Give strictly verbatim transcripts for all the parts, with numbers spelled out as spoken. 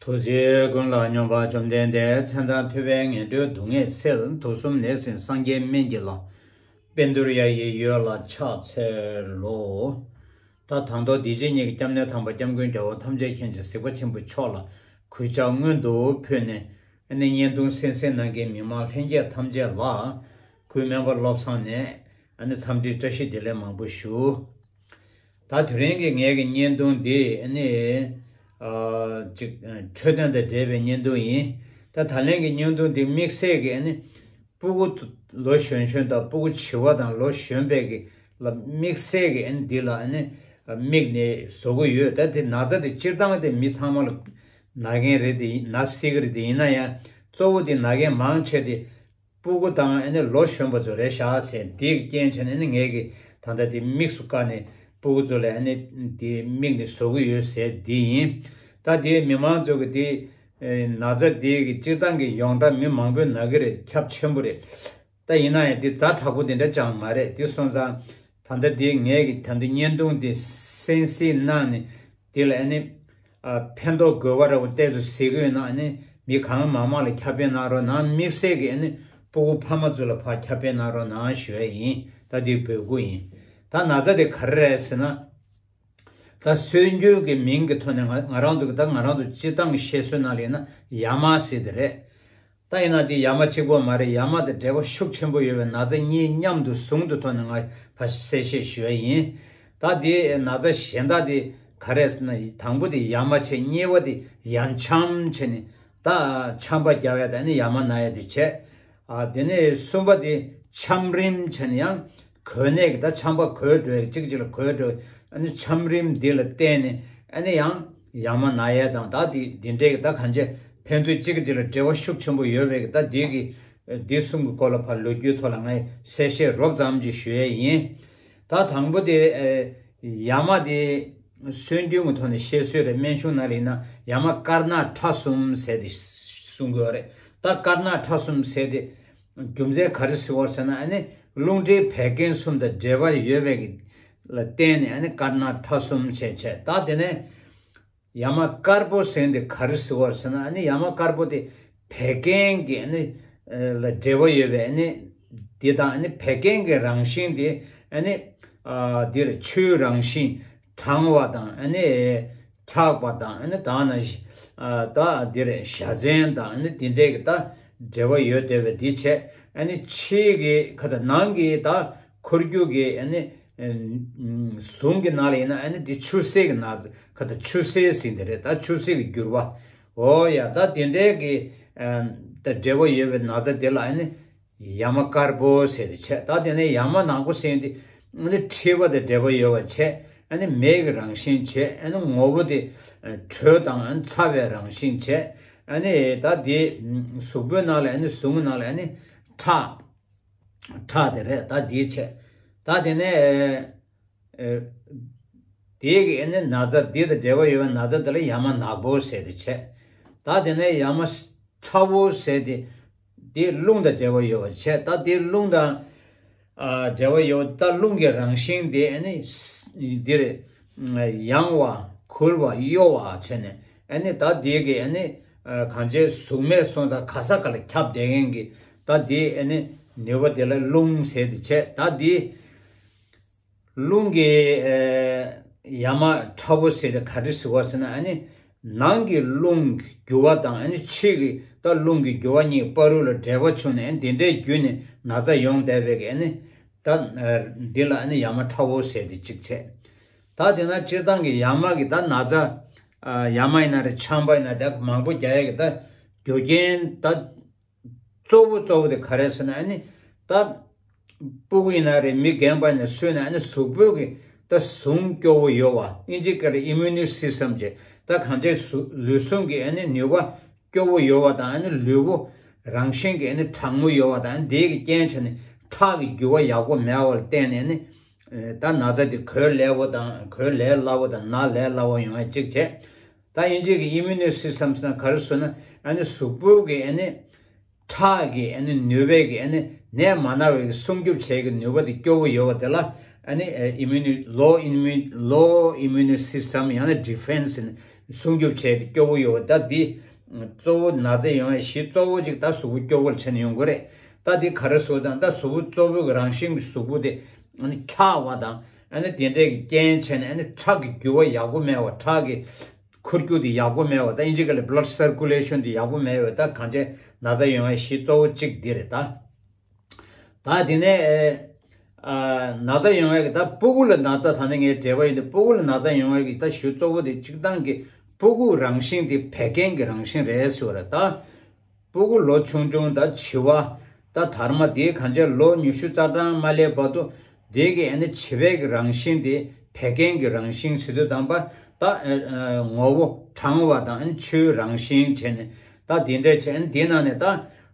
ཐུགས་རྗེ་ཀུན་ལ་སྙོམས་པ་བཅོམ་ལྡན་འདས། མཚན་མཚང་ཐུབ་པས་ངན་འགྲོའི་སྡུག་བསྔལ་སེལ། དུག་གསུམ་ནད་སེལ་སངས་རྒྱས་སྨན་གྱི་བླ། པཎ་ཌཱུརྱ་ཡི་འོད་ལ་ཕྱག་འཚལ་ལོ། ད་དང་ཐོག་འདི་ཕྱི་གཉིས་ཀྱི་སྐྱབས་གནས་དམ་པ་སྐྱབས་མགོན་རྒྱལ་བ་ཐམས་ཅད་མཁྱེན་ཅིང་གཟིགས་པ་ཆེན་པོ་མཆོག་ལ་གུས་ཕྱག་སྔོན་དུ་ཕུལ་ནས། ཨ་ནི་བརྙན་ཐུང་གསན་གཟིགས་གནང་མཁན་མི་མང་ལྷན་རྒྱས་ཐམས་ཅད་ལ་གུས་སྨན་པ་བློ་བཟང་ནས་ཨ་ནི་འཚམས་འདྲི་བཀྲ་ཤིས་བདེ་ལེགས་མང་པོ་ཞུ། ད་དེ་རིང་གི་ངའི་གི་བརྙན་ཐུང་འདི་ཨ་ནི་ཨ་ཅིག་འཕྲོད་བསྟེན་དང་འབྲེལ་བའི་བརྙན་ཐུང་ཡིན། ད་ད་ལན་གྱི་བརྙན་ཐུང་འདི་དམིགས་བསལ་གྱི་ཨ་ནི་སྤུ་གུ་ལོ་གཞོན་གཞོན་དང་སྤུ་གུ་བྱིས་པ་དང་ལོ་གཞོན་པའི་གི་ལ་དམིགས་བསལ་གྱི་ཨ་ནི་འདི་ལ་ཨ་ནི་དམིགས་ནས་བཟོ་གི་ཡོད། ད་དེ་ན་ཚ་དེ་སྤྱིར་བཏང་དེ་མི་ཚང་མ་ལ་ན་མཁན་རེད། དེ་ན་སྲིད་ཀྱི་རེད། དེ་ཡིན་ན་ཡང་གཙོ་བོ་དེ་ན་མཁན་མང་ཆེ་དེ་སྤུ་གུ་དང་ཨ་ནི་ལོ་གཞོན་པ་ཚོ་རེད་ཤག་ཟེར། དེའི་རྐྱེན་བྱས་ནས་ཨ་ནི་ངས་ཀྱི་ད་ལྟ་དེ་དམིགས་སུ་བཀར་ནས་སྤུ་གུ་ཚོ་ལ་ཨ་ནི་དེ་དམིགས་ནས་བཟོ་གི་ཡོད་ཟེར་དེ་ཡིན། ད་དེ་མི་མང་ཚོ་གི་དེ་ཨེ་ན་ཚ་དེ་གི་སྤྱིར་བཏང་གི་ཡོངས་གྲགས་མི་མང་པོས་ན་གི་རེད། ཁྱབ་ཆེན་པོ་རེད། ད་ཡིན་ན་ཡང་དེ་ཛ་དྲག་པོ་དེ་འདྲ་ཅང་མ་རེད། དེ་སོང་ཙང་ད་ལྟ་དེ་ངས་ཀྱི་ད་ལྟ་བརྙན་ཐུང་དེ་གསན་གཟིགས་གནང་ནས་དེ་ལ་ཨ་ནི་ཨ་ཕན་ཐོགས་དགོས་པ་འདྲ་བོ་ཏོག་ཙམ་གཟིགས་ཀྱི་ཡོད་ན་ཨ་ནི་མི་གང་མང་མང་ལ་ཁྱབ་སྤེལ་གནང་རོགས་གནང་། དམིགས་བསལ་གྱི་ཨ་ནི་སྤུ་གུ་ཕ་མ་ཚོ་ལ་ཕར་ཁྱབ་སྤེལ་གནང་རོགས་གནང་ཞུ་ཡ་ཡིན། ད་དེ་འབོད་སྐུལ་ཡིན། ད་ན་ཚ་དེ་ག་རེ་རེད་ཟེར་ན། ད་སྲོལ་རྒྱུན་གྱི་མིང་གི་ཐོག་ནས་ང་ང་རང་ཚོ་གི་ད་ང་རང་ཚོ་སྤྱིར་བཏང་གི་བཤད་སྲོལ་ནང་ལ་ཡིན་ན་ཡ་མ་ཟེར་དེ་རེད། ད་ཡིན་ན་དེ་ཡ་མ་གཅིག་པོ་མ་རེད། ཡ་མ་དང་འབྲེལ་བ་ཤུགས་ཆེན་པོ་ཡོད་པའི་ན་ཚ་གཉིས་མཉམ་དུ་ཟུང་དུ་ཐོག་ནས་ང་ཕར་གསལ་བཤད་ཞུ་ཡ་ཡིན། ད་དེ་ན་ཚ་གཞན་དག་དེ་ག་རེ་ཟེར་ན་དང་པོ་དེ་ཡ་མ་བྱས། གཉིས་པ་དེ་ཡ་འཆམ་བྱས་ནས་ད་ཆམ་པ་རྒྱག་ཡ་དང་ཨ་ནི་ཡ་མ་ན་ཡ་དེ་བྱས། ཨ་དེ་ནས་གསུམ་པ་དེ་ཆམ་རིམས་བྱས་ནས་ཡང་གོས་ནས་ཀྱི་ད་ཆམ་པ་གོས་འགྲོ་ཡ་གཅིག་གཅིག་ལ་གོས་འགྲོ། ཨ་ནི་ཆམ་རིམས་འདི་ལ་བརྟེན་ནས་ཨ་ནི་ཡང་ཡ་མ་ན་ཡ་དང་ད་དེ་འདི་འདྲའི་གི་ད་གང་ཅི་ཕན་ཚུན་གཅིག་གཅིག་ལ་འབྲེལ་བ་ཤུགས་ཆེན་པོ་ཡོད་པའི་གི་ད་འདི་གི་འདི་གསུམ་གི་སྐོར་ལ་ཕར་ལོ་རྒྱུས་ཐོག་ལ་ངས་གསལ་བཤད་རོབ་ཙམ་ཅིག་ཞུ་ཡས་ཡིན། ད་དང་པོ་དེ་ཡ་མ་དེ་སྲོལ་རྒྱུན་གྱི་ཐོག་ནས་བཤད་སྲོལ་རེད། སྨན་གཞུང་ནང་ལ་ཡིན་ན་ཡ་མ་དཀར་ནག་ཁྲ་གསུམ་ཟེར་ཏེ་གསུང་གི་ཡོད་རེད། ད་དཀར་ནག་ཁྲ་གསུམ་ཟེར་ཏེ་རྒྱུ་མཚན་ག་རེ་ཟེར་བ་ཟེར་ན་ཨ་ནི་རླུང་མཁྲིས་བད་ཀན་གསུམ་དང་འབྲེལ་བ་ཡོད་པའི་གི་ལ་བརྟེན་ནས་ཨ་ནི་དཀར་ནག་ཁྲ་གསུམ་བྱས་བྱས། ད་དེ་ནས་ཡ་མ་དཀར་པོ་ཟེར་འདི་ག་རེ་ཟེར་བ་ཟེར་ན་ཨ་ནི་ཡ་མ་དཀར་པོ་དེ་བད་ཀན་གྱི་ཨ་ནི་ལ་འབྲེལ་བ་ཡོད་པའི་ཨ་ནི་འདི་དང་ཨ་ནི་བད་ཀན་གྱི་རང་བཞིན་དེ་ཨ་ནི་འདི་ལ་ཆུའི་རང་བཞིན་གྲང་བ་དང་ཨ་ནི་འཁྱག་པ་དང་ཨ་ནི་དང་ན་ད་འདི་ལ་བཞའ་ཚན་དང་ཨ་ནི་འདི་འདྲའི་གི་ད་འབྲེལ་བ་ཡོད་བསྡད་པའི་འདི་བྱས། ཨ་ནི་ཕྱིའི་གི་ཁ་ད་ནང་གི་ད་འཁོར་རྒྱུག་གི་ཨ་ནི་ཟུངས་ཀྱི་ནང་ལ་ཡིན་ན་ཨ་ནི་འདི་ཆུ་སེར་གྱི་ནང་ཁ་ད་ཆུ་སེར་ཟིན་དེ་རེད། ད་ཆུ་སེར་གྱི་འགྱུར་བ་འོ་ཡ་ད་དེ་འདྲའི་གི་ད་འབྲེལ་བ་ཡོད་པའི་ན་ཚ་དེ་ལ་ཨ་ནི་ཡ་མ་དཀར་པོ་ཟེར་ཏེ་བྱས། ད་དེ་ནས་ཡ་མ་ནག་པོ་ཟེར་ཏེ་ཨ་ནི་མཁྲིས་པ་དང་འབྲེལ་བ་ཡོད་པ་བྱས། ཨ་ནི་མེ་གི་རང་བཞིན་བྱས། ཨ་ནི་ངོ་བོ་དེ་དྲོད་དང་ཚ་བའི་རང་བཞིན་བྱས། ཨ་ནི་ད་དེ་གཟུགས་པོའི་ནང་ལ་ཨ་ནི་ཟུངས་ནང་ལ་ཨ་ནི་ཁྲག་ཁྲག་དེ་རེད། ད་འདི་བྱས། ད་དེ་ནས་ཨེ་དེ་གི་ཨ་ནི་ན་ཚ་འདི་དང་འབྲེལ་བ་ཡོད་པའི་ན་ཚ་དེ་ལ་ཡ་མ་ནག་པོ་ཟེར་ཏེ་བྱས། ད་དེ་ནས་ཡ་མ་ཁྲ་བོ་ཟེར་ཏེ་དེ་རླུང་དང་འབྲེལ་བ་ཡོད་པ་བྱས། ད་དེ་རླུང་དང་ཨ་འབྲེལ་བ་ཡོད། ད་རླུང་གི་རང་བཞིན་དེ་ཨ་ནི་འདིར་ཡང་བ་འཁོལ་བ་གཡོ་བ་བྱས་ནས་ཨ་ནི་ད་དེ་གི་ཨ་ནི་གང་ཅི་གཟུགས་མེད་སོང་ཙང་ག་ས་ག་ལ་ཁྱབ་བསྡད་མཁན་གྱི་ད་དེ་ཨ་ནི་ནུས་པ་དེ་ལ་རླུང་ཟེར་ཏེ་བྱས། ད་དེ་རླུང་གི་ཡ་མ་ཁྲ་བོ་ཟེར་ཏེ་ག་རེ་ཟེར་བ་ཟེར་ན་ཨ་ནི་ནང་གི་རླུང་གི་རྒྱུ་བ་དང་ཨ་ནི་ཕྱི་གི་ད་རླུང་གི་རྒྱུ་བ་གཉིས་བར་དུ་ལ་འབྲེལ་བ་བྱུང་ནས་ཨ་ནི་དེ་འདྲའི་བརྒྱུད་ནས་ན་ཚ་ཡོང་བསྡད་པའི་གི་ཨ་ནི་ད་འདི་ལ་ཨ་ནི་ཡ་མ་ཁྲ་བོ་ཟེར་ཏེ་གཅིག་བྱས། ད་དེ་ན་སྤྱིར་བཏང་གི་ཡ་མ་གི་ད་ན་ཚ་ཡ་མ་ཡིན་ན་རེད། ཆམ་པ་ཡིན་ན་ད་མང་པོ་རྒྱག་ཡ་གི་ད་རྒྱུ་རྐྱེན་ད་གཙོ་བོ་གཙོ་བོ་དེ་ག་རེ་ཟེར་ན་ཨ་ནི་ད་སྤུ་གུ་ཡིན་ན་རེད། མི་རྒན་པ་ཡིན་ན་སུ་ཡིན་ན་ཨ་ནི་གཟུགས་པོ་གི་ད་ཟུངས་སྐྱོ་བོ་ཡོད་པ། ཨིན་ཇི་སྐད་ལ་ཨི་མུ་ནི་སི་སི་ཊམ་ཅེས། ད་གང་ཅི་ལུས་ཟུངས་ཀྱི་ཨ་ནི་ནུས་པ་སྐྱོ་བོ་ཡོད་པ་དང་ཨ་ནི་ལུས་པོ་རང་བཞིན་གྱི་ཨ་ནི་གྲང་མོ་ཡོད་པ་དང་ཨ་ནི་དེ་གི་རྐྱེན་བྱས་ནས་ཁྲག་གི་རྒྱུ་བ་ཡག་པོ་མེད་པ་ལ་བརྟེན་ནས་ཨ་ནི་ད་ན་ཚ་དེ་གོས་ལེགས་པོ་དང་གོས་ལས་སླ་པོ་དང་ན་ལས་སླ་པོ་ཡོང་བ་གཅིག་བྱས། ད་ཨིན་ཇི་གི་ཨི་མུ་ནི་སི་སི་ཊམ་ཟེར་ན་ག་རེ་ཟེར་ན་ཨ་ནི་གཟུགས་པོ་གི་ཨ་ནི་ཁྲག་གི་ཨ་ནི་ནུས་པའི་གི་ཨ་ནི་ནད་མ་ན་བའི་གི་སྲུང་སྐྱོབ་བྱེད་ཀྱི་ནུས་པ་དེ་སྐྱོ་བོ་ཡོད་པ་དེ་ལ་ཨ་ནི་ཨིམ་མུ་ནི་ལོ་ཨིམ་མུ་ལོ་ཨིམ་མུ་ནི་སི་སི་ཊམ་ཡང་ན་ཌི་ཕེན་སི་ སྲུང་སྐྱོབ་བྱས་ཏེ་སྐྱོ་བོ་ཡོད། ད་འདི་གཙོ་བོ་ན་ཚ་ཡོང་བའི་གཞི་གཙོ་བོ་གཅིག་ད་གཟུགས་པོ་སྐྱོ་བོར་ཆགས་ནས་ཡོང་གི་རེད། ད་འདི་ག་རེ་བཟོ་དང་ད་གཟུགས་པོ་གཙོ་བོ་གི་རང་བཞིན་གྱི་གཟུགས་པོ་དེ་འཁྱག་པ་དང་ཨ་ནི་དེ་འདྲས་ཀྱི་རྐྱེན་བྱས་ནས་ཨ་ནི་ཁྲག་གི་རྒྱུ་བ་ཡག་པོ་མེད་པ། ཁྲག་གི་འཁོར་རྒྱུ་དེ་ཡག་པོ་མེད་པ། ད་ཨིན་ཇི་སྐད་ལ་blood circulation དེ་ཡག་པོ་མེད་པ། ད་གང་བྱས་ན་ཚ་ཡོང་བའི་གཞི་གཙོ་བོ་གཅིག་འདི་རེད་ད། ད་དེ་ནས་ཨ་ན་ཚ་ཡོང་བའི་གི་ད་སྤུ་གུ་ལ་ན་ཚ། ད་ནི་ངའི་འབྲེལ་བ་ཡིན་ཏེ་སྤུ་གུ་ལ་ན་ཚ་ཡོང་བའི་གི་ད་གཞི་གཙོ་བོ་དེ་གཅིག་ད་གི་སྤུ་གུ་རང་བཞིན་དེ་བད་ཀན་གྱི་རང་བཞིན་རེད་ཟེར་བ་རེད་ད། སྤུ་གུ་ལོ་ཆུང་ཆུང་ད་བྱིས་པ་ད་དར་མ་དེ་གང་བྱས་ལོ་ཉི་ཤུ་རྩ་གྲངས་མ་སླེབས་བར་དུ་དེ་གི་ཨ་ནི་བྱིས་པའི་གི་རང་བཞིན་དེ་བད་ཀན་གྱི་རང་བཞིན་ཟེར་དུས་ཙམ་པ་ད་ཨ་ཨ་ངོ་བོ་གྲང་བ་དང་ཨ་ནི་ཆུའི་རང་བཞིན་བྱས་ནས་ད་དེ་འདྲས་བྱས། ཨ་ནི་དེ་ནང་ནས་ད་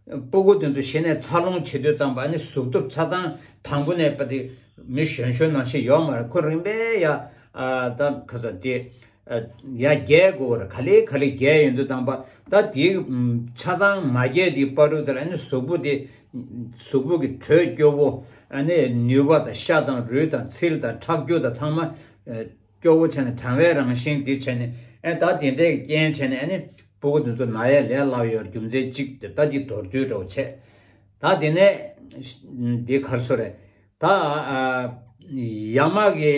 སྤུ་གུ་དེ་ཚོ་གཞི་ནས་འཚར་ལོངས་བྱེད་དུས་ཙམ་པ་ཨ་ནི་གཟུགས་སྟོབས་ཆ་ཚང་དང་པོ་ནས་པ་དེ་མི་གཞོན་གཞོན་ནང་བཞིན་ཡོད་མ་རེད། ཁོ་རིམ་པས་ཡ་ཨ་ད་ག་ས་དེ། ཨ་ཡར་རྒྱས་དགོས་པར་ག་ལེ་ག་ལེ་རྒྱས་ཡོང་དུས་ཙམ་པ་ད་དེའི་ཆ་ཚང་མ་རྒྱས་དེའི་བར་དུ་དེ་ལ་ཨ་ནི་གཟུགས་པོ་དེ་གཟུགས་པོ་གི་དྲོད་སྐྱོ་བོ་ཨ་ནི་ནུས་པ་དང་ཤ་དང་རུས་དང་ཚིལ་དང་ཁྲག་རྒྱུ་དང་ཚང་མ་ཨ་སྐྱོ་བོ་བྱས་ནས་གྲང་བའི་རང་བཞིན་དེ་བྱས་ནས་ཨ་ད་དེ་འདྲའི་རྐྱེན་བྱས་ནས་ཨ་ནི་སྤུ་གུ་དེ་ཚོ་ན་ཡ་ལས་སླ་བ་ཡོད་རྒྱུ་མཚན་གཅིག་དེ་ད་དེ་མདོར་བསྡུས་འདྲ་བོ་བྱས། ད་དེ་ནས་དེ་གར་སོ་རེད་ད་ཨ་ཡ་མ་གི་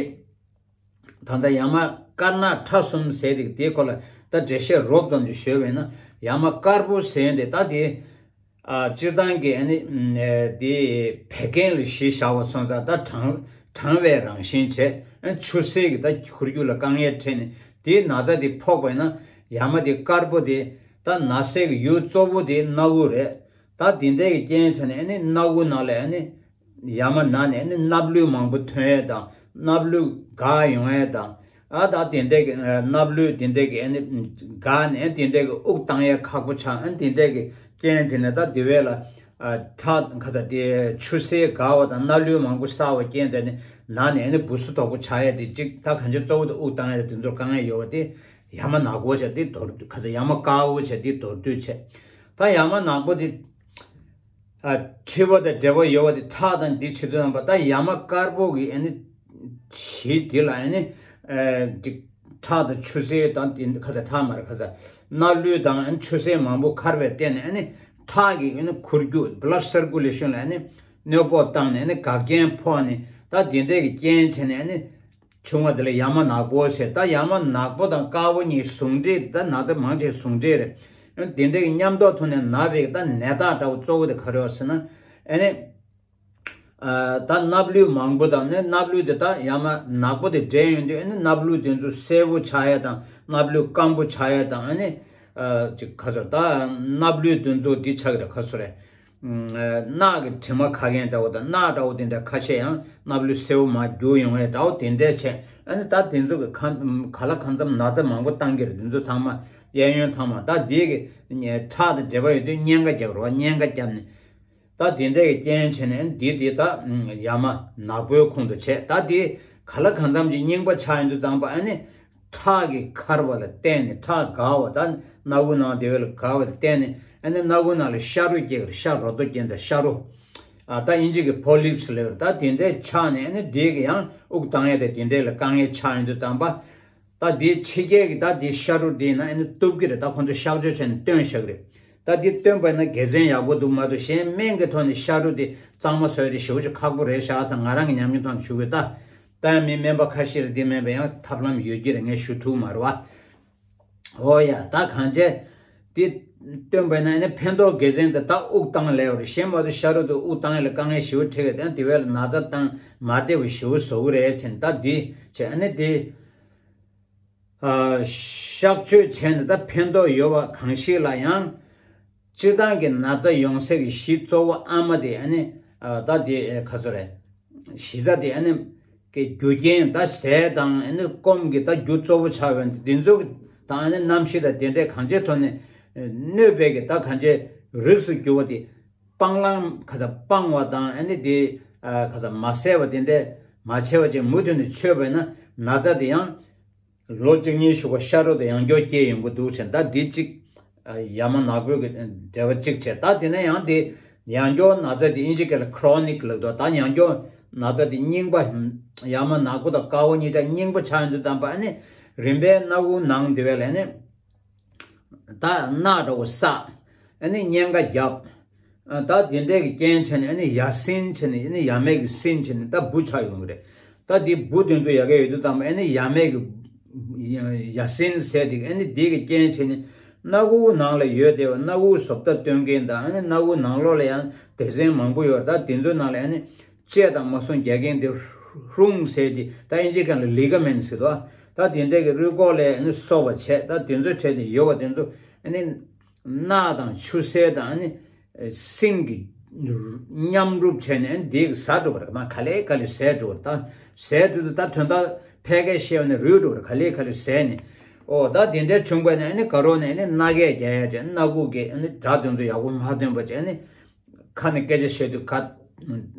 ད་ལྟ་ཡ་མ་དཀར་ནག་ཁྲ་གསུམ་ཟེར་དེ་དེའི་སྐོར་ལ་ད་འགྲེལ་བཤད་རོབ་ཙམ་ཅིག་ཞུས་པས་ན་ཡ་མ་དཀར་པོ་ཟེར་དེ་ད་དེ་ཨ་སྤྱིར་བཏང་གི་ཨ་ནི་དེ་བད་ཀན་ལ་གཞི་བཞག་པ་སོང་ཙང་ད་གྲང་གྲང་བའི་རང་བཞིན་བྱས། ཨ་ཆུ་སེར་གྱི་ད་འཁོར་རྒྱུག་ལ་དཀའ་ངལ་འཕྲད་ནས་དེའི་ན་ཚ་དེ་ཕོག་པས་ན་ཡ་མ་དེ་དཀར་པོ་དེ་ད་ན་ཚའི་གི་ཡུལ་གཙོ་བོ་དེ་སྣ་དབུགས་རེད། ད་དེ་འདྲའི་གི་རྐྱེན་བྱས་ནས་ཨ་ནི་སྣ་དབུགས་ནང་ལ་ཨ་ནི་ཡ་མ་ན་ནས་ཨ་ནི་སྣབས་ལུད་མང་པོ་ཐོན་ཡས་དང་སྣབས་ལུད་འགག་ཡོང་ཡས་དང་། ཨ་ད་དེ་འདྲའི་གི་ཨ་སྣབས་ལུད་དེ་འདྲའི་གི་ཨ་ནི་འགག་ནས་ཨ་དེ་འདྲའི་གི་དབུགས་བཏང་ཡས་ཁག་པོ་ཆགས། ཨ་དེ་འདྲའི་གི་རྐྱེན་བྱས་ནས་ད་དེ་བས་ལ་ཨ་ཁྲག་ག་ད་དེ་ཆུ་སེར་འགག་པ་དང་སྣབས་ལུད་མང་པོ་བསགས་པ་རྐྱེན་དེ་ནི་ན་ནས་ཨ་ནི་སྦུ་སུ་དོག་པོ་ཆགས་ཡས་དེ་གཅིག་ད་གང་ཅི་གཙོ་བོ་དེ་དབུགས་བཏང་ཡས་དེ་ཚོར་དཀའ་ངལ་ཡོད་པ་དེ་ཡ་མ་ནག་པོ་བྱས་དེ་མདོར་བསྡུས། ག་ད་ཡ་མ་དཀར་པོ་བྱས་དེ་མདོར་བསྡུས་བྱས། ད་ཡ་མ་ནག་པོ་དེ། ཨ་མཁྲིས་པ་དང་འབྲེལ་བ་ཡོད་པ་དེ་ཁྲག་དང་འདི་བྱེད་དུས་ཙམ་པ་ད་ཡ་མ་དཀར་པོ་གི་ཨ་ནི་གཞི་དེ་ལ་ཨ་ནི་ཨ་འདི་ཁྲག་དང་ཆུ་སེར་དང་དེ་ག་ཚ་ཁྲག་མ་རེད་ག་ཚ་སྣ་ལུད་དང་ཨ་ནི་ཆུ་སེར་མང་པོ་འཁར་བའི་སྟེང་ནས་ཨ་ནི་ཁྲག་གི་ཨ་ནི་འཁོར་རྒྱུག་blood circulation ལ་ཨ་ནི་གནོད་པོ་བཏང་ནས་ཨ་ནི་འགག་རྐྱེན་ཕོག་ནས་ད་དེ་འདྲས་ཀྱི་རྐྱེན་བྱས་ནས་ཨ་ནི། བྱུང་བ་དེ་ལ་ཡ་མ་ནག་པོ་ཟེར། ད་ཡ་མ་ནག་པོ་དང་དཀར་པོ་གཉིས་ཟུང་འབྲེལ། ད་ན་ཚ་མང་ཆེ་ཟུང་འབྲེལ་རེད། དེ་འདྲའི་མཉམ་དུ་ཐོན་ནས་ན་བའི་ད་ནད་རྟགས་འདྲ་བོ་གཙོ་བོ་དེ་ག་རེ་ཡོད་ཟེར་ན། ཨ་ནི། ཨ་ད་སྣབས་ལུད་མང་པོ་དང་ནི་སྣབས་ལུད་དེ་ད་ཡ་མ་ནག་པོ་དེ་འདྲེས་ཡོང་དུས་ཨ་ནི་སྣབས་ལུད་དེ་ཚོ་སེར་པོ་ཆགས་ཡ་དང་སྣབས་ལུད་སྐམ་པོ་ཆགས་ཡ་དང་ཨ་ནི། ཨ་ཅིག་ག་ཚོད་ད་སྣབས་ལུད་དེ་ཚོ་འདི་ཆགས་ཀྱི་རེད་ག་ཚོད་རེད། རྣག་གི་དྲི་མ་ཁ་མཁན་འདྲ་བོ་དང་རྣག་འདྲ་བོ་དེ་འདྲ་ཁ་ཤས་ཡང་སྣབས་ལུད་སེར་པོ་མར་རྒྱུག་ཡོང་བའི་འདྲ་བོ་དེ་འདྲ་བྱས། ཨ་ནི་ད་དེ་ཚོ་གི་ག་ག་ལ་གང་འཚམ་ན་ཚ་མང་པོ་བཏང་གི་རེད། དེ་ཚོ་ཚང་མ་གཡས་གཡོན་ཚང་མ་ད་དེ་གི་ཁྲག་དང་འབྲེལ་བ་ཡོད་དུས་གཉན་ཁ་རྒྱག་རོགས། གཉན་ཁ་བརྒྱབ་ནས་ད་དེ་འདྲ་གི་རྐྱེན་བྱས་ནས་ཨ་ནི་དེ་དེ་ད་ཡ་མ་ནག་པོའི་ཁོངས་སུ་བྱས། ད་དེ་ག་ལ་གང་འཚམ་གྱི་རྙིང་པ་ཆགས་ཡོང་དུས་ཙམ་པ་ཨ་ནི། ཁྲག་གིས་འཁར་བ་ལ་བརྟེན་ནས་ཁྲག་འགག་པ་དང་སྣ་ཁུག་ནང་དེ་བས་ལ་འགག་པ་ལ་བརྟེན་ནས་ཨ་ནི་སྣ་ཁུག་ནང་ལ་ཤ་རུས་སྐྱེ་གི་རེད། ཤ་རོ་ཏོ་སྐྱེ་འདྲ་ཤ་རུས། ཨ་ད་དབྱིན་ཇི་གི་ཕོ་ལིབ་སི་ལབ་རེད། ད་དེ་འདྲས་ཆགས་ནས་ཨ་ནི་དེ་གི་ཡང་དབུགས་བཏང་ཡས་དེ་དེ་འདྲས་ལ་དཀའ་ངལ་ཆགས་ཡོང་དུས་ཙམ་པ། ད་དེ་ཕྱི་རྒྱལ་གི་ད་དེ་ཤ་རུས་དེ་ན་ཨ་ནི་གཏུབ་ཀྱི་རེད། ད་ཁོང་ཚོ་གཤག་བཅོས་བྱས་ནས་བཏོན་བཞག་གི་རེད། ད་དེ་བཏོན་པ་ན་དགེ་མཚན་ཡག་པོ་འདུག་མ་གཏོགས་གཞན་སྨན་གྱི་ཐོག་ནས་ཤ་རུས་དེ་གཙང་མ་བཟོ་ཡས་དེ་ཞེ་པོ་ཅིག་ཁག་པོ་རེད་ཤག་ཙང་ང་རང་གི་ཉམས་མྱོང་ཐོག་ནས་ཞུ་གི་ད། ད་ཡང་མི་སྨན་པ་ཁ་ཤས་ལ་འདི་མེད་པའི་ཡང་ཐབས་ལམ་ཡོད་ཀྱི་རེད། ངས་ཞུ་ཐུབ་མ་རེད་བ། ཨོ་ཡ་ད་གང་བྱས། འདི་སྟོན་པས་ན་ནི་ཕན་ཐོགས་དགེ་མཚན་དེ་ད་དབུགས་བཏང་ལས་བར་གཞན་མ་གཏོགས་ཤ་རུས་དེ་དབུགས་བཏང་ཡས་ལ་དཀའ་ངལ་ཞེ་པོ་འཕྲད་ཀྱི་དང་དེ་བས་ལ་ན་ཚ་བཏང་མ་བདེ་བ་ཞེ་པོ་བཟོ་གི་རེད་ཅེས་ད་འདི་བྱས་ཨ་ནི་འདི། ཨ་གཤག་བཅོས་བྱས་ནས་ད་ཕན་ཐོགས་ཡོད་པ་གང་ཞིག་ལ་ཡང་། སྤྱིར་བཏང་གི་ན་ཚ་ཡོང་སའི་གི་གཞི་གཙོ་བོ་ཨ་མ་དེ་ཨ་ནི་ཨ་ད་དེ་ཨེ་ག་ཚོད་རེད། གཞི་རྩ་དེ་ཨ་ནི་གི་རྒྱུ་རྐྱེན་ད་ཟས་དང་ཨ་ནི་སྐོམ་གི་ད་རྒྱུ་གཙོ་བོ་ཆགས་ཡོད་འདི་ཚོ་གི་ད་ཨ་ནི་གནམ་གཤིས་དང་དེ་འདྲའི་གང་ཅིའི་ཐོག་ནས་གནོད་པའི་གི་ད་གང་ཅིའི་རིགས་སུ་གྱུར་པ་དེ་སྤང་བླང་ག་ཚ་སྤང་བ་དང་ཨ་ནི་དེ་ཨ་ག་ཚ་མ་བཟས་པ་དེ་འདྲས་མ་བྱས་པ་ཅིག་མུ་མཐུད་ནས་མཆོད་པས་ན་ན་ཚ་དེ་ཡང་། ལོ་གཅིག་གཉིས་ཤུ་གོ་ཤ་རུས་དེ་ཡང་སྐྱར་སྐྱེ་ཡོང་གི་འདུག་ཟེར། ད་འདི་གཅིག་ཡ་མ་ནག་པོའི་གི་འབྲེལ་བ་གཅིག་བྱས། ད་དེ་ནས་ཡང་དེ་ཡང་སྐྱར་ན་ཚ་དེ་ཨིན་ཇི་སྐད་ལ་ཁྲོ་ནིག་ལབ་འདུག་ད་ཡང་སྐྱར་ན་ཚ་དེ་རྙིང་པ་ཡ་མ་ནག་པོ་དང་དཀར་པོ་གཉིས་ཆ་རྙིང་པ་ཆགས་ཡོང་དུས་ཙམ་པ་ཨ་ནི་ རིམ་པས་སྣ་ཁུག་ནང་དེ་བས་ལ་ནི། ད་རྣག་འདྲ་བོ་བསགས། ཨ་ནི་གཉན་ཁ་བརྒྱབ། ད་དེ་འདྲས་ཀྱི་རྐྱེན་བྱས་ནས་ཨ་ནི་ཡ་སྲིན་བྱས་ནས་ཨ་ནི་ཡ་མེད་ཀྱི་སྲིན་བྱས་ནས་ད་འབུ་ཆགས་ཡོང་གི་རེད། ད་དེ་འབུ་དེ་ཚོ་ཡ་གི་ཡོད་དུས་ཙམ་པ་ཨ་ནི་ཡ་མེད་ཀྱི་ཡ་སྲིན་ཟེར་དེ་ཨ་ནི་དེ་གི་རྐྱེན་བྱས་ནས་སྣ་ཁུག་ནང་ལ་ཡོད་བསྡད་པ་སྣ་ཁུག་བཟོ་ལྟ་སྟོན་མཁན་དང་ཨ་ནི་སྣ་ཁུག་ནང་ལོགས་ལ་ཡང་སྡེ་ཚན་མང་པོ་ཡོད་རེད། ད་དེ་ཚོའི་ནང་ལ་ཨ་ནི་ལྕེ་དང་མ་སོང་རྒྱག་མཁན་དེ་རླུང་ཟེར་དེ་ད་ཨིན་ཇི་སྐད་ལ་ལི་ག་མེན་ཟེར་དོ། ད་དེ་འདྲས་ཀྱི་རུས་ཁོག་ལ་ཨ་ནི་གསོ་བ་བྱས། ད་དེ་ཚོའི་གྲས་དེ་ཡོད་པ་དེ་ཚོ་ཨ་ནི་རྣག་དང་ཆུ་སེར་དང་ཨ་ནི་སྲིན་གྱི་མཉམ་རུབ་བྱས་ནས་ཨ་ནི་དེ་ཟ་འགྲོ་བ་རེད། མ་ག་ལེ་ག་ལེ་ཟས་འགྲོ་བ་རེད། ད་ཟས་དུས་དུ་ད་དོན་དག་ཕལ་སྐད་བཤད་པ་ནི་རུལ་འགྲོ་བ་རེད། ག་ལེ་ག་ལེ་ཟས་ནས། ཨོ་ད་དེ་འདྲའི་བྱུང་བ་ནི་ཨ་ནི་དགའ་རོགས་ནས་ཨ་ནི་རྣག་སྐད་རྒྱག་ཡ་བྱས། སྣ་ཁུག་གི་ཨ་ནི་སྒྲ་དེ་ཚོ་ཡག་པོ་མ་ཐོན་པ་བྱས་ཨ་ནི། ཁ་ནས་སྐད་ཆ་བཤད་དུས་ག་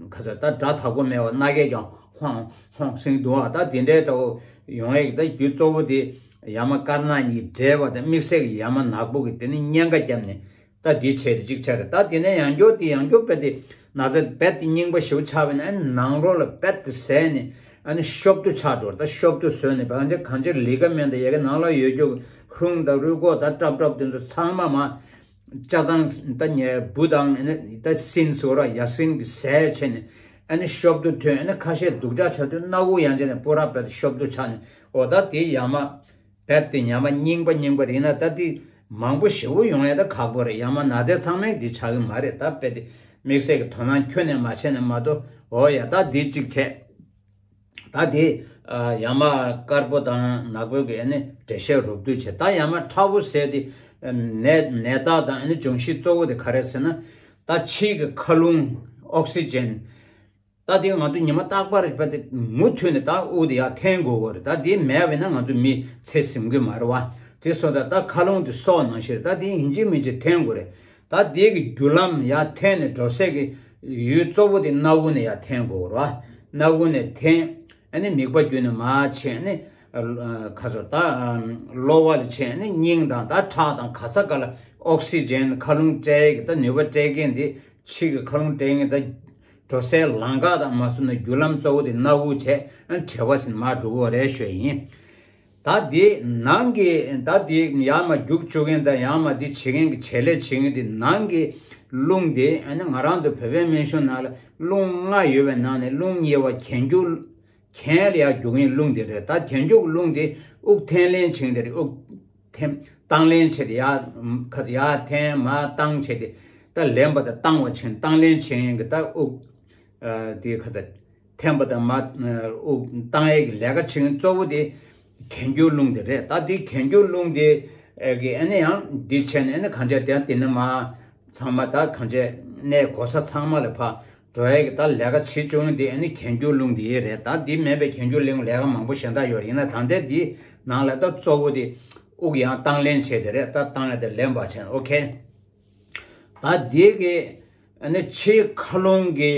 ག་ཚོད་ད་སྒྲ་དག་པོ་མེད་པ་རྣག་སྐད་ཀྱང་ཧོང་ཧོང་ཟིང་འདུག་ཨ། ད་དེ་འདྲའི་འདྲ་བོ་ཡོང་ཡས་ཀྱི་ད་རྒྱུ་གཙོ་བོ་དེ་ཡ་མ་དཀར་ནག་གཉིས་འདྲེས་པ་དང་དམིགས་བསལ་གྱི་ཡ་མ་ནག་པོ་གི་དེ་ནི་གཉན་ཁ་བརྒྱབ་ནས་ད་འདི་བྱས་ཏེ་གཅིག་ཆགས་རེད། ད་དེ་ནས་ཡང་སྐྱར་དེ་ཡང་སྐྱར་རྦད་དེ་ན་ཚ་རྦད་དེ་རྙིང་པ་ཞེ་པོ་ཆགས་པས་ན་ཨ་ནི་ནང་རོ་ལ་རྦད་དེ་ཟས་ནས་ཨ་ནི་གཤོབ་ཏུ་ཆགས་འགྲོ། ད་གཤོབ་ཏུ་ཟོས་ནས་གང་ཅི་གང་ཅི་ལི་ག་མེན་ད་ཡ་གི་ནང་ལ་ཡོད་རྒྱུ་རླུང་དང་རུས་ཁོག་ད་ཀྲབ་ཀྲབ་དེ་ཚོ་ཚང་མ་མ། ལྕགས་ཚང་ད་ཉེ་བུ་དང་ཨ་ནི་ད་སྲིན་ཟོ་ར་ཡ་སྲིན་གྱི་ཟས་བྱས་ནས་ཨ་ནི་གཤོབ་ཏུ་ཐོན། ཨ་ནི་ཁ་ཤས་སྡུག་ཅག་ཆགས་དུས་སྣ་ཁུག་ཡང་བྱས་ནས་སྤུ་ར་བས་གཤོབ་ཏུ་ཆགས་ནས་ཨོ་ད་དེ་ཡ་མ་རྦད་དེ་ཉམས་པ་རྙིང་པ་རྙིང་པ་རེད་ན་ད་དེ་མང་པོ་ཞེ་པོ་ཡོང་ཡ་ད་ཁག་པོ་རེད། ཡ་མ་ན་ཚ་ཚང་མས་དེ་ཆགས་ཀྱི་མ་རེད། ད་རྦད་དེ་དམིགས་བསལ་གྱི་དོ་སྣང་ཁྱོན་ནས་མ་བྱས་ན་མ་གཏོགས་ཨོ་ཡ་ད་དེ་གཅིག་བྱས། ད་དེ་ཡ་མ་དཀར་པོ་དང་ནག་པོ་གི་ཨ་ནི་འགྲེལ་བཤད་རོབ་བསྡུས་བྱས། ད་ཡ་མ་ཁྲ་བོ་ཟེར་དེ་ནད་ནད་རྟགས་དང་ཨ་ནི་འབྱུང་གཞི་གཙོ་བོ་དེ་ག་རེ་ཟེར་ན། ད་ཕྱིའི་གི་མཁའ་རླུང་ཨོག་སི་ཇན། ད་དེ་ང་ཚོ་ཉི་མ་རྟག་པར་རེད་པ་དེ་མུ་མཐུད་ནས་ད་དབུགས་དེ་ཡར་འཐེན་དགོས་གོ་རེད། ད་དེ་མེད་པས་ན་ང་ཚོ་མི་ཚེ་ཟིན་གི་མ་རེད་བ། དེ་སོང་ཙང་ད་མཁའ་རླུང་དེ་སྲོག་ནང་བཞིན་རེད། ད་དེ་ཡིན་གཅིག་མིན་གཅིག་འཐེན་དགོས་རེད། ད་དེ་གི་རྒྱུ་ལམ་ཡར་འཐེན་ནས་འགྲོ་སའི་གི་ཡུལ་གཙོ་བོ་དེ་སྣ་བུག་ནས་ཡར་འཐེན་དགོས་རེད་བ། སྣ་བུག་ནས་འཐེན། ཨ་ནི་མིད་པ་བརྒྱུད་ནས་མར་ཕྱིན། ཨ་ནི་ཁ་སོ་ད་གློ་བ་ལ་ཕྱིན། ཨ་ནི་སྙིང་དང་ད་ཁྲག་དང་ག་ས་ག་ལ་ཨོག་སི་ཇན་མཁའ་རླུང་སྤྲད་ཀྱི་ད་ནུས་པ་སྤྲད་མཁན་དེ་ཕྱི་གི་མཁའ་རླུང་སྤྲད་མཁན་ད་འགྲོ་སའི་ལམ་ཁ་དང་མ་སོང་ན་རྒྱུ་ལམ་གཙོ་བོ་དེ་སྣ་བུག་བྱས། ཨ་ནི་གྲེ་བ་ཟིན་མར་འགྲོ་གི་རེད་ཞུ་ཡིན། ད་དེ་ནང་གི་ད་དེ་ཡར་མར་རྒྱུག་བཅུག་མཁན་དང་ཡར་མར་དེ་བྱེད་མཁན་གྱི་བྱེད་ལས་བྱེད་མཁན་དེ་ནང་གི་རླུང་དེ་ཨ་ནི་ང་རང་ཚོ་བོད་པའི་སྨན་གཞུང་ནང་ལ་རླུང་ལྔ་ཡོད་པའི་ནང་ནས་རླུང་གཉིས་པ་གྱེན་རྒྱུག་གྱེན་ལ་ཡར་རྒྱུག་མཁན་རླུང་དེ་རེད། ད་གྱེན་རྒྱུག་རླུང་དེ་དབུགས་འཐེན་ལེན་བྱེད་མཁན་དེ་རེད། དབུགས་འཐེན་བཏང་ལེན་བྱེད་དེ་ཡར་ཁ་ཡར་འཐེན་མར་བཏང་བྱེད་དེ་ད་ལེན་པ་དང་བཏང་བ་བྱེད་བཏང་ལེན་བྱེད་མཁན་གྱི་ད་དབུགས་དེ་ཁ་ཚ། འཐེན་པ་དང་མར་དབུགས་བཏང་ཡས་ཀྱི་ལས་ཀ་བྱེད་མཁན་གཙོ་བོ་དེ་གྱེན་རྒྱུག་རླུང་དེ་རེད། ད་དེ་གྱེན་རྒྱུག་རླུང་དེ་གི་ཨ་ནི་ཡང་འདི་བྱས་ནས་ཨ་ནི་གང་བྱས་དེ་དེ་ནས་མར་ཚང་མ་ད་གང་བྱས་གནས་གོ་ས་ཚང་མ་ལ་ཕར་འགྲོ་ཡས་ཀྱི་ད་ལས་ཀ་བྱེད་བཅུག་ནི་དེ་ཨ་ནི་གྱེན་རྒྱུག་རླུང་དེ་རེད། ད་འདི་མེད་པའི་གྱེན་རྒྱུག་རླུང་ལས་ཀ་མང་པོ་གཞན་དག་ཡོད་རེད། ཡིན་ན་ད་ལྟའི་འདི་ནང་ལ་ད་གཙོ་བོ་དེ་དབུགས་ཡང་བཏང་ལེན་བྱས་དེ་རེད། ད་བཏང་ཡས་དེ་ལེན་པ་བྱས་ཨོ་ཁེ། ད་འདི་གི་ཨ་ནི་ཕྱིའི་མཁའ་རླུང་གི་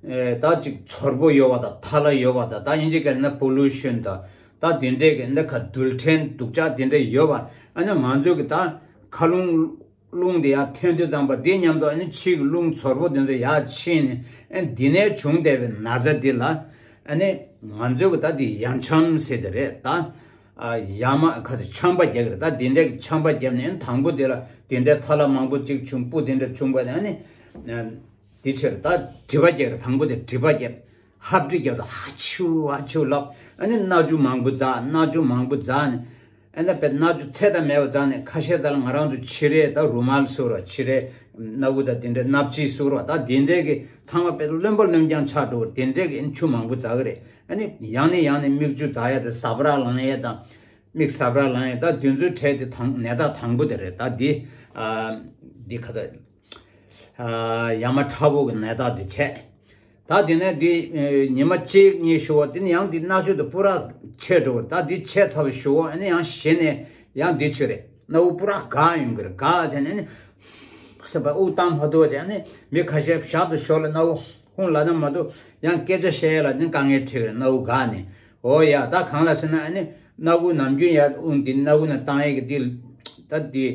ཨེ་ད་ཅིག་ཚོར་པོ་ཡོད་པ་དང་ཐལ་བ་ཡོད་པ་དང་ད་ཡིན་གཅིག་ག་ན་པོ་ལུ་ཤན་དང་ད་དེ་འདྲས་ཀྱི་འདི་ཁ་རྡུལ་ཕྲན་སྡུག་ཅག་དེ་འདྲས་ཡོད་པ། ཨ་ནི་ང་ཚོ་གི་ད་མཁའ་རླུང་རླུང་དེ་ཡར་འཐེན་དུས་ཙམ་པ་དེ་མཉམ་དུ་ཨ་ནི་ཕྱིའི་རླུང་ཚོར་པོ་དེ་ཚོ་ཡར་ཕྱིན་ནས་ཨ་ནི་འདི་ནས་བྱུང་བསྡད་པའི་ན་ཚ་འདི་ལ་ཨ་ནི་ང་ཚོ་གི་ད་དེ་ཡ་ཆམ་ཟེར་དེ་རེད་ད། ཡ་མ་ཁ་ཚ་ཆམ་པ་རྒྱག་གི་རེད། ད་དེ་འདྲའི་ཆམ་པ་བརྒྱབ་ནས་དང་པོ་དེ་ལ་དེ་འདྲའི་ཐལ་བ་མང་པོ་གཅིག་བྱུང་། སྤུ་དེ་འདྲ་བྱུང་བ་ནི་ཨ་ནི་དེ་ཕྱིར་ད་དྲི་བ་རྒྱག་གི་རེད། དང་པོ་དེ་དྲི་བ་རྒྱབ། ཧབ་དྲི་རྒྱབ་ད་ཧ་ཆུ་ཧ་ཆུ་ལབ། ཨ་ནི་སྣ་ཆུ་མང་པོ་འཛག་སྣ་ཆུ་མང་པོ་འཛག་ནས་ཨ་ནི་དཔེ་སྣ་ཆུ་ཚད་ད་མེད་པ་འཛག་ནས་ཁ་ཤས་ད་ལ་ང་རང་ཚོ་ཕྱི་རས་ད་རུ་མལ་ཟེར་བ་ཕྱི་རས་སྣ་བུག་ད་དེ་འདྲའི་སྣབས་ཕྱི་ཟེར་བ་ད་དེ་འདྲའི་གི་ཚང་མ་དཔེ་རློན་པ་རློན་རྐྱང་ཆགས་འགྲོ་བ་དེ་འདྲའི་གི་ཨ་ནི་ཆུ་མང་པོ་འཛག་གི་རེད། ཨ་ནི་ཡང་ནས་ཡང་ནས་མིག་ཆུ་འཛག་ཡ་དེ་ཟ་འཕྲུག་ལངས་ཡ་དང་། མིག་ཟ་འཕྲུག་ལངས་ཡ་ད་དེ་ཚོའི་གྲས་དེ་དང་ནད་རྟགས་དང་པོ་དེ་རེད། ད་འདི་ཨ་འདི་ཁ་ཚ་ཨ་ཡ་མ་ཁྲ་བོ་གི་ནད་རྟགས་དེ་བྱས། ད་དེ་ནས་འདི་ཨེ་ཉི་མ་གཅིག་གཉིས་ཞུ་བ་དེ་ནི་ཡང་འདི་སྣ་ཆུ་དེ་སྤུ་ར་ཆད་འགྲོ་བ། ད་འདི་ཆད་ཚར་བ་ཞུ་བ་ཨ་ནི་ཡང་གཞི་ནས་ཡང་འདི་ཆུ་རེད། སྣ་བུག་སྤུ་ར་འགག་ཡོང་གི་རེད། འགག་བྱས་ནས་ཨ་ནི་སེམས་པ་དབུགས་བཏང་མ་ཐུབ་བྱས་ཨ་ནི་མི་ཁ་ཤས་ཞག་ཏུ་ཞོར་ལ་སྣ་བུག་ཧུང་ལ་ན་མ་གཏོགས་ཡང་སྐད་ཆ་བཤད་ཡ་ལ་ནི་དཀའ་ངལ་འཕྲད་ཀྱི་རེད། སྣ་བུག་འགག་ནས། འོ་ཡ་ད་གང་ལ་ཟེར་ན་ཨ་ནི་སྣ་བུག་ནམ་རྒྱུན་ཡར་དབུགས་འདི་སྣ་བུག་ནས་བཏང་ཡས་ཀྱི་འདི་ད་འདི་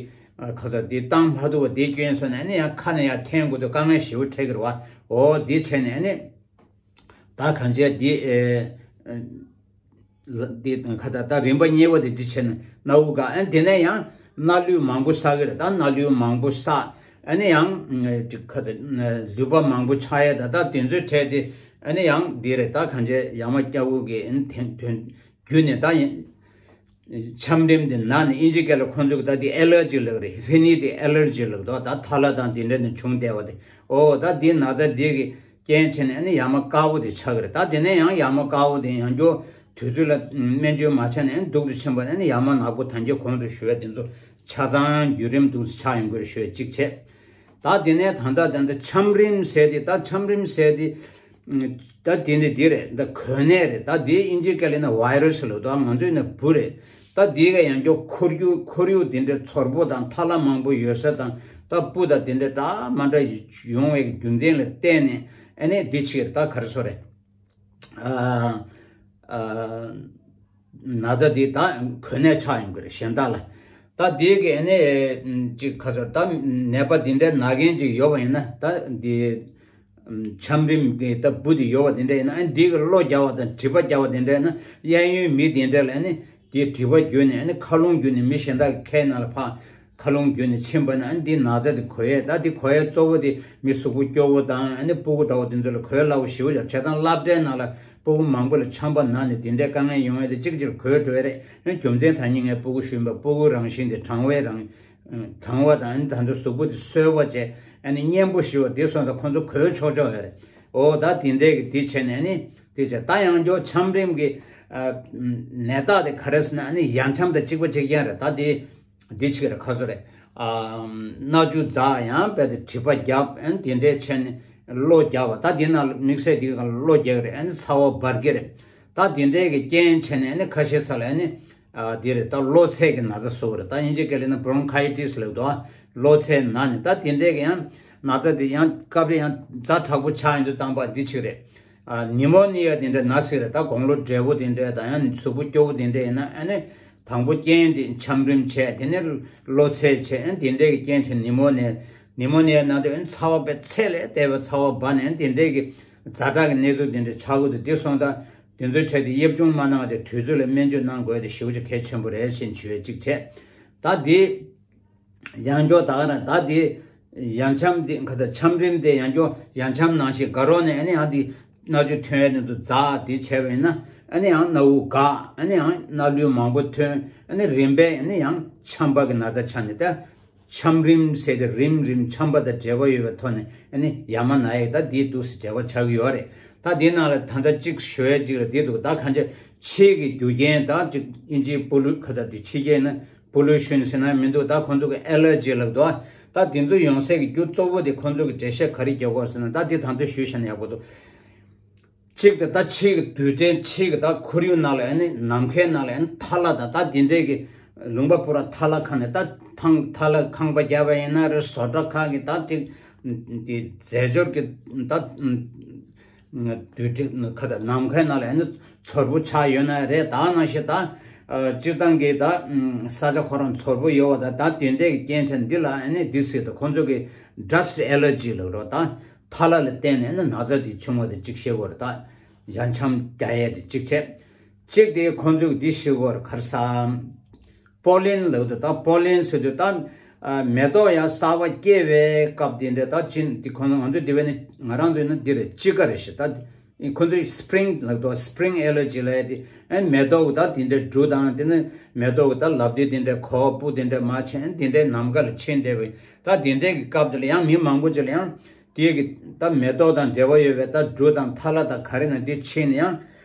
ཁ་ཚ་འདི་བཏང་མ་ཐུབ་པ་འདི་སྐྱོན་སོང་ནས་ཨ་ནི་ཡང་ཁ་ནས་ཡར་འཐེན་དགོས་དུས་དཀའ་ངལ་ཞེ་པོ་འཕྲད་ཀྱི་རེད་བ། འོ་འདི་བྱས་ནས་ཨ་ནི་ད་གང་བྱས་འདི་ཨེ་ འདི་ཁ་ད་ད་རིམ་པ་གཉིས་པ་དེ་འདི་བྱས་ནས་སྣ་བུག་ག་ཨ་ནི་དེ་ནས་ཡང་སྣ་ལུད་མང་པོ་བསགས་ཀྱི་རེད། ད་སྣ་ལུད་མང་པོ་བསགས། ཨ་ནི་ཡང་ཁ་ད་ལུད་པ་མང་པོ་ཆགས་ཡས་ད་ད་དེ་ཚོའི་གྲས་དེ་ཨ་ནི་ཡང་འདི་རེད། ད་གང་བྱས་ཡ་མ་སྐྱ་བོ་གི་ཨ་ནི་དོན་དོན་བརྒྱུད་ནས་ད་ཡིན། ཆམ་རིམས་དེ་ན་ནི་ཨིན་ཇི་སྐད་ལ་ཁོང་ཚོས་ད་དེ་ཨེ་ལར་ཇི་ལབ་རེད། ཧི་ནི་དེ་ཨེ་ལར་ཇི་ལབ་འདུག་ད་ཐ་ལ་དང་དེ་འདྲ་ནས་བྱུང་བསྡད་པ་དེ། ཨོ་ད་དེ་ན་ཚ་དེ་གི་རྐྱེན་བྱས་ནས་ཨ་ནི་ཡ་མ་དཀར་པོ་དེ་ཆགས་ཀྱི་རེད། ད་དེ་ནས་ཡང་ཡ་མ་དཀར་པོ་དེ་ཡང་བསྐྱར་དུས་ཚོད་ལ་སྨན་བཅོས་མ་བྱས་ནས་ཨ་ནི་སྡུག་ཏུ་ཕྱིན་པ་ནས་ཨ་ནི་ཡ་མ་ནག་པོ་ད་གིན་གོང་དུ་ཞུ་བ་དེ་ཚོ་ཆ་ཚང་བརྒྱུད་རིམ་འདུག་སེ་ཆགས་ཡོང་གི་རེད་ཞུ་བ་གཅིག་བྱས། ད་དེ་ནས་ད་ལྟ་ད་ལྟ་ཆམ་རིམས་ཟེར་དེ་ད་ཆམ་རིམས་ཟེར་དེ། ད་དེ་ནི་འདི་རེད། ད་གོ་ནད་རེད། ད་དེ་ཨིན་ཇི་སྐད་ལ་ན་བྷའི་ར་སི་ལབ་འདུག་ང་ཚོའི་ན་འབུ་རེད། ད་དེ་ག་ཡང་སྐྱོ་ཁོར་ཡུག་ཁོར་ཡུག་དེ་འདྲའི་ཚོར་པོ་དང་ཐ་ལ་མང་པོ་ཡོད་ས་དང་ད་སྤུ་དང་དེ་འདྲ་འདྲ་མ་འདྲ་ཡོང་བའི་རྒྱུ་མཚན་ལ་བརྟེན་ནས་ཨ་ནི་འདི་ཆིག་རེད། ད་ག་རེ་ཟེར་རེད། ཨ་ཨ་ན་ཚ་འདི་ད་གོ་ནད་ཆགས་ཡོང་གི་རེད་གཞན་དག་ལ། ད་འདི་གི་ཨ་ནི་ཅིག་ག་ཚོད་ད་ནད་པ་འདི་འདྲའི་ན་མཁན་ཅིག་ཡོད་པ་ཡིན་ན་ད་འདི། ཆམ་རིམས་ཀྱི་ད་འབུ་དེ་ཡོད་པ་དེ་འདྲ་ཡིན་ན་ཨ་ནི་འདི་གི་གློ་རྒྱག་པ་དང་མཁྲིས་པ་རྒྱག་པ་དེ་འདྲ་ཡིན་ན་གཡས་གཡོན་མི་དེ་འདྲ་ལ་ཨ་ནི་དེའི་མཁྲིས་པ་བརྒྱུད་ནས་ཨ་ནི་མཁའ་རླུང་བརྒྱུད་ནས་མི་གཞན་དག་གི་ཁའི་ནང་ལ་ཕར་མཁའ་རླུང་བརྒྱུད་ནས་ཕྱིན་པ་ན་ཨ་ནི་འདི་ན་ཚ་དེ་འགོས་ཡས། ད་འདི་འགོས་ཡས་གཙོ་བོ་དེ་མི་གཟུགས་པོ་སྐྱོ་བོ་དང་ཨ་ནི་སྤུ་གུ་འདྲ་བོ་དེ་ཚོ་ལ་འགོས་སླ་བོ་ཞེ་པོ་ཅིག་རེད། བྱས་ཙང་སློབ་གྲྭའི་ནང་ལ་སྤུ་གུ་མང་པོ་ལ་ཆམ་པ་ན་ནས་དེ་འདྲའི་དཀའ་ངལ་ཡོང་ཡས་དེ་གཅིག་གཅིག་འགོས་འགྲོ་ཡས་རེད། ཨ་ནི་རྒྱུ་མཚན་ད་ནི་ངས་སྤུ་གུ་ཞུས་པ་སྤུ་གུ་རང་བཞིན་དེ་གྲང་བའི་རང་། གྲང་བ་དང་ཨ་ནི་ད་ཚོ་གཟུགས་པོ་དེ་སོས་པ་བྱས་ཨ་ནི་མཉེན་པོ་ཞུ་བ་དེ་སོང་ཙང་ཁོང་ཚོ་འགོས་ཆོག་ཆོག་ཡོད་རེད། ཨོ་ད་དེ་འདྲས་ཀྱི་དེ་བྱས་ནས་ཨ་ནི་དེ་བྱས་ད་ཡང་སྐྱར་ཆམ་རིམས་ཀྱི་ནད་རྟགས་དེ་ག་རེ་ཟེར་ན་ཨ་ནི་ཡང་ཆམ་དང་གཅིག་པ་གཅིག་རྐྱང་རེད། ད་དེ་དེ་ཆིག་རེད་ག་ཚོད་རེད། སྣ་ཆུ་འཛག་ཡང་རྦད་དེ་མཁྲིས་པ་རྒྱབ་ཨ་ནི་དེ་འདྲས་བྱས་ནས་གློ་རྒྱག་པ་ད་དེ་ནང་དམིགས་བསལ་དེ་ག་གློ་རྒྱག་གི་རེད། ཨ་ནི་ཚ་བ་འབར་གི་རེད། ད་དེ་འདྲས་ཀྱི་རྐྱེན་བྱས་ནས་ཨ་ནི་ཁ་ཤས་ས་ལ་ཨ་ནི། ཨ་དེ་རེད། ད་གློ་ཚད་ཀྱི་ན་ཚ་བཟོ་བ་རེད། ད་དབྱིན་ཇི་སྐད་ལ་ན་bronchitis ལབ་འདུག་གློ་ཚད་ན་ནི་ད་དེ་འདྲས་ཀྱི་ཡང་ན་ཚ་དེ་ཡང་སྐབས་རེ་ཡང་ཛ་དྲག་པོ་ཆགས་ཡོང་དུས་ཙམ་པ་འདི་ཆིག་རེད། ཨ་ནི་མོ་ནི་ཡ་དེ་འདྲ་ན་སྲིད་རེད། ད་དགུང་ལོ་བགྲེས་པོ་དེ་འདྲས་དང་ཡང་ནི་གཟུགས་པོ་སྐྱོ་བོ་དེ་འདྲས་ཡིན་ན་ཨ་ནི་དང་པོ་རྐྱེན་དེ་ཆམ་རིམས་བྱས་དེ་ནས་གློ་ཚད་བྱས་ཨ་ནི་དེ་འདྲས་ཀྱི་རྐྱེན་བྱས་ནི་མོ་ནི་ནི་མོ་ནི་ཡ་ན་དུས་ཨ་ནི་ཚ་བ་དཔེ་ཚད་ལས་འདས་པའི་ཚ་བ་འབར་ནས་ཨ་ནི་དེ་འདྲས་ཀྱི་ཛ་དྲག་གི་གནས་ཚུལ་དེ་འདྲས་ཆགས་ཀྱི་འདུག་དེ་སོང་ཙང་། དེ་ཚོའི་གྲས་དེ་དབྱེ་བཅོས་མ་གནང་བ་བྱས་དུས་ཚོད་ལ་སྨན་བཅོས་གནང་དགོས་དེ་ཞེ་པོ་ཅིག་གལ་ཆེན་པོ་རེད་ཅེས་ཞུ་ཡས་གཅིག་བྱས། ད་དེ་ཡང་སྐྱར་ད་ག་རང་ད་དེ་ཡང་ཆམ་དེ་ག་ཚ་ཆམ་རིམས་དེ་ཡང་སྐྱར་ཡང་ཆམ་ནང་བཞིན་དགའ་རོགས་ནས་ཨ་ནི་ཡང་དེ་སྣ་ཆུ་ཐོན་ཡས་དེ་ཚོ་འཛག་དེ་བྱས་པ་ཡིན་ན་ཨ་ནི་ཡང་སྣ་བུག་འགག་ཨ་ནི་ཡང་སྣ་ལུད་མང་པོ་ཐོན་ཨ་ནི་རིམ་པས་ཨ་ནི་ཡང་ཆམ་པ་གི་ན་ཚ་ཆགས་ནས་ད། ཆམ་རིམས་ཟེར་ཏེ་རིམ་རིམ་ཆམ་པ་དང་འབྲེལ་བ་ཡོད་པའི་ཐོག་ནས་ཨ་ནི་ཡ་མ་ན་ཡས་ད་འདི་འདུག་སེ་འབྲེལ་བ་ཆགས་ཀྱི་ཡོད་རེད། ད་འདི་ནང་ལ་ད་ལྟ་གཅིག་ཞུ་ཡས་གཅིག་ལ་འདི་འདུག་ད་གང་ཅི་ཕྱིའི་གི་རྒྱུ་རྐྱེན་ད་གཅིག་ཨིན་ཇིའི་པོ་ལུ་ཁ་ད་འདི་ཕྱི་རྒྱལ་ན་པོ་ལུ་ཤུན་ཟེར་ན་མི་འདུག་ད་ཁོང་ཚོ་གི་ཨེ་ལར་ཇི་ལབ་འདུག་ད་འདི་ཚོ་ཡོང་སའི་གི་རྒྱུ་གཙོ་བོ་དེ་ཁོང་ཚོ་གི་འགྲེལ་བཤད་ག་རེ་རྒྱག་དགོས་ཟེར་ན་ད་འདི་ད་ལྟ་ཞུས་བཞག་ན་ཡག་པོ་འདུག་གཅིག་དེ་ད་ཕྱིའི་གི་རྡུལ་ཕྲན་ཕྱིའི་གི་ད་ཁོར་ཡུག་ནང་ལ་ཨ་ནི་ནམ་མཁའི་ནང་ལ་ཨ་ནི་ཐ་ལ་དང་ད་དེ་འདྲའི་གི་ལུང་པ་པུ་ར་ཐ་ལ་ཁ་ནས་ད་ཐང་ཐ་ལ་ཁང་པ་བརྒྱབ་པ་ཡིན་ན་རེད། བཟོ་གྲྭ་ཁག་གི་ད་དེ་དེ་རྫས་སྦྱོར་གི་ད་རྡུལ་ཕྲན་ཁ་ད་ནམ་མཁའི་ནང་ལ་ཨ་ནི་ཚོར་བུ་ཆགས་ཡོད་ན་རེད། ད་ནང་བཞིན་ད་སྤྱིར་བཏང་གི་ད་ས་ཆ་ཁོ་རང་ཚོར་བུ་ཡོད་པ་ད་ད་དེ་འདྲའི་གི་རྐྱེན་ཆ་འདི་ལ་ཨ་ནི་འདི་སྲིད་དུ་ཁོང་ཚོ་གི་dust allergy ལབ་རོགས་ད། ཐ་ལ་ལ་བརྟེན་ནས་ནི་ན་ཚ་དེ་བྱུང་བ་དེ་གཅིག་ཤེས་དགོས་རེད་ད། ཡང་ཆམ་རྒྱག་ཡས་དེ་གཅིག་བྱས། གཅིག་དེ་ཁོང་ཚོས་འདི་ཤེས་དགོས་རེད་ག་རེ་ཟེར། པོ་ལིན་ལབ་དུས་ད་པོ་ལིན་ཟེར་དུས་ད་མེ་ཏོག་ཡང་གསར་པ་སྐྱེ་བའི་སྐབས་དེ་འདྲ་ད་ཅི་འདི་ཁོང་ཚོ་ང་ཚོས་འདི་བས་ནི་ང་རང་ཚོས་ནི་འདི་རེད་དཔྱིད་ཀ་རེད་ཞེས་ད། ཁོང་ཚོས་spring ལབ་དུས་spring allergy ལབ་ཡས་དེ་ཨ་མེ་ཏོག་ད་དེ་འདྲ་འབྲུ་དང་དེ་ནི་མེ་ཏོག་ད་ལབ་དེ་དེ་འདྲ་གོ་སྤུ་དེ་འདྲ་མ་ཆེན་དེ་འདྲའི་ནམ་མཁའ་ལ་ཕྱིན་བསྡད་པ་ད་དེ་འདྲའི་གི་སྐབས་དེ་ལ་ཡང་མི་མང་པོ་ཅིག་ལ་ཡང་། དེ་གི་ད་མེ་ཏོག་དང་འབྲེལ་བ་ཡོད་པའི་ད་འབྲུ་དང་ཐ་ལ་དང་ག་རེ་ན་འདི་ཕྱིན་ནས་ཡང་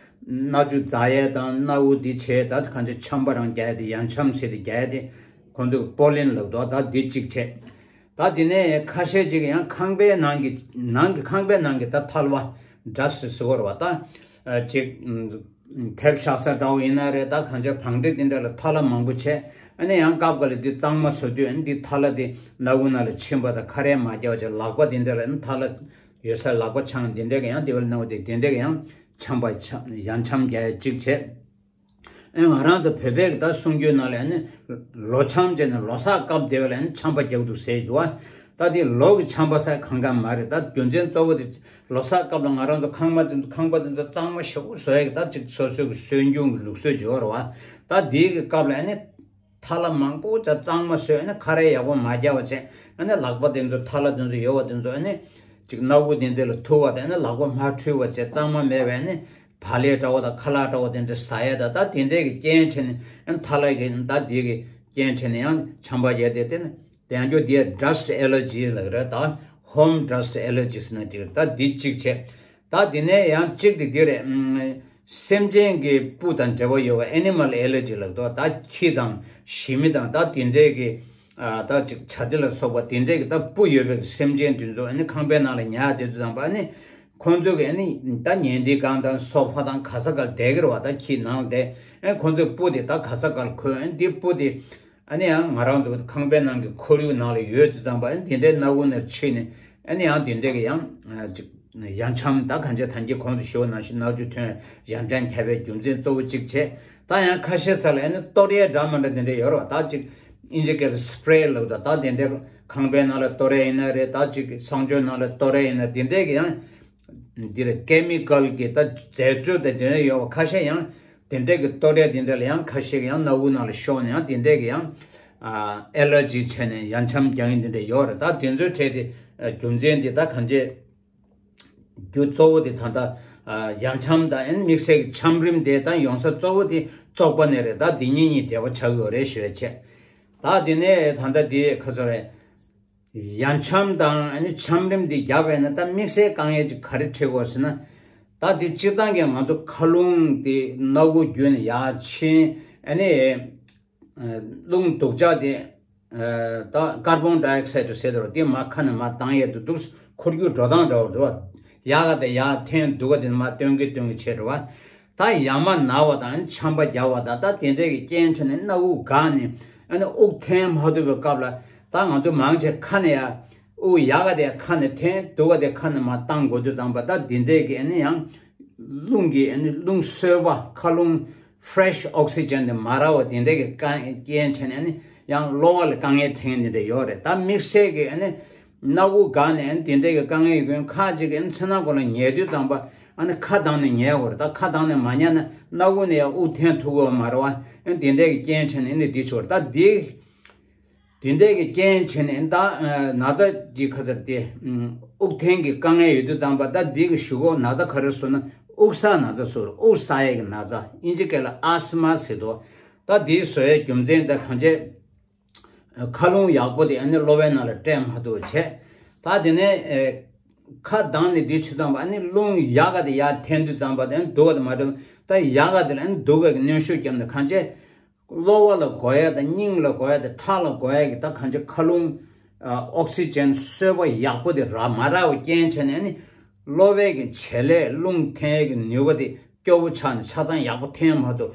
སྣ་ཆུ་འཛག་ཡས་དང་སྣ་བུག་འདི་བྱས་ད་གང་ཅི་ཆམ་པ་རང་རྒྱག་ཡས་དེ་ཡང་ཆམ་ཟེར་ཏེ་རྒྱག་ཡས་དེ་ཁོང་ཚོས་པོ་ལིན་ལབ་འདུག་ད་འདི་གཅིག་བྱས། ད་དེ་ནས་ཁ་ཤས་ཅིག་ཡང་ཁང་པའི་ནང་གི་ནང་གི་ཁང་པའི་ནང་གི་ད་ཐལ་བ་dust ཟེར་བ་རེད་བ་ད་ཅིག་དེབ་བཞག་ས་འདྲ་བོ་ཡིན་ན་རེད། ད་གང་ཅི་བང་སྒྲིག་དེ་འདྲ་ལ་ཐལ་བ་མང་པོ་བྱས་ཨ་ནི་ཡང་སྐབས་འགའ་ལ་འདི་གཙང་མ་བཟོ་དུས་ཨ་ནི་འདི་ཐལ་བ་དེ་སྣ་བུག་ནང་ལ་ཕྱིན་པ་དང་ཁ་རས་མ་བརྒྱབ་བྱས་ལག་པ་དེ་འདྲ་ལ་ཨ་ནི་ཐལ་བ་ཡོད་སར་ལག་པ་འཆང་དེ་འདྲ་གི་ཡང་དེ་བ་ལ་སྣ་བུག་དེ་དེ་འདྲ་གི་ཡང་ཆམ་པ་ཆམ་ཡང་ཆམ་རྒྱག་ཡ་གཅིག་བྱས། ཨ་ང་རང་ཚོ་བོད་པའི་ད་གསུང་རྒྱུན་ནང་ལ་ཨ་ནི་ལོ་ཆམ་བྱས་ནས་ལོ་གསར་སྐབས་དེ་བ་ལ་ཨ་ནི་ཆམ་པ་རྒྱག་འདུག་ཟེར་འདུག་བ། ད་དེ་ལོ་གི་ཆམ་པ་ས་གང་ག་མ་རེད། ད་རྒྱུ་མཚན་གཙོ་བོ་དེ་ལོ་གསར་སྐབས་ལ་ང་རང་ཚོ་ཁང་པ་དེ་ཚོ་ཁང་པ་དེ་ཚོ་གཙང་མ་ཞེ་པོ་བཟོ་ཡ་གི་ད་ཅིག་སོ་སོའི་གི་སྲོལ་རྒྱུན་གི་ལུགས་སྲོལ་ཅིག་ཡོད་རེད་བ། ད་དེའི་གི་སྐབས་ལ་ཨ་ནི་ཐལ་བ་མང་པོ་ད་གཙང་མ་བཟོས། ཨ་ནི་ཁ་རས་ཡག་པོ་མ་རྒྱག་པ་བྱས། ཨ་ནི་ལག་པ་དེ་ཚོ་ཐལ་བ་དེ་ཚོ་ཡོད་པ་དེ་ཚོ་ཨ་ནི་ཅིག་སྣ་ཁུག་དེ་ཚོ་ལ་ཐུག་པ་དང་ཨ་ནི་ལག་པ་མ་འཁྲུད་པ་བྱས། གཙང་མ་མེད་པའི་ཨ་ནི་བག་ལེབ་འདྲ་བོ་དང་ཁ་ལག་འདྲ་བོ་དེ་འདྲ་ཟ་ཡ་ད་ད་དེ་འདྲའི་གི་རྐྱེན་བྱས་ནས་ཨ་ནི་ཐལ་བ་གི་ད་དེའི་གི་རྐྱེན་བྱས་ནས་ཡང་ཆམ་པ་རྒྱག་དེ་དེ་ནི་དེ་ཡང་རྒྱུ་དེ་dust allergies ལབ་རེད། ད་home dust allergies ན་དེ་ད་འདི་གཅིག་བྱས། ད་དེ་ནས་ཡང་གཅིག་དེ་འདི་རེད། ཨམ། སེམས་ཅན་གྱི་སྤུ་དང་འབྲེལ་བ་ཡོད་པ་animal allergy ལབ་འདུག་ད་ཁྱི་དང་ཞི་མི་དང་ད་དེ་འདྲའི་གི་ཨ་ད་ཅིག་བྱ་དེ་ལ་སོགས་པ་དེ་འདྲའི་གི་ད་སྤུ་ཡོད་པའི་སེམས་ཅན་དེ་ཚོ་ཨ་ནི་ཁང་པའི་ནང་ལ་ཉལ་དེ་ཚོ་དང་པ་ཨ་ནི་ཁོང་ཚོ་གི་ཨ་ནི་ད་ཉལ་འདི་གང་དང་སོ་ཕ་དང་ག་ས་གར་བསྡད་ཀྱི་རེད་བ། ད་ཁྱི་ནང་བསྡད་ཨ་ཁོང་ཚོའི་སྤུ་དེ་ད་ག་ས་གར་འཁོད་ཨ་ནི་འདི་སྤུ་དེ་ཨ་ནི་ཡང་ང་རང་ཚོ་ཁང་པའི་ནང་གི་ཁོར་ཡུག་ནང་ལ་ཡོད་དུས་ཙམ་པ་ཨ་ནི་དེ་འདྲའི་སྣ་ཁུག་ནང་ཕྱིན་ནས་ཨ་ནི་ཡང་དེ་འདྲའི་གི་ཡང་ཅིག་ཡང་ཆམ་ད་གང་ཅི་ཐང་གི་གོང་དུ་ཞུ་ནང་བཞིན་ནག་ཆུ་ཐོན་ཡང་ཅན་ཁྱབ་པའི་རྒྱུ་མཚན་གཙོ་བོ་གཅིག་བྱས། ད་ཡང་ཁ་ཤས་ས་ལ་ཨ་ནི་གཏོར་ཡས་འདྲ་མི་འདྲ་དེ་འདྲའི་ཡོད་རེད་བ། ད་ཅིག་ཨིན་ཇི་སྐད་ལ་spray ལབ་ད་ད་དེ་འདྲའི་ཁང་པའི་ནང་ལ་གཏོར་ཡས་ཡིན་ན་རེད། ད་ཅིག་གསང་སྤྱོད་ནང་ལ་གཏོར་ཡས་ཡིན་ན་དེ་འདྲའི་གི་ཡང་འདི་རེད། chemical གི་ད་རྫས་སྤྱོད་དེ་དེ་འདྲ་ཡོད་བ། ཁ་ཤས་ཡང་དེ་འདྲའི་གི་གཏོར་ཡས་དེ་འདྲ་ལ་ཡང་ཁ་ཤས་ཀྱི་ཡང་སྣ་བུག་ནང་ལ་ཤོར་ནས་ཡང་དེ་འདྲའི་གི་ཡང་ཨ་allergy བྱས་ནས་ཡང་ཆམ་རྒྱག་ཡིན་དེ་འདྲ་ཡོད་རེད། ད་དེ་ཚོའི་གྲས་དེ་རྒྱུ་མཚན་དེ་ད་གང་ཅི་རྒྱུ་གཙོ་བོ་དེ་ད་ལྟ་ཡང་ཆམ་དང་དམིགས་བསལ་གྱི་ཆམ་རིམས་དེ་ད་ཡོང་ས་གཙོ་བོ་དེ་བཙོག་པ་ནས་རེད། ད་འདི་གཉིས་གཉིས་འབྲེལ་བ་ཆགས་ཡོད་རེད་ཞུ་ཡ་བྱས། ད་དེ་ནས་ད་ལྟ་དེ་ཁ་ཚོ་རེད། ཡང་ཆམ་དང་ཨ་ནི་ཆམ་རིམས་འདི་རྒྱག་པས་ན་ད་དམིགས་བསལ་དཀའ་ངལ་ཅིག་ག་རེ་འཕྲད་དགོས་ཟེར་ན། ད་དེ་སྤྱིར་བཏང་གི་ང་ཚོ་མཁའ་རླུང་དེ་སྣ་ཁུག་བརྒྱུད་ནས་ཡར་ཕྱིན་ཨ་ནི་རླུང་སྡུག་ཅག་དེ་ད་carbon dioxide ཟེར་དུས་དེ་མར་ཁ་ནས་མར་ལྡང་ཡས་དུ་འདུག་འཁོར་རྒྱུག་འགྲོ་སྟངས་འདྲ་བོ་འདུག་བ། ཡག་ག་དེ་ཡར་འཐེན་སྡུག་ག་དེ་མར་སྟོན་གི་སྟོན་གི་བྱས་འགྲོ་བ། ད་ཡ་མ་ན་བ་དང་ཆམ་པ་རྒྱག་པ་དང་ད་དེ་འདྲའི་གི་རྐྱེན་བྱས་ནས་སྣ་དབུགས་འགག་ནས་ཨ་ནི་དབུགས་འཐེན་མ་ཐུབ་པའི་སྐབས་ལ་ད་ང་ཚོ་མང་ཆེ་ཁ་ནས་ཡ་དབུགས་ཡག་ག་དེ་ཁ་ནས་འཐེན་སྡུག་ག་དེ་ཁ་ནས་མར་བཏང་དགོས་དུས་ཙམ་པ་ད་དེ་འདྲའི་གི་ཨ་ནི་ཡང་རླུང་གི་ཨ་ནི་རླུང་སོས་པ་མཁའ་རླུང་fresh oxygen དེ་མ་རག་པ་དེ་འདྲའི་གི་དཀའ་རྐྱེན་བྱས་ནས་ཨ་ནི་ཡང་གློ་བ་ལ་དཀའ་ངལ་འཕྲད་མཁན་དེ་འདྲ་ཡོད་རེད། ད་དམིགས་བསལ་གི་ཨ་ནི་སྣ་དབུགས་འགག་ནས་ཨ་ནི་དེ་འདྲའི་གི་དཀའ་ངལ་ཡོད་མཁན་ཁག་ཅིག་གི་ཨ་ནི་མཚན་ནག་སྐོར་ལ་ཉལ་དུས་ཙམ་པ་ཨ་ནི་ཁ་གདངས་ནས་ཉལ་དགོས་རེད། ད་ཁ་གདངས་ནས་མ་ཉལ་ན་སྣ་དབུགས་ནས་ཡང་དབུགས་འཐེན་ཐུབ་ཀྱི་ཡོད་མ་རེད་བ། ཨ་ནི་དེ་འདྲའི་གི་རྐྱེན་བྱས་ནས་ཨ་ནི་འདི་ཆོག་རེད། ད་འདི་དེ་འདྲའི་གི་རྐྱེན་བྱས་ནས་ད་ན་ཚ་གི་ཁ་ཟེར་ཏེ་དབུགས་འཐེན་གི་དཀའ་ངལ་ཡོད་དུས་ཙམ་པ་ད་འདི་གི་གཞུག་གུ་ན་ཚ་ག་རེ་བཟོ་ན་དབུགས་བསགས་ན་ཚ་བཟོ་རེད། དབུགས་བསགས་ཡས་གི་ན་ཚ་ཨིན་ཇི་སྐད་ལ་asthma ཟེར་དོ། ད་འདི་བཟོ་ཡས་རྒྱུ་མཚན་ད་གང་བྱས། མཁའ་རླུང་ཡག་པོ་དེ་ཨ་ནི་གློ་བའི་ནང་ལ་སྤྲད་མ་ཐུབ་པ་བྱས། ད་དེ་ནས་ཨེ་ཁ་གདངས་ནས་དེ་ཆུ་ཙམ་པ་ཨ་ནི་རླུང་ཡག་ག་དེ་ཡར་འཐེན་དུས་ཙམ་པ་དེ་ཨ་ནི་སྡུག་ག་དེ་མ་འགྲོ། ད་ཡག་ག་དེ་ལ་ཨ་ནི་སྡུག་ག་གི་གནོན་ཤུགས་བརྒྱབ་ནས་གང་བྱས། གློ་བ་ལ་འགོས་ཡ་དང་སྙིང་ལ་འགོས་ཡ་དང་ཁྲག་ལ་འགོས་ཡ་གི་ད་གང་བྱས་མཁའ་རླུང་ཨ་ཨོག་སི་ཇན་སོས་པ་ཡག་པོ་དེ་རག་མ་རག་པའི་རྐྱེན་བྱས་ནས་ཨ་ནི་གློ་བའི་གི་བྱེད་ལས་རླུང་འཐེན་ཡ་གི་ནུས་པ་དེ་སྐྱོ་བོ་ཆགས་ནས་ཆ་ཚང་ཡག་པོ་འཐེན་མ་ཐུབ།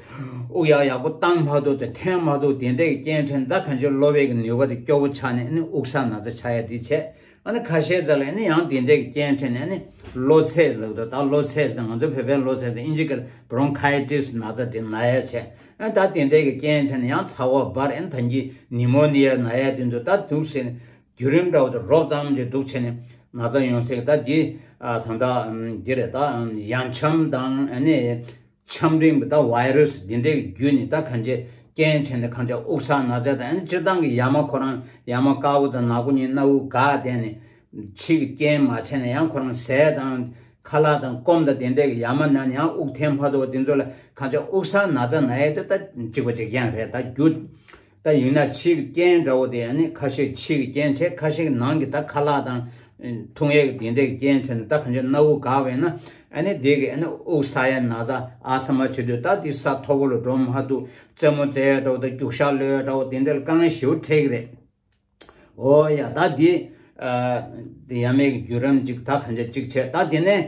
དབུགས་ཡག་ཡག་པོ་བཏང་མ་ཐུབ་དེ་འཐེན་མ་ཐུབ་དེ་འདྲའི་རྐྱེན་ཕྲན་ད་གང་ཅི་གློ་བའི་གི་ནུས་པ་དེ་སྐྱོ་བོ་ཆགས་ནས་ཨ་ནི་དབུགས་བསགས་ན་ཚ་ཆགས་ཡ་དེ་བྱས། ཨ་ནི་ཁ་ཤས་ཚོ་ལ་ཨ་ནི་ཡང་དེ་འདྲའི་གི་རྐྱེན་ཕྲན་ནས་ཨ་ནི་གློ་ཚད་ལབ་འདུག་ད་གློ་ཚད་ཟེར་ང་ཚོ་བོད་པའི་གློ་ཚད་དེ་ཨིན་ཇི་སྐད་bronchitis ན་ཚ་དེ་ན་ཡ་བྱས། ཨ་ནི་ད་དེ་འདྲའི་གི་རྐྱེན་ཕྲན་ནས་ཡང་ཚ་བ་འབར་ཨ་ནི་ད་གིན་pneumonia ན་ཡ་དེ་འདུག་ད་འདུག་ཟེར་ནས། བརྒྱུད་རིམ་འདྲ་བོ་དེ་རོབ་ཙམ་དེ་འདུག་བྱས་ནས་ན་ཚ་ཡོང་སྲིད། ད་འདི་ད་ལྟ་འདི་རེད། ད་ཡང་ཆམ་དང་ཨ་ནི་ཆམ་རིམས་ད་virus འདི་འདྲའི་བརྒྱུད་ནས་ད་གང་ཅི་རྐྱེན་བྱས་ནས་གང་ཅི་དབུགས་བསགས་ན་ཚ་དང་ཨ་ནི་སྤྱིར་བཏང་གི་ཡ་མ་ཁོ་རང་ཡ་མ་དཀར་པོ་དང་ནག་པོ་གཉིས་སྣ་དབུགས་འགག་བསྡད་ནས་ཕྱི་གི་རྐྱེན་མ་བྱས་ནས་ཡང་ཁོ་རང་ཟས་དང་ཁ་ལག་དང་སྐོམ་དང་དེ་འདྲའི་གི་ཡ་མ་ན་ནས་ཡང་དབུགས་འཐེན་མ་ཐུབ་པ་དེ་ཚོ་ལ་གང་ཅི་དབུགས་བསགས་ན་ཚ་ན་ཡས་དེ་ད་གཅིག་པ་གཅིག་རྐྱང་རེད། ད་རྒྱུ་ད་ཡིན་ན་ཕྱིའི་རྐྱེན་འདྲ་བོ་དེ་ཨ་ནི་ཁ་ཤས་ཕྱིའི་རྐྱེན་བྱས། ཁ་ཤས་ནང་གི་ད་ཁ་ལག་དང་འཐུང་ཡས་ཀྱི་དེ་འདྲའི་རྐྱེན་བྱས་ནས་ད་གང་ཅི་སྣ་དབུགས་འགག་པས་ན་ཨ་ནི་དེ་གི་ཨ་ནི་དབུགས་བསགས་ཡས་ན་ཚ་ཨ་ས་མ་བྱེད་དུས་ད་དེ་ས་མཐོ་པོ་ལ་འགྲོ་མ་ཐུབ། རྩེད་མོ་རྩེ་ཡས་འདྲ་བོ་དང་རྒྱུག་ཤར་གློད་ཡས་འདྲ་བོ་དེ་འདྲ་ལ་དཀའ་ངལ་ཞེ་པོ་འཕྲད་ཀྱི་རེད། འོ་ཡ་ད་དེ་ཡ་མའི་གི་བརྒྱུད་རིམ་ཅིག་ད་གང་ཅི་ཅིག་བྱས། ད་དེ་ནས།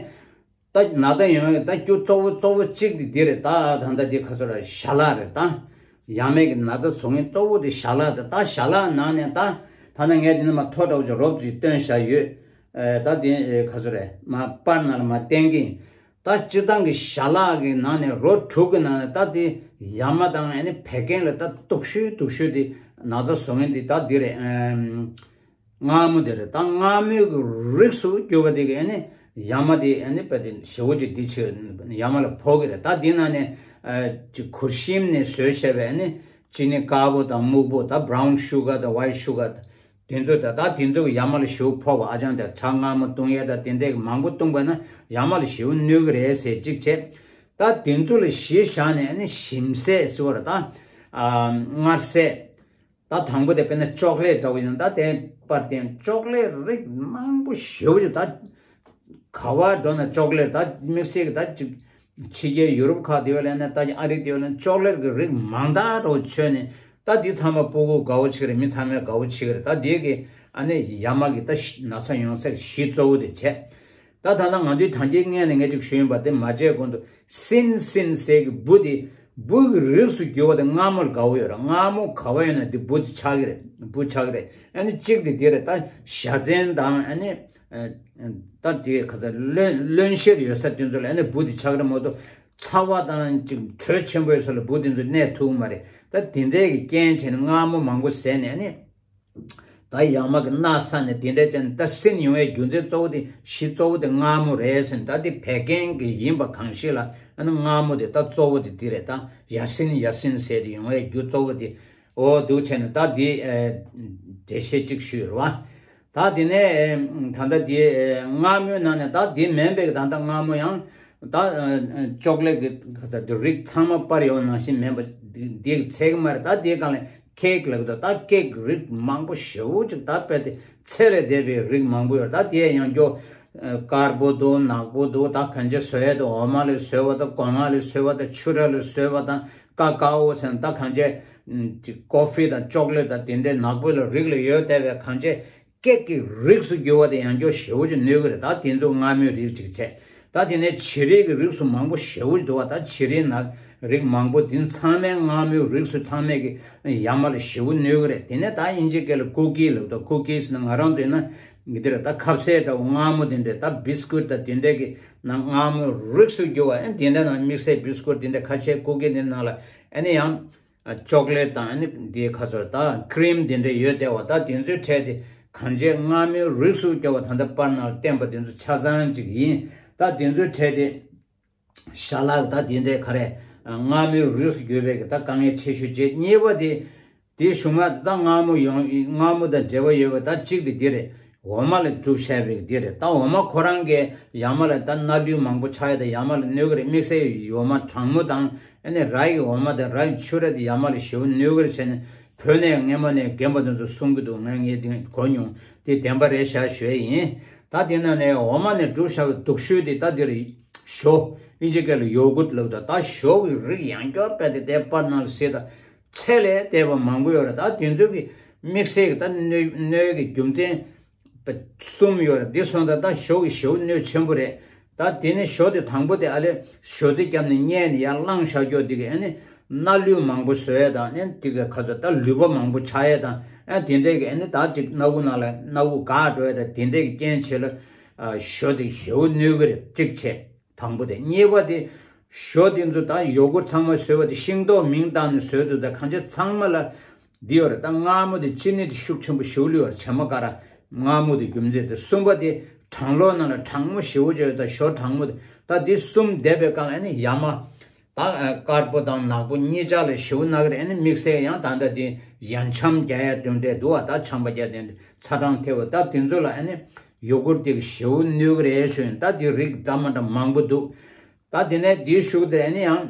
ད་ན་ཚ་ཡོང་ཡོད་ད་རྒྱུ་གཙོ་བོ་གཙོ་བོ་གཅིག་དེ་འདི་རེད། ད་ད་ལྟ་འདི་ཁ་ཚོ་ར་ཞལ་ལག་རེད། ད་ཡ་མའི་གི་ན་ཚ་བཟོ་མཁན་གཙོ་བོ་དེ་ཞལ་ལག་རེད། ད་ཞལ་ལག་ནང་ནས་ད་ད་ནང་ངས་འདི་ནས་མ་ཐོ་འདྲ་བོ་ཅིག་རོབ་ཅིག་བཏོན་བཞག་ཡོད། ཨེ་ད་དེ་ཨེ་ཁ་ཚོ་རེད་མ་པར་ནང་ལ་མ་བསྟན་གི། ད་སྤྱིར་བཏང་གི་ཞལ་ལག་གི་ནང་ནས་རོ་དྲུག་གི་ནང་ནས་ད་དེ་ཡ་མ་དང་ཨ་ནི་བད་ཀན་ལ་ད་སྡུག་ཤོས་སྡུག་ཤོས་དེ་ན་ཚ་བཟོ་མཁན་དེ་ད་འདི་རེད། ཨེམ། མངར་མོ་དེ་རེད། ད་མངར་མོའི་གི་རིགས་སུ་གྱུར་པ་དེ་གི་ཨ་ནི་ཡ་མ་དེ་ཨ་ནི་དཔེ་དེ་ཞེ་པོ་ཅིག་འདི་ཕྱིར་ཡ་མ་ལ་ཕོག་གི་རེད། ད་འདི་ནང་ནས་ཨ་ཅིག་གུར་ཤམ་ནས་བཟོས་བྱས་པའི་ཨ་ནི་ཅི་ནི་དཀར་པོ་དང་སྨུག་པོ་ད་brown sugar དང་white sugar དང་དེ་ཚོ་ད་ད་དེ་ཚོ་གི་ཡ་མ་ལ་ཞེ་པོ་ཕོག་པ། ཨ་ཅང་དང་བྱ་མངར་མོ་བཏུང་ཡས་དང་དེ་འདྲའི་གི་མང་པོ་བཏུང་པ་ན་ཡ་མ་ལ་ཞེ་པོ་གནོད་གི་རེད་ཟེར་གཅིག་བྱས། ད་དེ་ཚོ་ལ་གཞི་བཞག་ནས་ཨ་ནི་ཞིམ་ཟས་ཟེར་བ་རེད། ད་ཨ་མངར་ཟས། ད་དང་པོ་དེ་དཔེར་ན་ཅོག་ལེ་ཊི་འདྲ་བོ་ཡིན་ན་ད་དེ་པར་དེ་ཅོག་ལེ་ཊི་རིགས་མང་པོ་ཞེ་པོ་ཅིག་ད་ག་བ་འགྲོ་ན་ཅོག་ལེ་ཊི། ད་དམིགས་བསལ་གྱི་ད་ཅིག་ཕྱི་རྒྱལ་ཡུ་རོབ་ཁག་དེ་བ་ལ་ན་ད་ཨ་རི་དེ་བ་ལ་ན་ཅོག་ལེ་ཊི་གི་རིགས་མང་དག་འདྲ་བོ་མཆོད་ནས། ད་དེ་ཚང་མ་སྤུ་གུ་དགའ་བོ་བྱེད་ཀྱི་རེད། མི་ཚང་མས་དགའ་བོ་བྱེད་ཀྱི་རེད། ད་དེ་གི་ཨ་ནི་ཡ་མ་གི་ད་ན་ཚ་ཡོང་སའི་གཞི་གཙོ་བོ་དེ་བྱས། ད་ད་ལྟ་ང་ཚོའི་ཐང་རྒྱལ་སྔོན་ནས་ངས་ཅིག་ཞུས་ཡིན་པ་དེ་མ་བརྗེད་གོང་དུ་སིན་སིན་ཟེར་གི་འབུ་དེ་འབུ་གི་རིགས་སུ་གྱུར་པ་དེ་མངར་མོ་ལ་དགའ་བོ་ཡོད་རེད། མངར་མོ་ག་བ་ཡོད་ན་དེ་འབུ་དེ་ཆགས་ཀྱི་རེད། འབུ་ཆགས་ཀྱི་རེད། ཨ་ནི་གཅིག་དེ་དེ་རེད། ད་བཞའ་ཚན་དང་ཨ་ནི་ད་དེ་ག་ཚ་རློན་རློན་གཤེར་ཡོད་ས་དེ་ཚོ་ལ་ཨ་ནི་འབུ་དེ་ཆགས་ཀྱི་རེད་མ་གཏོགས་ཚ་བ་དང་ཅིག་དྲོད་ཆེན་པོ་ཡོད་ས་ལ་འབུ་དེ་ཚོ་གནས་ཐུབ་ཀྱི་མ་རེད། ད་དེ་འདྲའི་གི་རྐྱེན་བྱས་ནས་མངར་མོ་མང་པོ་བཟས་ནས་ཨ་ནི། ད་ཡ་མ་གི་ན་ཚ་ནས་དེ་འདྲ་ཅན་ད་སིན་ཡོང་བའི་རྒྱུ་མཚན་གཙོ་བོ་དེ་གཞི་གཙོ་བོ་དེ་མངར་མོ་རེད་ཟེར་ནས། ད་དེ་བད་ཀན་གི་ཡིན་པ་གང་ཞིག་ལ་ཨ་ནི་མངར་མོ་དེ་ད་གཙོ་བོ་དེ་དེ་རེད། ད་ཡ་སིན་ཡ་སིན་ཟེར་དེ་ཡོང་བའི་རྒྱུ་གཙོ་བོ་དེ་འོ་འདུག་བྱས་ནས་ད་དེ་འགྲེལ་བཤད་ཅིག་ཞུས་རེད་བ། ད་དེ་ནས་ད་ལྟ་དེ་མངར་མོའི་ནང་ནས་ད་དེ་མིན་པའི་ད་ལྟ་མངར་མོ་ཡང་ད་ཅོག་ལེ་ཊི་གི་ག་ས་དེ་རིགས་ཚང་མ་པར་ཡོང་ནང་བཞིན་མིན་པ་དེ་ཚད་ཀྱི་མ་རེད། ད་དེའི་སྒང་ལ་ཀེག་ལབ་ཀྱི་འདུག་ད་ཀེག་རིགས་མང་པོ་ཞེ་པོ་ཅིག་ད་དཔེ་དེ་ཚད་ལས་འདས་པའི་རིགས་མང་པོ་ཡོད། ད་དེ་ཡང་སྐྱོ་དཀར་པོ་འདུག་ནག་པོ་འདུག་ད་གང་ཅི་བཟོ་ཡས་དེ་འོ་མ་ལས་བཟོས་པ་དང་སྒོ་ང་ལས་བཟོས་པ་དང་ཕྱུར་ར་ལས་བཟོས་པ་དང་ཀ་ཀའོ་ཟེར་ན་ད་གང་ཅི་ཀོ་ཧྥི་དང་ཅོག་ལེ་ཊི་དང་དེ་འདྲའི་ནག་པོ་ལ་རིགས་ལ་ཡོད་བསྡད་པའི་གང་ཅི་ཀེག་གི་རིགས་སུ་གྱུར་པ་དེ་ཡང་སྐྱོ་ཞེ་པོ་ཅིག་གནོད་ཀྱི་རེད། ད་དེ་ཚོ་མངར་མོའི་རིགས་ཅིག་བྱས། ད་དེ་ནས་བྱི་རིལ་གྱི་རིགས་སུ་མང་པོ་ཞེ་པོ་ཅིག་འདུག་བ། ད་བྱི་རིལ་ནག་རིགས་མང་པོ་དེ་ཚང་མའི་མངར་མོའི་རིགས་སུ་ཚང་མས་ཀྱི་ཡ་མ་ལ་ཞེ་པོ་གནོད་ཀྱི་རེད། དེ་ནས་ད་དབྱིན་ཇི་སྐད་ལ་ཀུ་ཀི་ལབ་འདུག་ཀུ་ཀི་ཟེར་ན་ང་རང་ཚོའི་ན་འདི་རེད། ད་ཁ་ཟས་འདྲ་བོ་མངར་མོ་དེ་འདྲས་ད་བིས་ཀུད་ད་དེ་འདྲས་ཀྱི་ནང་མངར་མོའི་རིགས་སུ་གྱུར་པ་ཨེ་དེ་འདྲ་ནང་དམིགས་བསལ་བིས་ཀུད་དེ་འདྲས་ཁ་ཤས་ཀུ་ཀི་དེ་ནང་ལ་ཨ་ནི་ཡང་། ཅོག་ལེ་ཊི་དང་ཨ་ནི་འདི་ཁ་ཚོར་ད་ཀི་རིམ་དེ་འདྲ་ཡོད་བསྡད་བ། ད་དེ་ཚོའི་གྲས་དེ་གང་ཅི་མངར་མོའི་རིགས་སུ་སྐྱོ་བ་ད་ལྟ་པར་ནང་བསྟན་པ་དེ་ཚོ་ཆ་ཚང་ཅིག་ཡིན། ད་དེ་ཚོའི་གྲས་དེ་ཞལ་ལག་ད་དེ་འདྲའི་ག་རེ་མངར་མོའི་རིགས་སུ་གྱུར་པའི་གི་ད་དཀའ་ངལ་ཆེ་ཤོས་བྱེད། གཉིས་པ་དེ་དེའི་གཞུག་མ་ད་མངར་མོ་ཡོང་མངར་མོ་དང་འབྲེལ་བ་ཡོད་པ་ད་གཅིག་དེ་འདི་རེད། འོ་མ་ལས་གྲུབ་བྱས་པའི་འདི་རེད། ད་འོ་མ་ཁོ་རང་གི་ཡ་མ་ལ་ད་སྣ་ལུད་མང་པོ་ཆགས་ཡ་ད་ཡ་མ་ལ་གནོད་གི་རེད། དམིགས་བསལ་འོ་མ་གྲང་མོ་དང་ཨ་ནི་ར་ཡི་འོ་མ་དང་ར་ཡི་ཕྱུར་ར་དེ་ཡ་མ་ལ་ཞེ་པོ་གནོད་གི་རེད་བྱས་ནས་བོད་ནས་སྔས་མ་ནས་རྒན་པ་དེ་ཚོ་གསུང་གི་འདུག་ངས་ངས་དེ་གོ་མྱོང་། དེ་བདེན་པ་རེད་ཤག་ཞུ་ཡ་ཡིན། ད་དེ་ནང་ནས་འོ་མ་ནས་གྲུབ་བྱ་བའི་སྡུག་ཤོས་དེ་ད་དེ་རེད། ཞོ། དབྱིན་ཇི་སྐད་ལ་ཡོ་གུར་ལབ་ད། ད་ཞོ་གི་རིགས་ཡང་སྐྱར་སྤེལ་ཏེ་དེ་པར་ནང་ལ་གཟིགས་ད། ཚད་ལས་འདས་པ་མང་པོ་ཡོད་རེད། ད་དེ་ཚོ་གི་དམིགས་བསལ་གྱི་ད་གནོད་གནོད་ཀྱི་རྒྱུ་མཚན་གསུམ་ཡོད་རེད། འདི་སོང་ཙང་ད་ཞོ་གི་ཞེ་པོ་གནོད་ཆེན་པོ་རེད། ད་དེ་ནི་ཞོ་དེ་དང་པོ་དེ་ཨ་ལས་ཞོ་རྩི་བརྒྱབ་ནས་བསྙལ་ནས་ཡར་བླངས་བཞག་རྒྱུ་དེ་གི་ཨ་ནི་སྣ་ལུད་མང་པོ་བཟོ་ཡས་དང་ཨ་ནི་དེ་གི་ཁ་ཚ་ད་ལུད་པ་མང་པོ་ཆགས་ཡས་དང་ཨ་དེ་འདྲས་གི་ཨ་ནི་ད་ཅིག་སྣ་བུག་ནང་ལ་སྣ་བུག་འགག་འགྲོ་ཡས་དང་དེ་འདྲས་གི་རྐྱེན་བྱས་ལ་ཞོ་དེ་ཞེ་པོ་གནོད་གི་རེད། གཅིག་བྱས། དང་པོ་དེ། གཉིས་པ་དེ། ཞོ་དེ་ཚོ་ད་ཡོ་གུར་ཚང་མ་བཟོས་པ་དེ་ཤིང་ཏོག་མིང་བཏགས་ནས་བཟོས་འདུག་ད་གང་ཅི་ཚང་མ་ལ་འདི་ཡོད་རེད། ད་མངར་མོ་དེ་ཅི་ནི་དེ་ཤུགས་ཆེན་པོ་ཞེ་པོ་ལུས་པ་རེད། བྱེ་མ་ཀ་ར་མངར་མོ་དེ་རྒྱུ་མཚན་དེ། གསུམ་པ་དེ་གྲང་ལོག་ནང་ལ་གྲང་མོ་ཞེ་པོ་ཅིག་ཡོད། ད་ཞོ་གྲང་མོ་དེ། ད་འདི་གསུམ་བསྡེབས་པའི་སྒང་ལ་ཨ་ནི་ཡ་མ་ད་དཀར་པོ་དང་ནག་པོ་གཉིས་ཆ་ལ་ཞེ་པོ་ན་གི་རེད། ཨ་ནི་དམིགས་བསལ་ཡང་ད་ལྟ་དེ་ཡ་འཆམ་རྒྱག་ཡ་དེ་འདྲས་འདུག་བ། ད་ཆམ་པ་རྒྱག་དེ་འདྲས་ཚ་གྲང་ཐེབས་པ་ད་དེ་ཚོ་ལ་ཨ་ནི། ཡོ་གུར་དེ་གི་ཞེ་པོ་གནོད་གི་རེད་ཞུ་ཡིན། ད་དེ་རིགས་འདྲ་མ་འདྲ་མང་པོ་འདུག་ད་དེ་ནས་དེའི་གཞུག་དེ་ཨ་ནི་ཡང་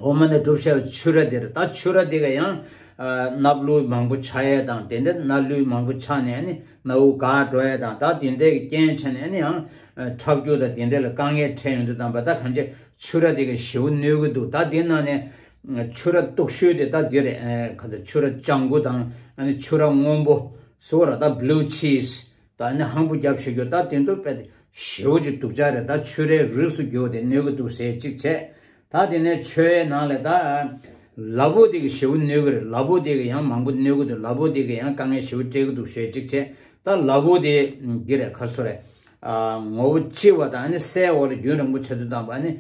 འོ་མ་ནས་གྲུབ་བྱ་བའི་ཕྱུར་ར་དེ་རེད། ད་ཕྱུར་ར་དེ་ག་ཡང་སྣབས་ལུད་མང་པོ་ཆགས་ཡས་དང་དེ་འདྲ་སྣ་ལུད་མང་པོ་ཆགས་ནས་ཨ་ནི་སྣ་བུག་འགག་འགྲོ་ཡས་དང་ད་དེ་འདྲས་ཀྱི་རྐྱེན་བྱས་ནས་ཨ་ནི་ཡང་ཁྲག་རྒྱུ་དང་དེ་འདྲས་ལ་དཀའ་ངལ་འཕྲད་ཡོང་དུས་དང་པ་ད་གང་ཅི་ཕྱུར་ར་དེ་ག་ཞེ་པོ་གནོད་གི་འདུག་ད་དེ་ནང་ནས་ཕྱུར་ར་སྡུག་ཤོས་དེ་ད་དེ་རེད། ག་ད་ཕྱུར་ར་ལྗང་གུ་དང་ཨ་ནི་ཕྱུར་ར་སྔོན་པོ་ཟེར་བ་ར་ད་blue cheese། ད་ནི་ཧམ་པོ་རྒྱབ་ཤེས་རྒྱུ་ད་དེ་ཚོ་དཔེ་ཞེ་པོ་ཅིག་སྡུག་ཅག་རེད། ད་ཕྱུར་རའི་རིགས་སུ་གྱུར་ཏེ་གནོད་ཀྱི་འདུག་ཟེར་གཅིག་བྱས། ད་དེ་ནས་མཆོད་ཡའི་ནང་ལས་ད་ལ་ཕུག་དེ་གི་ཞེ་པོ་གནོད་ཀྱི་རེད། ལ་ཕུག་དེ་གི་ཡང་མང་པོ་གནོད་ཀྱི་འདུག་ལ་ཕུག་དེ་གི་ཡང་དཀའ་ངལ་ཞེ་པོ་སྤྲད་ཀྱི་འདུག་ཟེར་གཅིག་བྱས། ད་ལ་ཕུག་དེ་འདི་རེད། ཁ་སོ་རེད། ངོ་བོ་ལྕི་བ་དང་ཨ་ནི་སའི་འོག་ལ་རྒྱུན་རིང་པོ་ཆགས་དུས་དང་པ་ཨ་ནི་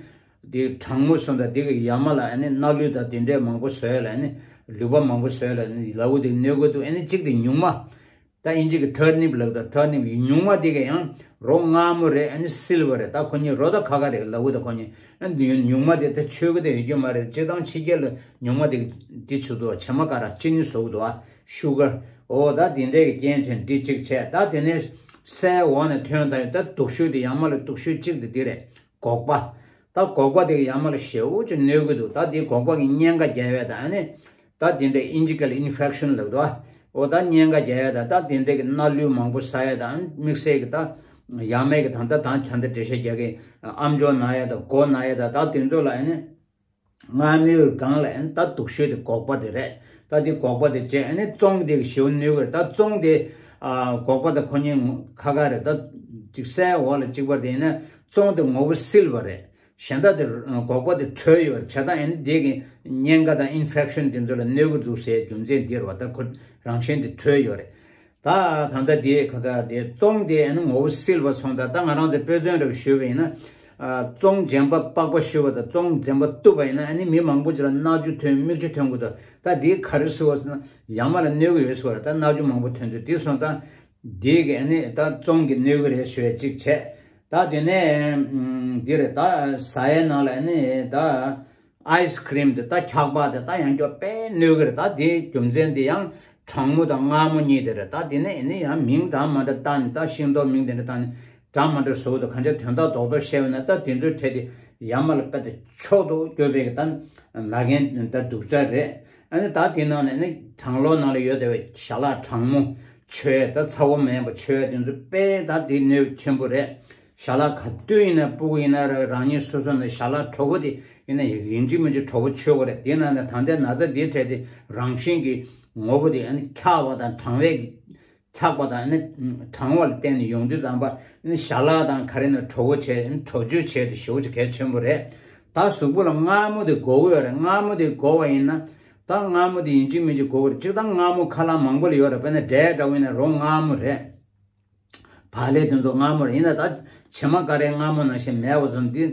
དེ་གྲང་མོ་སོང་ད་དེ་གི་ཡ་མ་ལ་ཨ་ནི་སྣ་ལུད་དང་དེ་འདྲས་མང་པོ་བཟོས་ལ་ཨ་ནི་ལུད་པ་མང་པོ་བཟོས་ལ་ཨ་ནི་ལ་ཕུག་དེ་གནོད་ཀྱི་འདུག་ཨ་ནི་གཅིག་དེ་ཉུང་མ། ད་ཨིན་ཇི་གི་ཊར་ནིབ་ལབ་ད། ཊར་ནིབ་ཉུང་མ་དེ་ག་ཡང་རོ་མངར་མོ་རེད། ཨ་ནི་སིལ་བ་རེད། ད་ཁོ་གཉིས་རོ་ད་ཁ་ཁ་རེད་ལབ་གི། ད་ཁོ་གཉིས་ཨ་ནི་ཉུང་མ་དེ་ད་མཆོད་གི་ད་ཡོད་རྒྱུ་མ་རེད། སྤྱིར་བཏང་ཕྱི་རྒྱལ་ལ་ཉུང་མ་དེ་དེ་བྱུག་འདུག་བྱེ་མ་ཀ་ར་ཅི་ནི་བཟོ་གི་འདུག་ཨ་ཤུ་གར། འོ་ད་དེ་འདྲའི་གི་རྐྱེན་བྱས་འདི་གཅིག་བྱས། ད་དེ་ནས་སའི་འོག་ནས་ཐོན་ད་ཡོད། ད་དུག་ཤོས་དེ་ཡང་མ་ལ་དུག་ཤོས་གཅིག་དེ་འདི་རེད། སྒོག་པ། ད་སྒོག་པ་དེ་ཡང་མ་ལ་ཞེ་པོ་ཅིག་གནོད་གི་འདུག་ད་དེ་སྒོག་པ་གི་གཉན་ཁ་རྒྱག་ཡས་ད་ཨ་ནི། ད་དེ་འདྲའི་ཨིན་ཇི་སྐད་ལ་ཨིན་ཕེག་ཤན་ལབ་འདུག་འོ་ད་གཉན་ཁ་རྒྱག་ཡས་ད། ད་དེ་འདྲའི་གི་སྣ་ལུད་མང་པོ་ཟ་ཡས་ད། ཨ་ནི་དམིགས་བསལ་གི་ད་ཡང་མའི་གི་ད་ད་ད་ད་འགྲེལ་བཤད་རྒྱག་གི་ཨམ་ཅོག་ན་ཡས་ད་མགོ་ན་ཡས་ད། ད་དེ་ཚོ་ལ་ཨ་ནི། མངར་མོའི་སྒང་ལ་ཨ་ནི་ད་དུག་ཤོས་དེ་སྒོག་པ་དེ་རེད། ད་དེ་སྒོག་པ་དེ་བྱས་ཨ་ནི་བཙོང་དེ་ཞེ་པོ་གནོད་གི་རེད། ད་བཙོང་དེ་ཨ་སྒོག་པ་དང་ཁོ་གཉིས་ཁ་ཁ་རེད། ད་ཅིག་སའི་འོག་ལ་གཅིག་པ་དེ་ཡིན་ན་བཙོང་དེ་ངོ་བོ་སིལ་བ་རེད། གཞན་དག་དེ་སྒོག་པ་དེ་དྲོ་ཡོད་རེད། བྱས་ད་ཨ་ནི་དེ་གི་གཉན་ཁ་དང་ཨིན་ཕེག་ཤན་དེ་ཚོ་ལ་གནོད་གི་འདུག་ཟེར་རྒྱུ་མཚན་འདི་རེད་བ། ད་ཁོ་རང་བཞིན་དེ་དྲོ་ཡོད་རེད། ད་ད་ལྟ་དེ་ཁ་ཚ་དེ་བཙོང་དེ་ཨ་ནི་ངོ་བོ་སིལ་བ་སོང་། ད་ད་ང་རང་ཚོ་དཔེ་མཚོན་རེ་ཞུས་པ་ཡིན་ན། ཨ་བཙོང་རྗེན་པ་པགས་པ་བཤུས་པ་དང་བཙོང་རྗེན་པ་གཏུབ་པ་ཡིན་ན་ཨ་ནི་མི་མང་པོ་ཅིག་ལ་རྣག་ཆུ་ཐོན་མིག་ཆུ་ཐོན་གི་འདུག་ད་དེ་ག་རེ་ཟེར་བ་ཟེར་ན་ཡང་མ་ལ་གནོད་གི་ཡོད་ཟེར་བ་རེད། ད་རྣག་ཆུ་མང་པོ་ཐོན་དུས་དེ་སོང་ད་དེ་གི་ཨ་ནི་ད་བཙོང་གི་གནོད་གི་རེད་ཞུ་ཡ་གཅིག་བྱས། ད་དེ་ནས་འདི་རེད། ད་ཟ་ཡའི་ནང་ལ་ཨ་ནི་ད། ཨའི་སི་ཁི་རིམ་དེ་ད་འཁྱག་པ་དེ་ད་ཡང་སྐྱོ་དཔེ་གནོད་གི་རེད། ད་དེའི་རྒྱུ་མཚན་དེ་ཡང་གྲང་མོ་དང་མངར་མོ་གཉིས་དེ་རེད། ད་དེ་ནས་ཨ་ནི་ཡང་མིང་འདྲ་མི་འདྲ་བཏགས་ནས། ད་ཤིང་ཏོག་མིང་དེ་འདྲ་བཏགས་ནས་འདྲ་མི་འདྲ་བཟོ་འདུག་གང་ཅི་དོན་དག་རྡོག་རྡོག་བཤད་པ་ན་ད་དེ་ཚོའི་གྲས་དེ་ཡང་མ་ལ་དཔེ་དེ་མཆོག་ཏུ་སྐྱོ་བའི་གི་ད་ན་མཁན་ད་སྡུག་ཅག་རེད། ཨ་ནི་ད་དེ་ནང་ནས་ནི་གྲང་གློག་ནང་ལ་ཡོད་བསྡད་པའི་ཞལ་ལག་གྲང་མོ་མཆོད་ཡས་ད་ཚ་བོ་མེད་པ་མཆོད་ཡས་དེ་ཚོ་དཔེ་ད་དེ་གནོད་ཆེན་པོ་རེད། ཞལ་ལག་ག་དུས་ཡིན་ན་སྤུ་གུ་ཡིན་ན་ར་རང་ཉིད་སོ་སོ་ནས་ཞལ་ལག་དྲོ་པོ་དེ་ཡིན་ན་ཡིན་གཅིག་མིན་གཅིག་དྲོ་པོ་མཆོད་དགོས་རེད། དེ་ན་ནས་ད་ལྟའི་ན་ཚ་དེའི་གྲས་དེ་རང་བཞིན་གྱི་ངོ་བོ་དེ་ཨ་ནི་འཁྱག་པ་དང་གྲང་བའི་གི་འཁྱག་པ་དང་ཨ་ནི་གྲང་བ་ལ་བརྟེན་ནས་ཡོང་དུས་ཙམ་པ་ཨ་ནི་ཞལ་ལག་དང་ག་རེ་ན་དྲོ་པོ་བྱས་ཨ་ནི་དྲོ་བཅུད་བྱས་དེ་ཞེ་པོ་ཅིག་གལ་ཆེན་པོ་རེད། ད་གཟུགས་པོ་ལ་མངར་མོ་དེ་དགོས་ཀྱི་ཡོད་རེད། མངར་མོ་དེ་དགོས་པ་ཡིན་ན་ད་མངར་མོ་དེ་ཡིན་གཅིག་མིན་གཅིག་དགོས་ཀྱི་རེད། གཅིག་ད་མངར་མོ་ཁ་ལག་མང་པོ་ལ་ཡོད་རེད། དཔེར་ན་འབྲས་འདྲ་བོ་ཡིན་ན་རོ་མངར་མོ་རེད། བག་ལེབ་དེ་ཚོ་མངར་མོ་རེད། ཡིན་ན་ད་བྱེ་མ་ཀ་རའི་མངར་མོ་ནང་བཞིན་མེད་པ་བཟོ་འདི་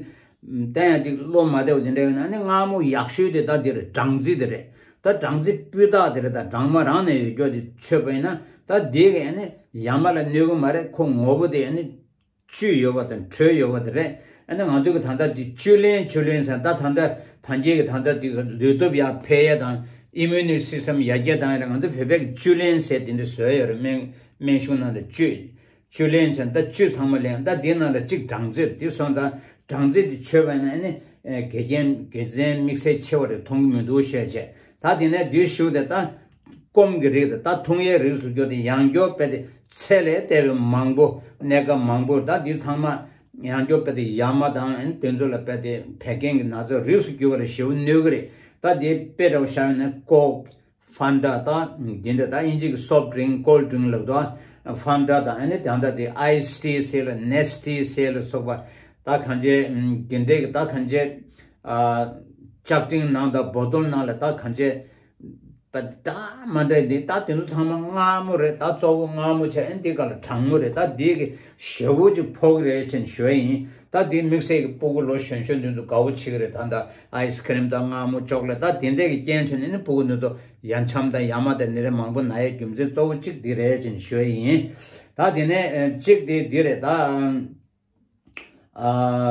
བསྟན་ཡ་འདི་བློ་མ་བདེ་བ་དེ་འདྲ་ཡོད་ན་ནི་མངར་མོ་ཡག་ཤོས་དེ་ད་འདི་རེད། སྦྲང་རྩི་དེ་རེད། ད་སྦྲང་རྩི་སྤུས་དག་དེ་རེད། ད་སྦྲང་མ་རང་ནས་ཡོད་རྒྱུ་དེ་མཆོད་པ་ཡིན་ན་ད་འདི་གི་ཨ་ནི་ཡ་མ་ལ་གནོད་གི་མ་རེད། ཁོ་ངོ་བོ་དེ་ཨ་ནི་བཅུད་ཡོད་པ་དང་དྲོད་ཡོད་པ་དེ་རེད། ཨ་ནི་ང་ཚོ་གི་ད་ལྟ་འདི་བཅུད་ལེན་བཅུད་ལེན་ཟེར་ད་ད་ལྟ་ད་རྒྱས་ཀྱི་ད་ལྟ་འདི་ལུས་སྟོབས་ཡར་འཕེལ་ཡས་དང་ཨི་མུ་ནི་སི་སི་ཊམ་ཡར་རྒྱས་བཏང་ཡས་རེད། ང་ཚོ་བོད་པའི་བཅུད་ལེན་ཟེར་དེ་འདྲ་བཟོས་ཡོད་རེད། སྨན་སྨན་གཞུང་ནང་ལ་བཅུད། བཅུད་ལེན་བྱས་ད་བཅུད་ཚང་མ་ལེན་ད་འདི་ནང་ལ་གཅིག་སྦྲང་རྩི་འདི་སོང་ཙང་སྦྲང་རྩི་འདི་མཆོད་པ་ཡིན་ན་ཨ་ནི་དགེ་རྒན་དགེ་མཚན་དམིགས་བསལ་ཆེ་བ་རེ་མཐོང་གི་མི་འདུག་བཤད་བྱས། ད་དེ་ནས་འདིའི་གཞུག་དེ་ད་སྐོམ་གྱི་རིགས་དེ་ད་འཐུང་ཡའི་རིགས་སུ་གྱུར་ཏེ་ཡང་སྐྱོ་དཔེ་དེ་ཚད་ལས་བལྟས་པའི་མང་པོ་གནས་སྐབས་མང་པོར་ད་འདི་ཚང་མ་ཡང་སྐྱོ་དཔེ་དེ་ཡ་མ་དང་ཨ་ནི་དེ་ཚོ་ལ་དཔེ་དེ་བད་ཀན་གྱི་ན་ཚ་རིགས་སུ་གྱུར་པ་ལ་ཞེ་པོ་གནོད་ཀྱི་རེད། ད་དེ་དཔེ་འདྲ་བོ་བཞག་ཡོད་ན་ཀོག་ཕན་ཏྲ་དང་འདི་འདྲ་ད་དབྱིན་ཇི་གི་སོབ་ཌི་རིང་ཀོལ་ཌི་རིང་ལབ་འདུག་ཕན་ཏྲ་དང་ཨ་ནི་ད་ལྟ་དེ་ཨའི་སི་ཊི་ཟེར་ལ་ནེ་སི་ཊི་ཟེར་ལ་སོགས་པ་ད་གང་ཅི་འདི་འདྲའི་གི་ད་གང་ཅི་ལྕགས་ཀྲིན་ནང་དང་བོ་ཏོལ་ནང་ལ་ད་གང་ཅི་ད་འདྲ་མ་འདྲ་འདི་ད་དེ་ཚོ་ཚང་མ་མངར་མོ་རེད། ད་གཙོ་བོ་མངར་མོ་བྱས་ཨ་ནི་འདི་ག་ལ་གྲང་མོ་རེད། ད་འདི་གི་ཞེ་པོ་ཅིག་ཕོག་གི་རེད་ཅེས་ཞུ་ཡ་ཡིན། ད་དེ་དམིགས་བསལ་གྱི་སྤུ་གུ་ལོ་གཞོན་གཞོན་འདི་ཚོ་དགའ་བོ་བྱེད་ཀྱི་རེད། ད་ད་ཨའི་སི་ཁི་རིམ་དང་མངར་མོ་ཅོག་ལེ་ད་དེ་འདྲས་ཀྱི་རྐྱེན་བྱས་ནས་ནི་སྤུ་གུ་འདི་ཚོ་ཡ་འཆམ་དང་ཡ་མ་དང་ནད་རིགས་མང་པོ་ན་ཡའི་རྒྱུ་མཚན་གཙོ་བོ་གཅིག་འདི་རེད་ཅེས་ཞུ་ཡ་ཡིན། ད་དེ་ནས་གཅིག་དེ་འདི་རེད། ད་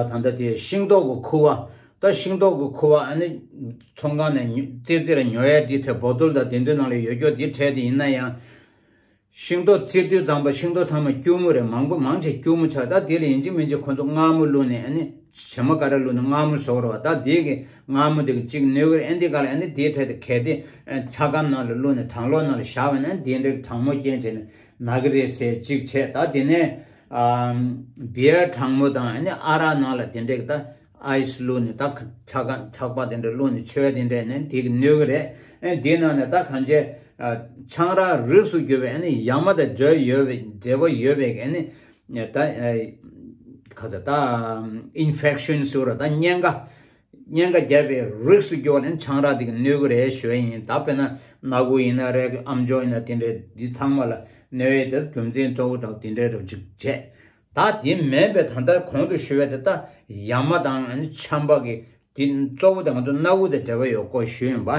ད་ལྟ་དེ་ཤིང་ཏོག་གི་ཁུ་བ། ད་ཤིང་ཏོག་གི་ཁུ་བ་ཨ་ནི་ཚོང་ཁང་ནས་ཙིར་ཙིར་ཉོ་ཡ་དེ་ཐད་བོ་ཏོལ་དང་དེ་འདྲས་ནང་ལ་ཡོད་རྒྱུ་དེ་ཐད་དེ་ཡིན་ན་ཡང་། ཤིང་ཏོག་བཙིར་དུས་ཙམ་པ་ཤིང་ཏོག་ཚང་མ་སྐྱུར་མོ་རེད། མང་པོ་མང་ཆེ་སྐྱུར་མོ་ཆགས། ད་དེ་ལ་ཡིན་གཅིག་མིན་གཅིག་ཁོ་ཚོ་མངར་མོ་བླུགས་ནས་ཨ་ནི་བྱེ་མ་ཀ་ར་བླུགས་ནས་མངར་མོ་བཟོ་རོགས། ད་དེ་གི་མངར་མོ་དེ་གི་གཅིག་གནོད་གི་རེད། ཨ་འདི་ག་ལ་ཨ་ནི་དེའི་གྲས་དེ་གལ་ཏེ་འཁྱག་སྒམ་ནང་ལ་བླུགས་ནས་གྲང་གློག་ནང་ལ་བཞག་པ་ན་དེ་འདྲའི་གྲང་མོ་རྐྱེན་བྱས་ནས་ན་གི་རེད་ཟེར་གཅིག་བྱས། ད་དེ་ནས་བི་ཡར་གྲང་མོ་དང་ཨ་ནི་ཨ་རག་ནང་ལ་དེ་འདྲའི་གི་ད། ཨའི་སི་བླུགས་ནས་ད་འཁྱག་འཁྱག་པ་དེ་འདྲ་བླུགས་ནས་མཆོད་དེ་འདྲ་ནས་དེ་གི་གནོད་གི་རེད། ཨེ་དེའི་ནང་ནས་ད་གང་ཅི་ཆང་རག་རིགས་སུ་གྱུར་པའི་ཨ་ནི་ཡ་མ་དང་འབྲེལ་ཡོད་པའི་འབྲེལ་བ་ཡོད་པའི་ཨ་ནི་ད་ག་ཚོད་ད་ཨིན་ཕེག་ཤན་ཟེར་བ་ད་གཉན་ཁ་གཉན་ཁ་རྒྱག་པའི་རིགས་སུ་གྱུར་པ་ནི་ཆང་རག་དེ་གི་གནོད་གི་རེད་ཞུ་ཡ་ཡིན། ད་དཔེར་ན་སྣ་ཁུག་ཡིན་ན་རེད། ཨམ་ཅོག་ཡིན་ན་དེ་འདྲ་འདི་ཚང་མ་ལ་གནོད་ཡ་དེ་རྒྱུ་མཚན་གཙོ་བོ་དང་དེ་འདྲ་རབ་ཅིག་བྱས། ད་དེ་མིན་པའི་ད་ལྟ་གོང་དུ་ཞུས་པའི་དེ་ད་ཡ་མ་དང་ཨ་ནི་ཆམ་པ་གི་དེ་གཙོ་བོ་དེ་ང་ཚོ་སྣ་ཁུག་དང་འབྲེལ་བ་ཡོད་སྐོར་ཞུས་ཡིན་པ།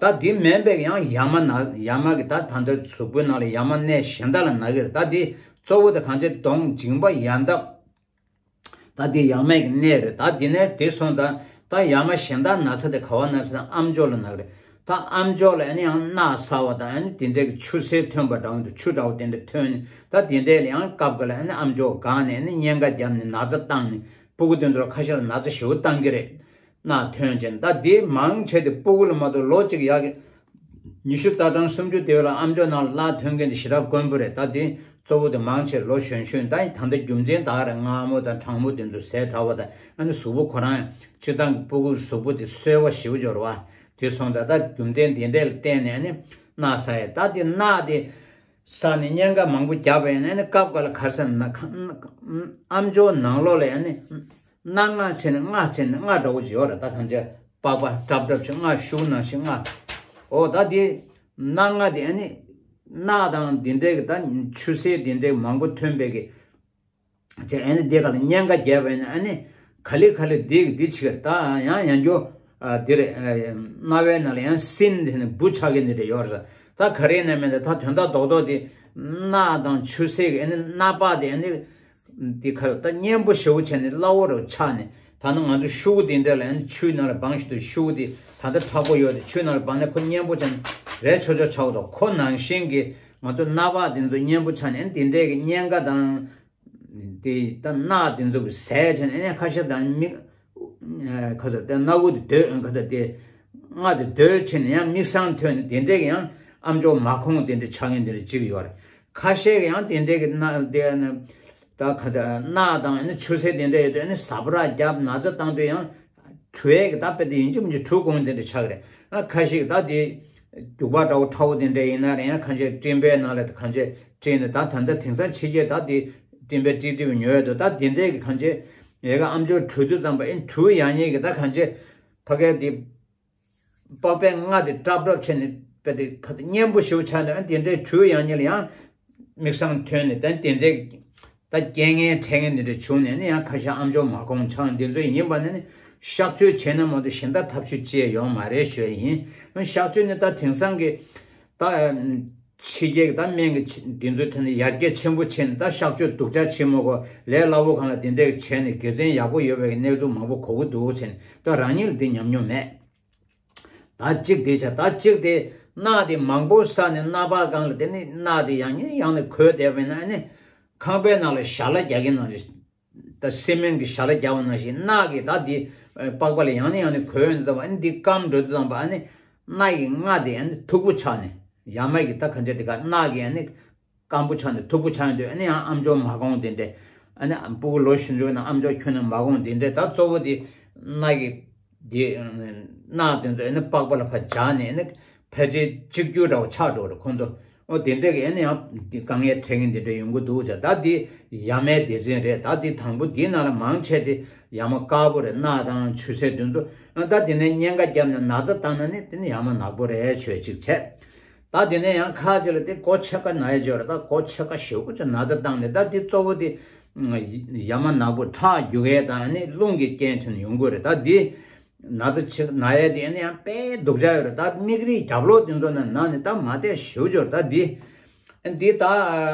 ད་འདི་མིན་པའི་ཡང་ཡ་མ་ན་ཡ་མ་གི་ད་ད་འདི་གཟུགས་པོའི་ནང་ལ་ཡ་མ་གནས་གཞན་དག་ལ་ན་གི་རེད། ད་འདི་གཙོ་བོ་དེ་གང་ཅི་གདོང་མཇིང་པ་ཡལ་འདབ། ད་འདི་ཡ་མའི་གི་གནས་རེད། ད་འདི་ནས་དེ་སོང་ཙང་ད་ཡ་མ་གཞན་དག་ན་ས་དེ་ག་བ་ན་ས་ཨམ་ཅོག་ལ་ན་གི་རེད། ད་ཨམ་ཅོག་ལ་ཨ་ནི་ཡང་རྣག་ཚ་བ་དང་ཨ་ནི་དེ་འདྲའི་གི་ཆུ་སེར་ཐོན་པ་འདྲ་བོ་འདུག་ཆུ་འདྲ་བོ་དེ་འདྲ་ཐོན་ནས། ད་དེ་འདྲའི་ལ་ཡང་སྐབས་འགའ་ལ་ཨ་ནི་ཨམ་ཅོག་སྒང་ནས་ཨ་ནི་གཉན་ཁ་བརྒྱབ་ནས་ན་ཚ་བཏང་ནས་སྤུ་གུ་དེ་ཚོ་ལ་ཁ་ཤས་ལ་ན་ཚ་ཞེ་པོ་བཏང་གི་རེད། རྣག་ཐོན་བྱས་ནས། ད་དེ་མང་ཆེ་དེ་སྤུ་གུ་ལ་མ་གཏོགས་ལོ་གཅིག་ཡར་གྱི་ཉི་ཤུ་རྩ་གྲངས་སུམ་ཅུ་དེ་བས་ལ་ཨམ་ཅོག་ནང་ལ་རྣག་ཐོན་མཁན་དེ་ཞེ་དྲག་དཀོན་པོ་རེད། ད་དེ་གཙོ་བོ་དེ་མང་ཆེ་ལོ་གཞོན་གཞོན། ད་ད་ལྟ་རྒྱུ་མཚན་ད་ག་རེ་མངར་མོ་དང་གྲང་མོ་དེ་ཚོ་ཟས་དྲགས་པ་དང་ཨ་ནི་གཟུགས་པོ་ཁོ་རང་སྤྱིར་བཏང་གི་སྤུ་གུ་གཟུགས་པོ་དེ་སོས་པ་ཞེ་པོ་ཅིག་ཡོད་རེད་པ། དེ་སོང་ཙང་ད་རྒྱུ་མཚན་དེ་འདྲ་ལ་བརྟེན་ནས་ཨ་ནི་རྣག་ཟ་ཡས། ད་དེ་རྣག་དེ་ཟ་ནས་གཉན་ཁ་མང་པོ་བརྒྱབ་པ་ཡིན་ན་ཨ་ནི་སྐབས་འགའ་ལ་ག་རེ་ཟེར་ན་ཨམ་ཅོག་ནང་ལོགས་ལ་ཨ་ནི་རྣག་རྣག་བྱས་ནས་རྔ་བྱས་ནས་རྔ་འདྲ་བོ་ཅིག་ཡོད་རེད། ད་ཐམས་ཅད་པགས་པ་སྲབ་སྲབ་ཅིག་རྔ་ཤུགས་ནང་བཞིན་རྔ། འོ་ད་དེ་རྣག་རྔ་དེ་ཨ་ནི་རྣག་དང་དེ་འདྲའི་གི་ད་ཆུ་སེར་དེ་འདྲའི་མང་པོ་ཐོན་པའི་གི་ཅེས་ཨ་ནི་དེ་ག་ལ་གཉན་ཁ་བརྒྱབ་པ་ཡིན་ན་ཨ་ནི་ག་ལེ་ག་ལེ་འདི་གི་འདི་བྱེད་ཀྱི་རེད། ད་ཡང་ཡང་རྒྱུ་ཨ་འདི་རེད། ཨ་རྣ་བའི་ནང་ལ་ཡང་སྲིན་དེ་ནི་འབུ་ཆགས་མཁན་དེ་འདྲ་ཡོད་རེད། ད་ག་རེ་ཡིན་ན་མིན་ད་ད་དོན་དག་རྡོག་རྡོག་དེ་རྣག་དང་ཆུ་སེར་གི་ཨ་ནི་རྣག་པ་དེ་ཨ་ནི་འདི་ཁ་ད་སྙན་པོ་ཞེ་པོ་བྱས་ནས་སླ་བོ་རུ་ཆགས་ནས། ད་ནི་ང་ཚོ་ཤུ་གུ་དེ་འདྲ་ལ་ཨ་ནི་ཆུའི་ནང་ལ་སྦངས་ཤིག་ཏུ་ཤུ་གུ་དེ་ད་ལྟ་མཁྲེགས་པོ་ཡོད་དེ་ཆུའི་ནང་ལ་སྦངས་ནས་ཁོ་སྙན་པོ་བྱས་ནས་རལ་ཆོག་ཆོག་ཆགས་འདུག་ཁོ་ནང་བཞིན་གྱི་ང་ཚོ་རྣག་པ་དེ་ཚོ་སྙན་པོ་ཆགས་ནས་ཨ་ནི་དེ་འདྲའི་གི་གཉན་ཁ་དང་། དེ་ད་རྣག་དེ་ཚོ་གི་ཟས་བྱས་ནས་ཨ་ནི་ཁ་ཤས་དང་མིག་ཁ་ཚ་དེ་སྣ་ཁུག་དེ་སྡོད་ཁ་ཚ་དེ་རྔ་དེ་སྡོད་བྱས་ནས་ཡང་མིག་སང་ཐོན་ནས་དེ་འདྲས་ཀྱི་ཡང་ཨམ་ཅོག་མ་ཁོང་དེ་འདྲས་ཆགས་མཁན་དེ་འདྲས་གཅིག་ཡོད་རེད། ཁ་ཤས་ཀྱི་ཡང་དེ་འདྲས་ཀྱི་རྣག་དེ་ནི་ད་ཁ་ཚ་རྣག་དང་ཨ་ནི་ཆུ་སེར་དེ་འདྲས་ཡོད་དུས་ཨ་ནི་ཟ་འཕྲུག་རྒྱབ་ན་ཚ་བཏང་དུས་ཡང་བྲུ་ཡས་ཀྱི་ད་དཔེ་དེ་ཡིན་གཅིག་མིན་གཅིག་བྲུ་དགོས་དེ་འདྲས་ཆགས་ཀྱི་རེད། ཨ་ཁ་ཤས་ཀྱི་ད་དེ་རྒྱུག་པ་འདྲ་བོ་ཁྲ་བོ་དེ་འདྲས་ཡིན་ན་རེད། ཡང་ཁ་ཤས་སྤྲིན་པའི་ནང་ལ་ཁ་ཤས་སྤྲིན་ནས་ད་ད་ལྟ་དེང་སང་ཕྱི་རྒྱལ་ད་དེ་སྤྲིན་པའི་ཏྲིག་ཏྲིག་ཉོ་ཡོད་དོ། ད་དེ་འདྲས་ཀྱི་གང་ཅི་ཡལ་ག་ཨམ་ཅོག་བྲུ་དུས་ཙམ་པ་ཨེ་བྲུ་ཡག་ཉེས་ཀྱི་ད་གང་ཅི་ཕ་གའི་དེ་པགས་པའི་རྔ་དེ་སྲབ་སྲབ་བྱས་ནས་དཔེ་དེ་ཁ་དེ་སྙན་པོ་ཞེ་པོ་ཆགས་ནས་ཨ་དེ་འདྲས་བྲུ་ཡག་ཉེས་ལ་ཡང་མིག་སང་ཐོན་ནས་ད་དེ་འདྲས་ཀྱི་ད་རྐྱེན་ངན་འཕྲད་མཁན་དེ་འདྲ་བྱུང་ནས་ནི་ཡང་ཁ་ཤས་ཨམ་ཅོག་མ་གོང་ཆང་འདི་ཚོ་ཡིན་པ་ནི་ནི་གཤག་བཅོས་བྱས་ན་མ་གཏོགས་གཞན་དག་ཐབས་ཤེས་ཅི་ཡང་ཡོང་མ་རེད་ཞུ་ཡ་ཡིན། གཤག་བཅོས་ནི་ད་དེང་སང་གི་ད་ཕྱི་རྒྱལ་གྱི་ད་སྨན་གྱི་འདི་ཚོའི་ཐད་ནས་ཡར་རྒྱས་ཆེན་པོ་བྱས་ནས་ད་གཤག་བཅོས་སྡུག་ཅག་བྱེད་མ་དགོས་ལས་སླ་པོ་གང་ལ་དེ་འདྲས་བྱས་ནས་དགེ་མཚན་ཡག་པོ་ཡོད་པའི་གནས་ཚུལ་མང་པོ་གོ་གི་འདུག་བྱས་ནས་ད་རང་ཉིད་ལ་འདི་ཉམས་མྱོང་མེད། ད་གཅིག་དེ་བྱ། ད་གཅིག་དེ་རྣག་དེ་མང་པོ་ཟ་ནས་རྣག་པ་སྒང་ལ་དེ་ནི་རྣག་དེ་ཡང་ནས་ཡང་ནས་འགོས་བསྡད་པས་ན་ནི་ཁང་པའི་ནང་ལ་ཞལ་ལག་རྒྱག་གི་ནང་བཞིན། ད་སི་མེན་གྱི་ཞལ་ལག་རྒྱག་པ་ནང་བཞིན་རྣག་གིས་ད་དེ་པགས་པ་ལ་ཡང་ནས་ཡང་ནས་འགོས་ཡོང་དུས་ཙམ་པ་ཨ་ནི་འདི་སྐམ་འགྲོ་དུས་ཙམ་པ་ཨ་ནི་རྣག་གི་རྔ་དེ་ཨ་ནི་མཐུག་པོ་ཆགས་ནས་ཡ་མ་གི་ད་ག་འདྲ་དེ་ག་རྣག་གི་ཨ་ནི་སྐམ་པོ་ཆགས་ནས་མཐུག་པོ་ཆགས་ཡོང་དུས་ཨ་ནི་ཡང་ཨམ་ཅོག་མ་གོང་དེ་འདྲས། ཨ་ནི་སྤུ་གུ་ལོ་གཞོན་ཆུང་ན་ཨམ་ཅོག་ཁྱོན་ནས་མ་གོང་དེ་འདྲས། ད་གཙོ་བོ་དེ་རྣག་གི་དེ་རྣག་དེ་ཚོ་ཨ་ནི་པགས་པ་ལ་ཕར་འཇགས་ནས་ཨ་ནི་ཕལ་ཆེར་གཅིག་གྱུར་འདྲ་བོ་ཆགས་འགྲོ་རེད་ཁོང་ཚོ། ཨོ་དེ་འདྲས་ཀྱི་ཨ་ནི་ཡང་དེ་དཀའ་ངལ་འཕྲད་མཁན་དེ་འདྲས་ཡོང་གི་འདུག་ཟེར། ད་དེ་ཡ་མའི་སྡེ་ཚན་རེད། ད་དེ་དང་པོ་དེའི་ནང་ལ་མང་ཆེ་དེ་ཡ་མ་དཀར་པོ་རེད། རྣག་དང་ཆུ་སེར་དེ་ཚོ། ཨ་ད་དེ་ནས་གཉན་ཁ་བརྒྱབ་ནས་ན་ཚ་བཏང་ན་ནི་དེ་ནི་ཡ་མ་ནག་པོ་རེད་ཆོས་གཅིག་བྱས། ད་དེ་ནས་ཡང་ཁ་ཅིག་ལ་དེ་མགོ་ཆེ་ཁ་ན་ཡ་ཅིག་ཡོད་རེད། ད་མགོ་ཆེ་ཁ་ཞེ་པོ་ཅིག་ན་ཚ་བཏང་ནས་ད་དེ་གཙོ་བོ་དེ་ཡ་མ་ནག་པོ་ཁྲག་རྒྱུག་ཡས་དང་ནི་རླུང་གི་རྐྱེན་བྱས་ནས་ཡོང་གི་རེད། ད་དེ་ན་ཚ་ཆེ་ན་ཡ་དེ་ནི་ཡང་དཔེ་སྡུག་ཅག་ཡོད་རེད། ད་མིག་རིལ་རྒྱབ་ལོགས་དེ་ཚོ་ནང་ནས་ད་མ་བལྟས་ཞེ་པོ་ཅིག་ཡོད་རེད། ད་དེ་འདི་ད་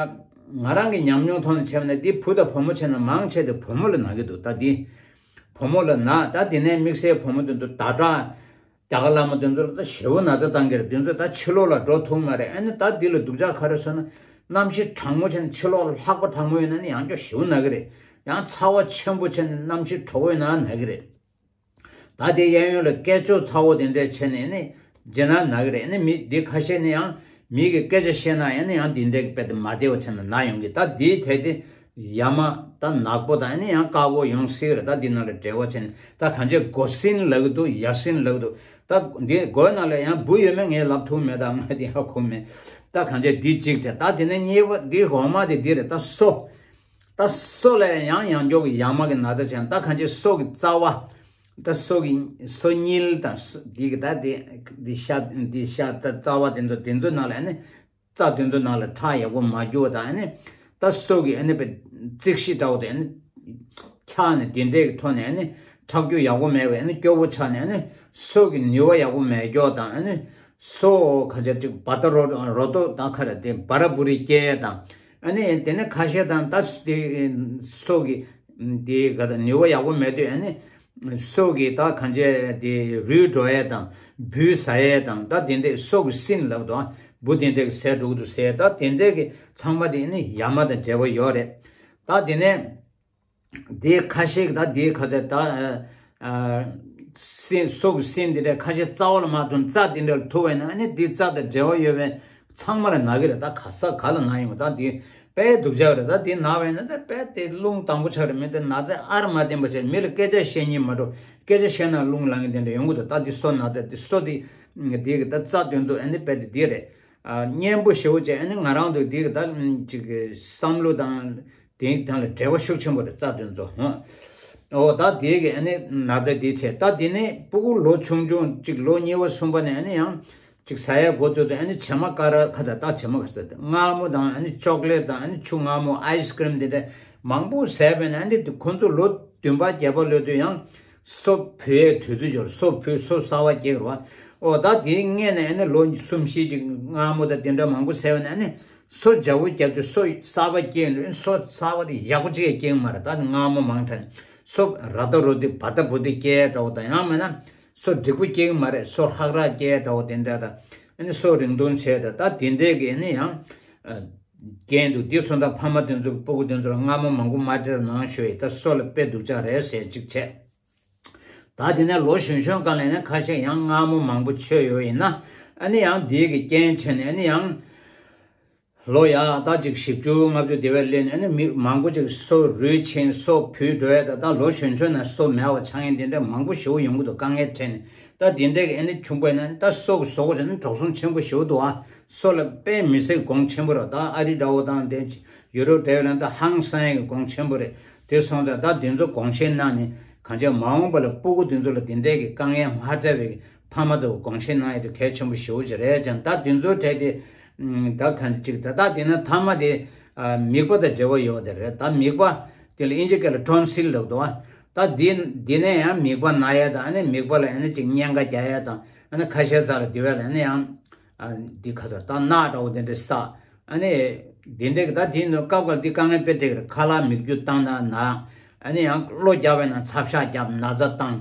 ང་རང་གི་ཉམས་མྱོང་ཐོག་ནས་བྱས་པ་ན་དེ་བུ་དང་བུ་མོ་བྱས་ན་མང་ཆེ་དེ་བུ་མོ་ལ་ན་གི་འདུག་ད་དེ་བུ་མོ་ལ་ན། ད་དེ་ནས་དམིགས་བསལ་བུ་མོ་དེ་ཚོ་ཟླ་གྲགས། རྒྱ་གར་བླ་མ་དེ་ཚོ་ལ་ད་ཞེ་པོ་ན་ཚ་བཏང་གི་རེད། དེ་ཚོ་ད་ཕྱི་ལོགས་ལ་འགྲོ་ཐུབ་མ་རེད། ཨ་ནི་ད་འདི་ལ་སྡུག་ཅག་ག་རེ་ཟེར་ན་གནམ་གཤིས་གྲང་མོ་བྱས་ནས་ཕྱི་ལོགས་ལ་ལྷགས་པ་གྲང་མོ་ཡོད་ན་ནི་ཡང་སྐྱོ་ཞེ་པོ་ན་གི་རེད། ཡང་ཚ་བ་ཆེན་པོ་བྱས་ནས་གནམ་གཤིས་དྲོ་པོ་ཡོད་ན་ན་གི་རེད། ད་དེ་གཡས་གཡོན་ལ་སྐད་ཅོར་ཚ་བོ་དེ་འདྲས་བྱས་ནས་ནི་རྗེས་ན་ན་གི་རེད། ནི་མི་འདི་ཁ་ཤས་ནི་ཡང་མི་གི་སྐད་ཆ་བཤད་ན་ཡང་ནི་ཡང་དེ་འདྲས་ཀྱི་དཔེ་དེ་མ་བདེ་བ་བྱས་ན་ན་ཡོང་གི། ད་འདིའི་གྲས་དེ་ཡ་མ་ད་ནག་པོ་དང་ནི་ཡང་དཀར་པོ་ཡོང་སྲིད་རེད། ད་འདི་ནང་ལ་འབྲེལ་བ་བྱས་ནས་ད་གང་ཅི་མགོ་སྲིན་ལབ་ཀྱི་འདུག་ཡ་སྲིན་ལབ་ཀྱི་འདུག་ད་འདི་མགོའི་ནང་ལ་ཡང་འབུ་ཡོད་མེད་ངས་ལབ་ཐུབ་མེད། ད་ང་དེ་ཡང་གོ་མེད། ད་གང་ཅི་འདི་གཅིག་བྱས། ད་དེ་ནས་གཉིས་པ་འདི་འོག་མ་དེ་འདི་རེད། ད་སོ། ད་སོ་ལ་ཡང་ཡང་འགྱོག་གི་ཡ་མ་གི་ན་ཚ་བྱས་ན་ད་གང་ཅི་སོ་གི་རྩ་བ། ད་སོ་གི་སོ་སྙིལ་དང་སོ་འདི་གི་ད་དེ་འདི་ཤ་འདི་ཤ་ད་རྩ་བ་དེ་ཚོ་དེ་ཚོ་ནང་ལ་ནི་རྩ་དེ་ཚོ་ནང་ལ་ཁྲག་ཡག་པོ་མ་རྒྱུ་བ་དང་ནི་ད་སོ་གི་ཨ་ནི་པའི་རྩིག་ཤི་འདྲ་བོ་དེ་ནི་འཁྱག་ནས་དེ་འདྲའི་གི་ཐོག་ནས་ནི་ཁྲག་རྒྱུ་ཡག་པོ་མེད་པའི་ནི་སྐྱོ་བོ་ཆགས་ནས་ནི་སོ་གི་ནུས་པ་ཡག་པོ་མེད་རྒྱུ་དང་ནི་ སོ་ག་ཅིག་ཅིག་བ་ད་རོ་རོ་ཏོ་དང་ཁ་ར་དེ་བ་ར་བུ་རི་སྐྱེ་ཡས་དང་། ཨ་ནི་དེ་ནས་ཁ་ཤས་དང་ད་དེ་སོ་གི་དེ་ག་ད་ནུས་པ་ཡག་པོ་མེད་དུས་ཨ་ནི་སོ་གི་ད་ག་ཅིག་དེ་རུལ་འགྲོ་ཡས་དང་འབུ་ཟ་ཡས་དང་ད་དེ་འདྲས་སོ་གི་སྲིན་ལབ་དོ། འབུ་དེ་འདྲས་ཟས་འགྲོ་གི་འདུག་ཟས། ད་དེ་འདྲས་གི་ཚང་མ་དེ་ནི་ཡ་མ་དང་འབྲེལ་བ་ཡོད་རེད། ད་དེ་ནས། དེ་ཁ་ཤས་ཀྱི་ད་དེ་ཁ་ཤས་ད་ཨ་སྲིན་སོ་གི་སྲིན་དེ་འདྲ་ཁ་ཤས་རྩ་བ་ལ་མ་ཐུག་རྩྭ་དེ་འདྲ་ལ་ཐུག་པས་ན་ཨ་ནི་དེ་རྩྭ་དང་འབྲེལ་བ་ཡོད་པའི་ཚང་མ་ལ་ན་གི་རེད། ད་ག་ས་ག་ལ་ན་ཡོང་ད་དེ་དཔེ་སྡུག་ཅག་རེད། ད་དེ་ན་བས་ན་ད་དཔེ་དེ་རླུང་དང་པོ་ཆགས་རེད། མི་དེ་ན་ཚ་ཨར་མ་བསྟན་པ་བྱས་མི་ལ་སྐད་ཆ་བཤད་ཉན་མ་འགྲོ། སྐད་ཆ་བཤད་ན་རླུང་ལངས་ངེས་དེ་འདྲ་ཡོང་གི་འདུག་ད་དེ་སོ་ན་ཚ་དེ་སོ་དེ་དེ་གི་ད་རྩྭ་དོན་དུ་ཨ་ནི་དཔེ་དེ་དེ་རེད། ཨ་སྙན་པོ་ཞེ་པོ་བྱས་ཨ་ནི་ང་རང་ཚོ་འདི་གི་ད་ཅིག་བསམ་བློ་དང་དེའི་དང་ལ་འབྲེལ་བ་ཤུགས་ཆེན་པོ་རེད་རྩ་དོན་ཚོ་ཧོ། འོ་ད་དེ་གི་ཨ་ནི་ན་ཚ་འདི་བྱས་ད་དེ་ནས་སྤུ་གུ་ལོ་ཆུང་ཆུང་ཅིག་ལོ་གཉིས་པ་གསུམ་པ་ནས་ཨ་ནི་ཡང་ཅིག་ཟ་ཡ་འགོ་བཙུགས་དུས་ཨ་ནི་བྱེ་མ་ཀ་ར་ཁ་ད་ད་བྱེ་མ་ཀ་ཟེར་ཏེ་མངར་མོ་དང་ཨ་ནི་ཅོག་ལེ་ཊི་དང་ཨ་ནི་ཆུ་མངར་མོ་ཨའི་སི་ཀི་རིམ་འདི་འདྲ་མང་པོ་ཟས་པས་ན་ཨ་ནི་དེ་ཁོ་ཚོ་ལོ་བདུན་པ་བརྒྱད་པ་ལོས་དུས་ཡང་། སོ་བུད་ཡས་དུས་ཚོད་འབྱོར་སོ་བུད་སོ་གསར་པ་སྐྱེ་རུ་བ། ཨོ་ད་དེའི་སྔས་ནས་ཨ་ནི་ལོ་གསུམ་བཞི་ཅིག་མངར་མོ་དང་དེ་འདྲ་མང་པོ་ཟས་པ་ནས་ཨ་ནི་སོ་འཇའ་པོ་བརྒྱབ་དུས་སོ་གསར་པ་སྐྱེ་ཡོང་དུས་སོ་གསར་པ་དེ་ཡག་པོ་ཅིག་སྐྱེ་གི་མ་རེད། ད་མངར་མོ་མང་དྲགས་ནས་སོ་ར་ཏོ་རོ་དེ་བ་ཏ་བུ་དེ་སྐྱེ་འདྲ་བོ་དང་ཡང་མིན་ན་སོ་འགྲིག་པོ་སྐྱེ་གི་མ་རེད། སོ་ཧྲག་རག་སྐྱེ་འདྲ་བོ་དེ་འདྲ་དང་ཨ་ནི་སོ་རིང་ཐུང་བྱས་དང་ད་དེ་འདྲས་ཀྱི་ཨ་ནི་ཡང་རྐྱེན་འདུག་དེ་སོང་ཙང་ཕ་མ་དེ་ཚོ་སྤུ་གུ་དེ་ཚོ་ལ་མངར་མོ་མང་པོ་མ་སྤྲད་རོགས་གནང་ཞུ་ཡི། ད་སོ་ལ་དཔེ་སྡུག་ཅག་རེད་ཟེར་ཅིག་བྱས། ད་དེ་ནས་ལོ་གཞོན་གཞོན་སྒང་ལ་ནི་ཁ་ཤས་ཡང་མངར་མོ་མང་པོ་མཆོད་ཡོད་ཡིན་ན་ཨ་ནི་ཡང་དེའི་གི་རྐྱེན་བྱས་ནས་ཨ་ནི་ཡང་ལོ་ཡག་ད་ཅིག་བཞི་བཅུ་ལྔ་བཅུ་དེ་བས་སླེབས་ནས་ཨ་ནི་མི་མང་པོ་ཅིག་སོ་རུལ་ཕྱིན་སོ་བུད་འགྲོ་ཡ་ད་ད་ལོ་གཞོན་གཞོན་ན་སོ་མེད་པ་ཆགས་ཡིན་དེ་འདྲ་མང་པོ་ཞེ་པོ་ཡོང་གི་འདུག་དཀའ་ངལ་འཕྲད་ནས་ད་དེ་འདྲ་གི་ཨ་ནི་བྱུང་པ་ཡིན་ན་ད་སོ་གི་ཟོག་གོ་ཟེར་ན་དོགས་ཟོན་ཆེན་པོ་ཞེ་པོ་འདུག་ཨ། སོ་ལ་དཔེ་མི་སྲིད་གོང་ཆེན་པོ་རེད། ད་ཨ་རི་འདྲ་བོ་དང་དེ་ཡུ་རོབ་འདྲ་བོ་ལ་ད་ཧང་སང་ཡ་གི་གོང་ཆེན་པོ་རེད། དེ་སོང་ཙང་ད་དེ་ཚོ་དགོངས་བཞེས་གནང་ནས་གང་ཅི་མ་འོངས་པ་ལ་སྤུ་གུ་དེ་ཚོ་ལ་དེ་འདྲའི་གི་དཀའ་ངལ་མ་འཕྲད་པའི་ཕ་མ་ཚོ་དགོངས་བཞེས་གནང་ཡ་དེ་གལ་ཆེན་པོ་ཞེ་པོ་ཅིག་རེད་ཀྱང་ད་དེ་ཚོའི་གྲས་དེ་ད་གང་ཅི་ཅིག་ད་ད་དེ་ན་མཐའ་མ་དེ་མིད་པ་དང་འབྲེལ་བ་ཡོད་པ་དེ་རེད། ད་མིད་པ་དེ་ལ་དབྱིན་ཇི་སྐད་ལ་ཊོན་སིལ་ལབ་འདུག་བ། ད་དེ་དེ་ནས་ཡང་མིད་པ་ན་ཡ་དང་ཨ་ནི་མིད་པ་ལ་ཨ་ནི་ཅིག་གཉན་ཁ་རྒྱག་ཡ་དང་ཨ་ནི་ཁ་ཤས་ས་ལ་དེ་བས་ལ་ཨ་ནི་ཡང་། ཨ་འདི་ཁ་ཚོར་ད་རྣག་འདྲ་བོ་དེ་འདྲ་ས། ཨ་ནི་འདི་འདྲ་གི་ད་དེ་ནི་སྐབས་འགར་འདི་དཀའ་ངལ་དཔེ་འཕྲད་ཀྱི་རེད། ཁ་ལག་མིག་ཆུ་བཏང་ན་ན། ཨ་ནི་ཡང་གློ་རྒྱག་པས་ན་ཚབ་ཤ་རྒྱབ་ན་ཚ་བཏང་།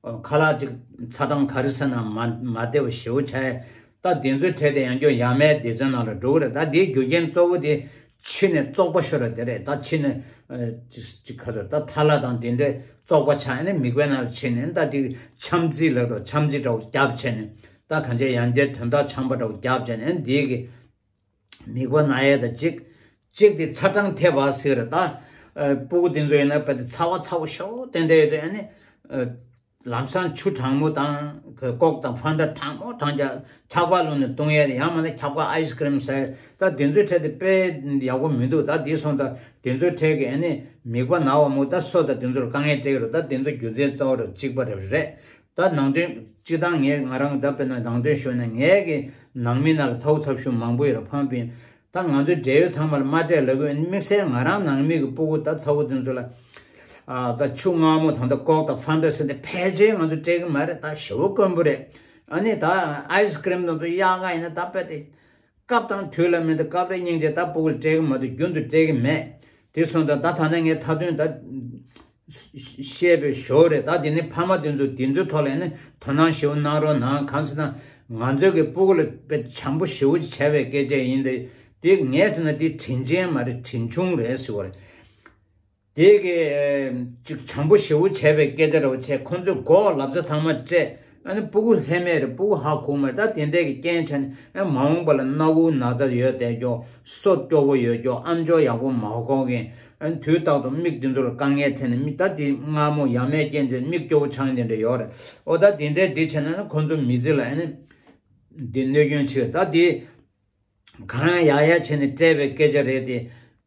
ཨོ་ཁ་ལག་ཅིག་ཚ་གྲང་ག་རེ་ཟ་ན་མ་མ་བདེ་བ་ཞེ་པོ་ཆགས། ད་དེ་ཚོའི་གྲས་དེ་ཡང་སྐྱོ་ཡ་མའི་སྡེ་ཚན་ནང་ལ་འགྲོ་གི་རེད། ད་དེའི་རྒྱུ་རྐྱེན་གཙོ་བོ་དེ་ཕྱི་ནས་བཙོག་པ་ཤོར་བ་དེ་རེད། ད་ཕྱི་ནས་ཨ་ཅིག་ཅིག་ཁ་ཚོར་ད་ཐ་ལ་དང་དེ་འདྲས་བཙོག་པ་ཆགས་ཨ་ནི་མིད་པའི་ནང་ལ་ཕྱིན་ནས་ད་དེ་ཆམ་ཚིག་ལབ་འགྲོ་ཆམ་ཚིག་འདྲ་བོ་རྒྱབ་བྱས་ནས། ད་གང་བྱས་ཡང་དེ་དོན་དག་ཆམ་པ་འདྲ་བོ་རྒྱབ་བྱས་ནས་འདི་གི་མིད་པ་ན་ཡས་དང་གཅིག་གཅིག་དེ་ཚ་གྲང་ཐེབས་པ་ཟེར་རེད། ད་ཨ་སྤུ་གུ་དེ་ཚོ་ཡིན་ན་དཔེ་དེ་ཚ་བ་ཚ་བོ་ཤོག་ཏན་ཏན་ཡོད་དུས་ཨ་ནི་ཨ་ལམ་སང་ཆུ་གྲང་མོ་དང་ཀོག་དང་ཕན་ཌ་གྲང་མོ་གྲང་རྒྱག་འཁྱག་པ་བླུགས་ནས་བཏུང་ཡས་ཡང་མིན་ན་འཁྱག་པ་ཨའི་སི་ཀི་རིམ་ཟ་ཡས་ད་དེ་ཚོའི་གྲས་དེ་དཔེ་ཡག་པོ་མི་འདུག་ད་དེ་སོང་ད་དེ་ཚོའི་གྲས་ཀྱི་ཨ་ནི་མིད་པ་ན་བ་མོ་ད་སོ་ད་དེ་ཚོར་དཀའ་ངལ་སྤྲད་ཀྱི་རེད། ད་དེ་ཚོ་རྒྱུ་མཚན་གཙོ་བོ་རེད་གཅིག་པ་རེད་རེད། ད་ནང་དོན་སྤྱི་བཏང་ངས་ང་རང་ད་དཔེར་ན་ནང་དོན་ཞུས་ན་ངའི་གི་ནང་མི་ནང་ལ་ཚ་བོ་ཚ་ཤུ་མང་པོ་ཡོད་རེད་ཕངས་པའི། ད་ང་ཚོའི་འབྲེལ་ཡོད་ཚང་མ་ལ་མ་སྤྲད་ལབ་དགོས་དམིགས་བསལ་ང་རང་ནང་མི་གི་སྤུ་གུ་ད་ཚ་བོ་དེ་ཚོ་ལ་ཨ་ད་ཆུ་མངར་མོ་དང་ད་ཀོག་དང་ཕན་ཌ་ཟེར་ཏེ་ཕལ་ཆེར་ང་ཚོ་སྤྲད་གི་མ་རེད། ད་ཞེ་པོ་དཀོན་པོ་རེད། ཨ་ནི་ད་ཨའི་སི་ཀི་རིམ་དང་ཚོ་གཡག་ག་ཡིན་ན་ད་དཔེ་དེ་སྐབས་དང་དུས་ལ་མི་འདུག་སྐབས་རེ་སྙིང་རྗེ་ད་སྤུ་གུ་ལ་སྤྲད་གི་མ་འདུག་རྒྱུན་དུ་སྤྲད་གི་མེད། དེ་སོང་ཙང་ད་ད་ནི་ངས་མཐའ་དོན་ད། བཤད་པའི་ཞོར་རེད། ད་དེ་ནི་ཕ་མ་དེ་ཚོ་དེ་ཚོའི་ཐོག་ལ་ནི་དོ་སྣང་ཞེ་པོ་གནང་རོགས་གནང་། གང་ཟེར་ན་ང་ཚོའི་གི་སྤུ་གུ་ལ་དཔེ་བྱམས་པོ་ཞེ་པོ་ཅིག་བྱས་པའི་སྐད་ཆ་ཡིན་ཏེ། དེ་ངས་མཚོན་ན་དེ་དྲིན་ཅན་མ་རེད་དྲིན་ཆུང་རེད་ཟེར་བ་རེད། དེ་གི་ཅིག་བྱམས་པོ་ཞེ་པོ་བྱས་པའི་སྐད་ཆ་འདྲ་བོ་བྱས་ཁོང་ཚོས་མགོ་ལབ་ཙེ་ཚང་མ་སྤྲད། ཨ་ནི་སྤུ་གུ་ལྷད་མེད་རེད། སྤུ་གུ་ཧ་གོ་མ་རེད། ད་དེ་འདྲས་ཀྱི་རྐྱེན་བྱས་ནས་ཨ་མ་འོངས་པ་ལ་སྣ་བུག་ན་ཚ་ཡོད་བསྡད་ཀྱོག་སོ་སྐྱོ་བོ་ཡོད་ཀྱོག་ཨམ་ཅོག་ཡག་པོ་མ་གོ་མཁན། ཨ་ནི་དུས་རྟག་ཏུ་མིག་འདི་ཚོ་ལ་དཀའ་ངལ་འཕྲད་ནས་མིག་ད་དེ་མངར་མོ་ཡ་མའི་རྐྱེན་བྱས་མིག་སྐྱོ་བོ་ཆགས་དེ་འདྲ་ཡོད་རེད། ཨོ་ད་དེ་འདྲས་འདི་བྱས་ན་ནི་ཁོང་ཚོ་མི་ཚེ་ལ་ཨ་ནི་འདི་གནོད་སྐྱོན་ཆེ། ད་དེ་གང་ཡང་ཡག་ཡག་བྱས་ནས་སྤྲད་པའི་སྐད་ཆ་རེད་དེ།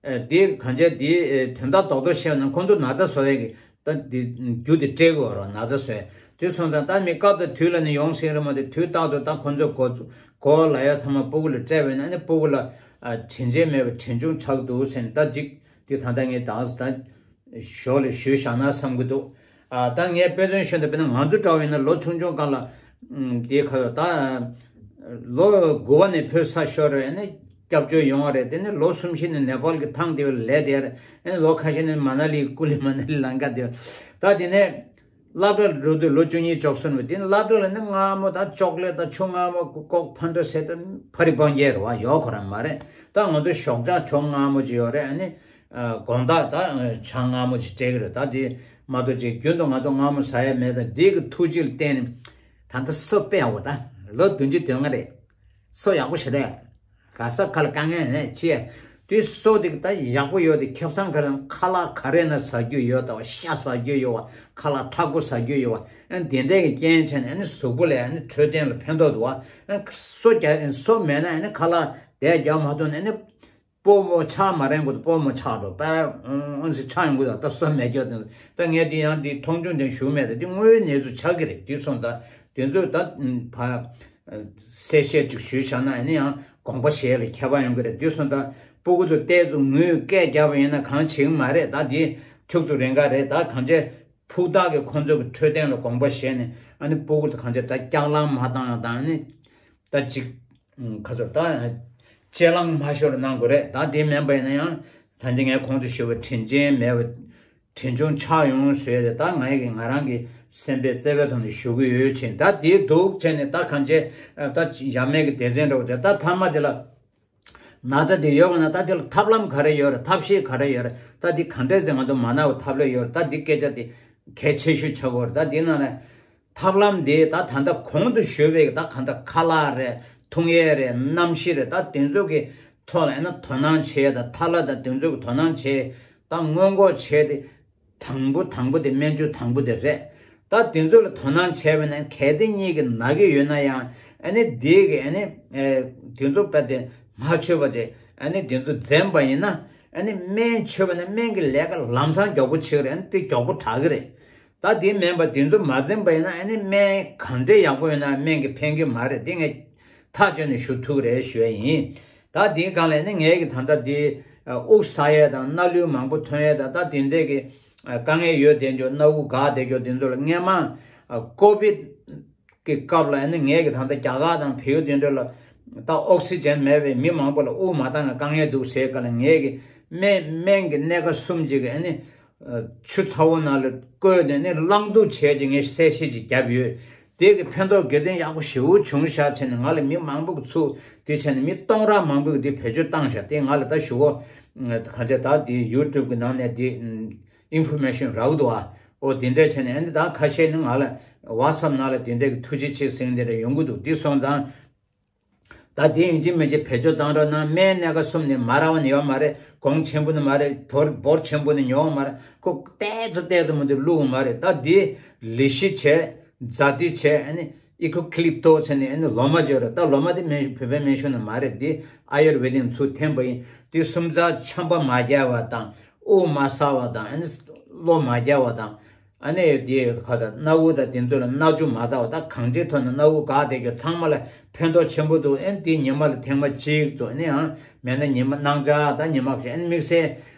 ཨ་དེ་གང་བྱས་དེ་ཨ་དོན་དག་རྡོག་རྡོག་བཤད་ན་ཁོང་ཚོ་ན་ཚ་བཟོ་ཡས་ཀྱི་ད་དེ་རྒྱུ་དེ་སྤྲད་དགོས་རོགས་ན་ཚ་བཟོ་ཡས། དེ་སོང་ཙང་ད་མི་སྐབས་དང་དུས་ལ་ནི་ཡོང་སྲིད་རེད་མ་གཏོགས་དུས་རྟག་ཏུ་ད་ཁོང་ཚོས་གོ་གོ་ལ་ཡ་ཚང་མ་སྤུ་གུ་ལ་སྤྲད་པས་ན་ནི་སྤུ་གུ་ལ་ཨ་དྲིན་ཆེན་མེད་པའི་དྲིན་ཆུང་ཆགས་འདུག་ཟེར་ནས་ད་ཅིག་དེ་ད་ལྟ་ངས་ད་ད་ཞོར་ལ་ཞུས་བཞག་ན་བསམ་གྱི་འདུག་ཨ་ད་ངས་དཔེ་མཚོན་ཞུས་ན་དཔེར་ན་ང་ཚོ་འདྲ་བོ་ཡིན་ན་ལོ་ཆུང་ཆུང་སྒང་ལ་ཨམ་དེ་ཁ་ད་ ལོ་དགུ་པ་ནས་བོད་ས་ཤོར་རེད། ཨ་ནི་སྐྱབས་བཅོལ་ཡོང་བ་རེད། དེ་ནས་ལོ་གསུམ་བཞི་ནས་ནེ་པཱལ་གྱི་ཐང་དེ་བ་ལས་དེར། ཨ་ནི་ལོ་ཁ་ཤས་ནས་མ་ན་ལི་ཀུ་ལི་མ་ན་ལི་ལམ་ཁ་དེ་བ། ད་དེ་ནས་སློབ་གྲྭ་ལ་འགྲོ་དུས་ལོ་བཅུ་གཉིས་བཅུ་གསུམ་རེད། དེ་ནས་སློབ་གྲྭ་ལ་ནི་མངར་མོ་དང་ཅོག་ལེ་དང་ཆུ་མངར་མོ་ཀོག་ཕན་ཌ་ཟེར་ད་ཕ་རི་སྤང་རྒྱལ་རེད་བ། ཡོད་ཁོ་རང་མ་རེད། ད་ང་ཚོ་ཞོགས་ཇ་ཆུ་མངར་མོ་ཅིག་ཡོད་རེད། ཨ་ནི་དགོང་དག་ད་ཇ་མངར་མོ་ཅིག་སྤྲད་ཀྱི་རེད། ད་དེ་མ་གཏོགས་ཅིག་རྒྱུན་དུ་ང་ཚོ་མངར་མོ་ཟ་ཡ་མེད། ད་འདི་གི་ཐུགས་རྗེ་ལ་བརྟེན་ནས་ད་ལྟ་སོ་དཔེ་ཡག་པོ། ད་ལོ་བདུན་ཅུ་དོན་ལྔ་རེད། སོ་ཡག་པོ་ཞེ་དྲག་ག་ས་ག་ལ་དཀའ་ངལ་ནས་ཆེ། དུས་སོ་དེ་ད་ཡག་པོ་ཡོད་དེ། ཁེ་བཟང་ག་རེ། ཁ་ལག་ག་རེ་ན་ཟ་རྒྱུ་ཡོད། ད་བ་ཤ་ཟ་རྒྱུ་ཡོད་བ། ཁ་ལག་མཁྲེགས་པོ་ཟ་རྒྱུ་ཡོད་བ། ཨ་ནི་དེ་འདྲས་ཀྱི་རྐྱེན་བྱས་ནས་ཨ་ནི་གཟུགས་པོ་ལ་ཨ་ནི་འཕྲོད་བསྟེན་ལ་ཕན་ཐོགས་འདུག་བ། ཨ་ནི་སོ་རྒྱག་སོ་མེད་ན་ཨ་ནི་ཁ་ལག་དེ་རྒྱག་མ་ཐུབ་ན་ཨ་ནི་སྤོ་བོ་ཆགས་མ་རན་གོ། སྤོ་བོ་ཆགས་འགྲོ་པ་ཨང་སི་ཆགས་ཡོང་གི། ད་ད་སོ་མེད་རྒྱུ་དེ། ད་ངས་དེ་ཡང་དེ་མཐོང་ཆུང་དེ་ཞུ་མེད། ད་དེ་དངོས་ཡོད་གནས་ཚུལ་ཆགས་ཀྱི་རེད། དེ་སོང་ཙང་དེ་ཚོས་ད་ཕ། གསལ་བཤད་ཅིག་ཞུས་བཞག་ན་ཨ་ནི་ཡང་དགོངས་པ་བཞེས་ལ་ཁྱད་པར་ཡོང་གི་རེད། དུས་སོང་ད་སྤུ་གུ་ཚོ་ཏོག་ཙམ་ངུས་སྐད་རྒྱབ་པ་ཡིན་ན་གང་བྱེད་ཀྱི་མ་རེད། ད་འདི་ཁྱུག་ཙམ་རན་ག་རེད། ད་གང་བྱེད་ཕུགས་ཐག་གི་ཁོང་ཚོ་གི་འཕྲོད་བསྟེན་ལ་དགོངས་པ་བཞེས་ནས། ཨ་ནི་སྤུ་གུ་ཚོ་གང་བྱེད་ད་སྐྱག་ལང་མ་བཏང་ཡ་དང་། ཨ་ནི་ད་ཅིག་ཁ་ཚོར་ད་ཅེ་ལང་མ་ཤོར་གནང་དགོས་རེད། ད་དེ་མིན་པ་ཡིན་ན་ཡང་ད་འདི་ངས་གོང་དུ་ཞུས་པ་དྲིན་ཅན་མེད་པ། དྲིན་ཆུང་ཆགས་ཡོང་ཟེར་ཏེ། ད་ང་ཡི་ང་རང་གི་སེམས་པའི་བརྩེ་བའི་ཐོག་ནས་ཞུ་གི་ཡོད་ཅེས། ད་དེ་འདུག་བྱས་ནས་ད་གང་བྱེད། ད་ཡ་མེད་ཀྱི་སྡེ་ཚན་འདྲ་བོ་དེ། ད་མཐའ་མ་དེ་ལ་ན་ཚ་དེ་ཡོད་པ་ན་ད་དེ་ལ་ཐབས་ལམ་ག་རེ་ཡོད་རེད། ཐབས་ཤེས་ག་རེ་ཡོད་རེད། ད་འདི་གང་འདྲས་ཟེར་ང་ཚོ་མ་ན་བ་ཐབས་ལས་ཡོད་རེད། ད་འདི་སྐད་ཆ་དེ་གལ་ཆེ་ཤོས་ཆགས་ཀྱི་ཡོད་རེད། ད་འདི་ནང་ནས་ཐབས་ལམ་དེ་ད་ད་ལྟ་གོང་དུ་ཞུས་པའི་ད་གང་ལྟར་ཁ་ལག་རེད། འཐུང་ཡས་རེད། གནམ་གཤིས་རེད། ད་དེ་ཚོ་གི་ཐོག་ལ་ཨ་ནི་དོ་སྣང་བྱེད་ཡས་དང་། ཐ་ལ་དང་དེ་ཚོ་གི་དོ་སྣང་བྱེད། ད་སྔོན་འགོག་བྱས་ཏེ། དང་པོ་དང་པོ་དེ་སྨན་བཅོས་དང་པོ་དེ་རེད། ད་དེ་ཚོ་ལ་དོ་སྣང་བྱས་པ་ན་གལ་ཏེ་གཉིད་ཀྱིས་ན་གི་ཡོད་ན་ཡང་། ཨ་ནི་དེ་གི་ཨ་ནི་ཨེ་དེ་ཚོ་དཔེ་དེ་མ་འཆོས་པ་བྱས། ཨ་ནི་དེ་ཚོ་འཛེམ་པ་ཡིན་ན། ཨ་ནི་སྨན་མཆོད་པ་ན་སྨན་གྱི་ལས་ཀ་ལམ་སང་མགྱོགས་པོ་བྱེད་ཀྱི་རེད། ཨ་ནི་དེ་མགྱོགས་པོ་དྲག་གི་རེད། ད་དེ་མིན་པ་དེ་ཚོ་མ་འཛེམ་པ་ཡིན་ན། ཨ་ནི་སྨན་གང་འདྲའི་ཡག་པོ་ཡོད་ན་སྨན་གྱིས་ཕན་གྱི་མ་རེད། དེ་ངས་ཐག་བཅད་ནས་ཞུ་ཐུབ་རེད་ཞུ་ཡ་ཡིན། ད་དེའི་སྒང་ལ་ནི་ངས་ཀྱི་ད་ལྟ་དེ་དབུགས་ཟ་ཡས་དང་སྣ་ལུད་མང་པོ་ཐོན་ཡས་དང་། ད་དེ་འདྲས་ཀྱི་དཀའ་ངལ་ཡོད་དེ་འཇོག་སྣ་དབུགས་འགག་དེ་འཇོག་དེ་ཚོ་ལ་སྔས་མ་ཀོ་བིད་ཀྱི་སྐབས་ལ་ནི་ངས་ཀྱི་ད་ལྟ་རྒྱ་གར་དང་བལ་ཡུལ་དེ་འདྲ་ལ་ད་ཨོག་སི་ཇན་མེད་པའི་མི་མང་པོ་ལ་དབུགས་མ་འདང་བའི་དཀའ་ངལ་འདུག་ཟེར་ག་ལ། ངས་ཀྱི་སྨན་སྨན་གྱི་སྣེ་ཁ་གསུམ་ཅིག་གི་ནི་ཆུ་ཚ་བོ་ནང་ལ་བསྐོལ་ནས་ནི་བླང་བསྡུ་བྱས་ཀྱི་ངས་གསལ་བཤད་ཅིག་བརྒྱབ་ཡོད། དེ་གི་ཕན་ཐོགས་དགེ་མཚན་ཡག་པོ་ཞེ་པོ་བྱུང་ཤག་བྱས་ནས་ང་ལ་མི་མང་པོ་གི་ཚུར་དེ་བྱས་ནས་མི་སྟོང་ཕྲག་མང་པོ་གི་དེ་བེད་སྤྱོད་བཏང་ཤག་དེ་ང་ལ་ད་ཞུ་གོ། ག་ཚད་ད་དེ་ཡུ་ཊུབ་གི་ནང་ནས་དེ་ཨིན་ཕོར་མེ་ཤོན་རག་འདུག་ཨ། ཨོ་དེ་འདྲས་བྱས་ནས་ཨ་ནི་ད་ཁ་ཤས་ནི་ང་ལ་ཝ་ཊི་སེབ་ནང་ལ་དེ་འདྲས་གི་ཐུགས་རྗེ་ཆེ་ཟེར་དེ་འདྲས་ཡོང་གི་འདུག་དེ་སོང་ཙང་། ད་དེ་ཡིན་གཅིག་མིན་གཅིག་བེད་སྤྱོད་བཏང་རོགས་གནང་། སྨན་སྣ་ཁ་གསུམ་ནི་མ་རག་པ་ནི་ཡོད་མ་རེད། གོང་ཆེན་པོ་ནི་མ་རེད། འབོར་འབོར་ཆེན་པོ་ནི་ཉོ་བ་མ་རེད། ཁོ་ཏོག་ཙམ་ཏོག་ཙམ་མ་གཏོགས་བླུགས་པ་མ་རེད། ད་དེ་ལི་ཤི་བྱས། ཛ་ཏི་བྱས། ཨ་ནི་ཨི་ཁོ་ལི་པ་ཏོ་བྱས་ནས་ཨ་ནི་ལོ་མ་བརྗོད་རེད། ད་ལོ་མ་དེ་སྨན་བོད་པའི་སྨན་གཞུང་ནི་མ་རེད། དེ་ཨ་ཡུར་ཝེ་དིག་ཚུར་འཐེན་པ་ཡིན། དེ་སུམ་རྩ་ཆམ་པ་མ་རྒྱག་པ་དང་། དབུགས་མ་ཟ་བ་དང་། ཨ་ནི་གློ་མ་རྒྱག་པ་དང་། ཨ་ནི་དེ་ཁ་ད་སྣ་དབུགས་དང་དེ་ཚོ་ལ་མནར་གཅོད་མ་བཏང་བ། ད་གང་ཅིའི་ཐོག་ནས་སྣ་དབུགས་འགག་བསྡད་རྒྱུ་ཚང་མ་ལ་ཕན་ཐོགས་ཆེན་པོ་འདུག་ཨ་ནི་དེ་ཉི་མ་ལ་ཐེངས་མ་གཅིག་ཙམ། ཨ་ནི་ཡང་མེད་ན་ཉི་མ་གནངས་ཚེ་ད་ཉི་མ་ཞིག་ཨ་ནི་དམིགས་བསལ་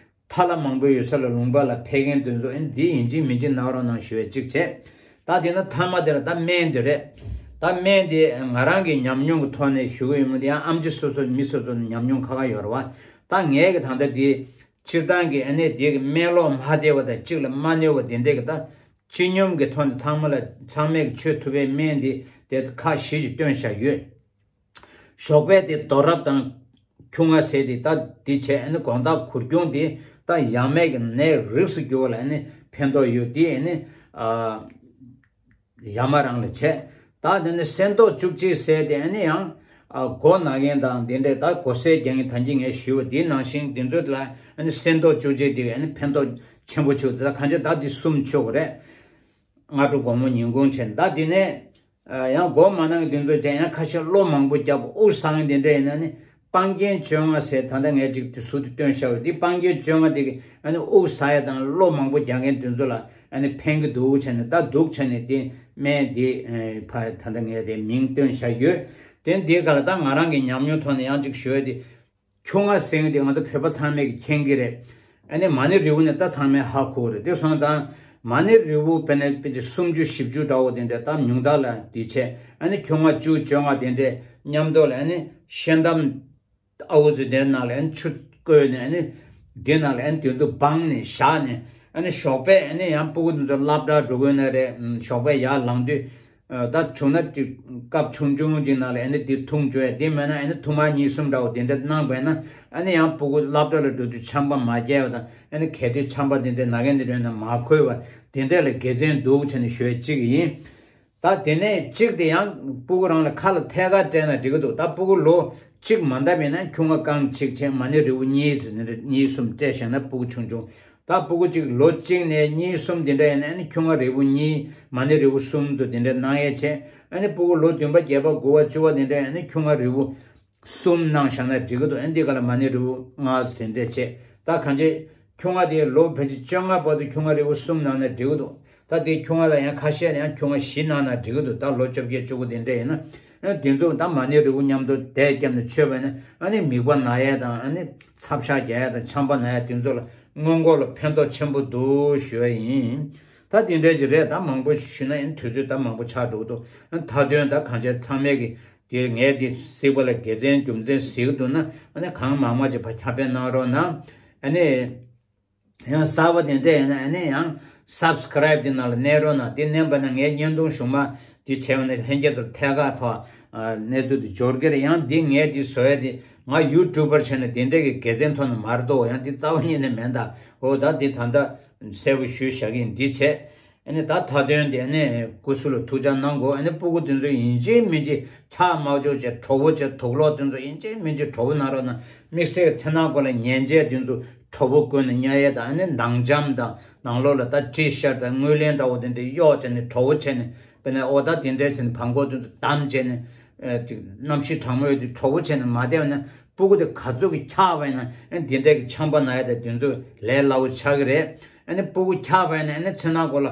ཐ་ལ་མང་པོ་ཡོད་ས་ལ་ལུང་པ་ལ་ཕེབས་མཁན་དེ་ཚོ་ཨ་ནི་དེ་ཡིན་གཅིག་མིན་གཅིག་གནང་རོགས་གནང་ཞུ་བའི་གཅིག་བྱས། ད་དེ་ན་མཐའ་མ་དེ་ལ་ད་སྨན་དེ་རེད། ད་སྨན་དེ་ང་རང་གི་ཉམས་མྱོང་གི་ཐོག་ནས་ཞུ་གི་ཡོད་མོད། དེ་ཡང་ཨེམ་ཆི་སོ་སོ་མི་སོ་སོ་ནས་ཉམས་མྱོང་ཁ་ཁ་ཡོད་རེད་བ། ད་ངས་གི་ད་ལྟ་དེ་སྤྱིར་བཏང་གི་ཨ་ནི་དེ་གི་སྨན་ལོག་མ་བདེ་བ་དང་གཅིག་ལ་མ་གནོད་པ་དེ་འདྲས་གི་ད་སྤྱི་སྙོམས་ཀྱི་ཐོག་ནས་ཚང་མ་ལ་ཚང་མས་མཆོད་ཐུབ་པའི་སྨན་འདི་དེ་ཁག་བཞི་ཞིག་བཏོན་བཞག་ཡོད། ཞོགས་པའི་དེ་རྡོ་རབ་དང་ཁྱུང་ང་ཟེར་དེ་ད་འདི་བྱས། ཨ་ནི་དགོང་དག་གུར་གུམ་དེ་ད་ཡ་མེད་ཀྱི་ནད་རིགས་སུ་གྱུར་པ་ལ་ཨ་ནི་ཕན་ཐོགས་ཡོད། དེ་ཨ་ནི་ཨ། ཡ་མ་རང་ལ་བྱས། ད་དེ་ནི་སེན་ཏོག་བཅུ་གཅིག་ཟེར་དེ་ཨ་ནི་ཡང་ཨ་མགོ་ན་མཁན་དང་དེ་འདྲས་ད་མགོ་སེར་རྒྱག་མཁན་ད་གིན་ངས་ཞུས་པ་དེའི་ནང་བཞིན་དེ་ཚོ་ལ་ཨ་ནི་སེན་ཏོག་བཅུ་གཅིག་དེ་ཨ་ནི་ཕན་ཐོགས་ཆེན་པོ་བྱུང་། ད་གང་ཅི་ད་དེ་གསུམ་མཆོད་དགོས་རེད། སྔ་དྲོ་དགོང་མོ་ཉིན་གུང་བྱས། ད་དེ་ནས་ཨ་ཡང་མགོ་མ་ན་མཁན་དེ་ཚོ་བྱས་ཡང་ཁ་ཤས་གློ་མང་པོ་རྒྱབ་དབུགས་ཟ་མཁན་དེ་འདྲས་ཡིན་ན་ནི། སྤང་རྒྱན་བཅོ་ལྔ་ཟེར་ད་ལྟ་ངས་ཅིག་དེ་ཟུར་དུ་བཏོན་བཞག་པ་དེ། སྤང་རྒྱན་བཅོ་ལྔ་དེ་གིས་ཨ་ནི་དབུགས་ཟ་ཡ་དང་གློ་མང་པོ་རྒྱག་མཁན་དེ་ཚོ་ལ་ཨ་ནི་ཕན་གྱི་འདུག་བྱས་ནས། ད་འདུག་བྱས་ནས་དེ་སྨན་དེ་ཕ་ད་ལྟ་ངས་དེ་མིང་བཏོན་བཞག་ཡོད། དེ་འདི་ག་ལ་ད་ང་རང་གི་ཉམས་མྱོང་ཐོག་ནས་ཡང་ཅིག་ཞུ་ཡ་དེ། ཁྱུང་ང་ཟེར་མཁན་དེ་ང་ཚོ་བོད་པ་ཚང་མས་ཀྱི་མཁྱེན་གྱི་རེད། ཨ་ནི་མ་ཎི་རི་བོ་ནས་ད་ཚང་མས་ཧ་གོ་རེད། དེ་སོང་ཙང་ མ་ཎི་རིལ་བུ་དཔེར་ན་དཔེ་ཆ་སུམ་ཅུ་བཞི་བཅུ་འདྲ་བོ་དེ་འདྲ་བཏབ་ཉུང་མཐའ་ལ་དེ་བྱས། ཨ་ནི་ཁྱུང་ང་བཅུ་བཅོ་ལྔ་དེ་འདྲ་མཉམ་དུ་ལ་ཨ་ནི་ཤེལ་དམ་ཨ་འུ་ཚོ་དེ་ནང་ལ་ཨ་ནི་ཆུ་བསྐོལ་ནས། ཨ་ནི་དེ་ནང་ལ་ཨ་ནི་དེ་ཚོ་སྦངས་ནས་བཞག་ནས། ཨ་ནི་ཞོགས་པ་ཨ་ནི་ཡང་སྤུ་གུ་དེ་ཚོ་སློབ་གྲྭ་འགྲོ་དགོས་ན་རེད། ཞོགས་པ་ཡར་ལངས་དུས། ཨ་ད་བྱུང་ན་ཅིག་ཀབ་ཆུང་ཆུང་ཅིག་ནང་ལ་ཨ་ནི་དེ་འཐུང་བཅུག་ཡ། དེ་མེད་ན་ཨ་ནི་ཐུར་མ་གཉིས་གསུམ་འདྲ་བོ་དེ་འདྲ་གནང་བས་ན། ཨ་ནི་ཡང་སྤུ་གུ་སློབ་གྲྭ་ལ་འགྲོ་དུས་ཆམ་པ་མ་རྒྱག་པ་དང་། ཨ་ནི་གལ་ཏེ་ཆམ་པ་དེ་འདྲ་ན་གན་དེ་འདྲ་ན་མ་འཁོལ་བ་དེ་འདྲ་ལ་དགེ་མཚན་འདུག་བྱས་ནས་ཞུ་ཡ་གཅིག་ཡིན། ད་དེ་ནས་གཅིག་དེ་ཡང་སྤུ་གུ་རང་ལ་ཁ་ལ་ཐད་ཀར་སྤྲད་ན་འགྲིག་གི་འདུག་ད་སྤུ་གུ་ལོ་གཅིག་མ་འདབ་ཡིན་ན་ཁྱུང་ང་རྐང་གཅིག་བྱས། མ་ཎི་རིལ་བུ་གཉིས་ཟེར་ནས་གཉིས་གསུམ་སྤྲད་བཞག་ན་སྤུ་གུ་ཆུང་ཆུང་། ད་སྤུ་གུ་གཅིག་ལོ་གཅིག་ནས་གཉིས་གསུམ་དེ་འདྲ་ཡིན་ན་ཨ་ནི་ཁྱུང་ང་རིལ་བུ་གཉིས། མ་ཎི་རིལ་བུ་གསུམ་དུ་དེ་འདྲ་གནང་ཡས་བྱས། ཨ་ནི་སྤུ་གུ་ལོ་བདུན་པ་བརྒྱད་པ་དགུ་པ་བཅུ་པ་དེ་འདྲ་ཡིན་ན་ཨ་ནི་ཁྱུང་ང་རིལ་བུ་གསུམ་གནང་བཞག་ན་འགྲིག་གི་འདུག་ཨ་ནི་འདི་ག་ལ་མ་ཎི་རིལ་བུ་ལྔ་དེ་འདྲ་བྱས། ད་གང་ཅི་ཁྱུང་ང་དེ་ལོ་ཕལ་ཆེར་བཅོ་ལྔ་བར་དུ་ཁྱུང་ང་རིལ་བུ་གསུམ་གནང་ན་འགྲིག་གི་འདུག་ད་དེ་ཁྱུང་ང་ལ་ཡང་ཁ་ཤས་ལ་ཡང་ཁྱུང་ང་བཞི་གནང་ན་འགྲིག་གི་འདུག་ད་ལོ་བཅོ་བརྒྱད་བཅུ་དགུ་དེ་འདྲ་ཡིན་ན། ཨ་ནི་དེ་ཚོ་ད་མ་ཎི་རིལ་བུ་མཉམ་དུ་བཟླས་བརྒྱབ་ནས་མཆོད་པ་ཡིན་ན། ཨ་ནི་མིད་པ་ན་ཡས་དང་། ཨ་ནི་ཚབ་ཤ་རྒྱག་ཡས་དང་། ཆམ་པ་ན་ཡས་དེ་ཚོ་ལ་སྔོན་འགོག་ལ་ཕན་ཐོགས་ཆེན་པོ་འདུག་ཞུ་བ་ཡིན། ད་དེ་འདྲ་ཅིག་རེད། ད་མང་པོ་ཞུས་ན་ཨ་ནི་དུས་ཚོད་ད་མང་པོ་ཆགས་འགྲོ་གི་འདུག་ཨ་ནི་མཐའ་དོན་ད་གང་བྱས་ཚང་མས་ཀྱི་དེ་ངས་དེ་གཟིགས་པ་ལ་དགེ་མཚན་རྒྱུ་མཚན་གཟིགས་འདུག་ན། ཨ་ནི་གང་མང་མང་ཅིག་ཕར་ཁྱབ་སྤེལ་གནང་རོགས་གནང་། ཨ་ནི་ཡང་གསར་པ་དེ་འདྲ་ཡིན་ན་ཨ་ནི་ཡང་སབ་སི་ཀ་རབ་དེ་ནང་ལ་གནོན་རོགས་གནང་། དེ་གནོན་པ་ན་ངའི་བརྙན་ཐུང་གཞུག་མ་དེ་བྱས་པ་ན་ལྷན་རྒྱས་ཚོར་ཐད་ཀར་ཕར་ཨ་གནས་ཚུལ་དེ་འབྱོར་གི་རེད། ཡང་འདི་ངས་དེ་བཟོ་ཡ་དེ་ང་ཡུ་ཊུབ་པར་བྱས་ན་དེ་འདྲ་གི་དགེ་མཚན་ཐོག་ནས་མ་རེད་དོ། ཡང་འདི་རྩ་བ་ཉིད་ནས་མེད་ད། འོ་ད་འདི་ད་ལྟ་གསལ་པོ་ཞུས་བཞག་གི་ཡིན། འདི་བྱས། ཨ་ནི་ད་མཐའ་དོན་དེ་ཨ་ནི་སྐུ་གཟུགས་ལ་ཐུགས་ཅག་གནང་དགོས། ཨ་ནི་སྤུ་གུ་དེ་ཚོ་ཡིན་གཅིག་མིན་གཅིག་འཁྱག་མ་བཅུག་བྱས་བྲོ་བོ་བྱས། དུག་ལོག་དེ་ཚོ་ཡིན་གཅིག་མིན་གཅིག་བྲོ་བོ་གནང་རོགས་གནང་། དམིགས་བསལ་མཚན་ནག་སྐོར་ལ་ཉལ་ཆས་དེ་ཚོ་བྲོ་བོ་བཀོན་ནས་ཉལ་ཡས་དང་། ཨ་ནི་ནང་འཇམ་དང་ནང་ལོགས་ལ་ད་ཊི་ཤར་དང་དངུལ་ལེན་འདྲ་བོ་དེ་འདྲ་གཡོགས་བྱས་ནས་བྲོ་བོ་བྱས་ནས། དཔེར་ན་འོ་ད་དེ་འདྲ་བྱས་ནས་བྲང་ཁོག་དེ་ཚོ་བསྡམས་བྱས་ནས། ཨ་ཅིག་གནམ་གཤིས་གྲང་མོ་ཡོད་དུས་བྲོ་བོ་བྱས་ནས་མ་བསྡད་པ་ན། སྤུ་གུ་དེ་ག་ཚོད་ཀྱི་འཁྱག་པ་ཡིན་ན་ཨ་ནི་དེ་འདྲ་གི་ཆམ་པ་ན་ཡས་དང་དེ་ཚོ་ལས་སླ་བོ་ཆགས་ཀྱི་རེད། ཨ་ནི་སྤུ་གུ་འཁྱག་པ་ཡིན་ན་ཨ་ནི་མཚན་ནག་སྐོར་ལ་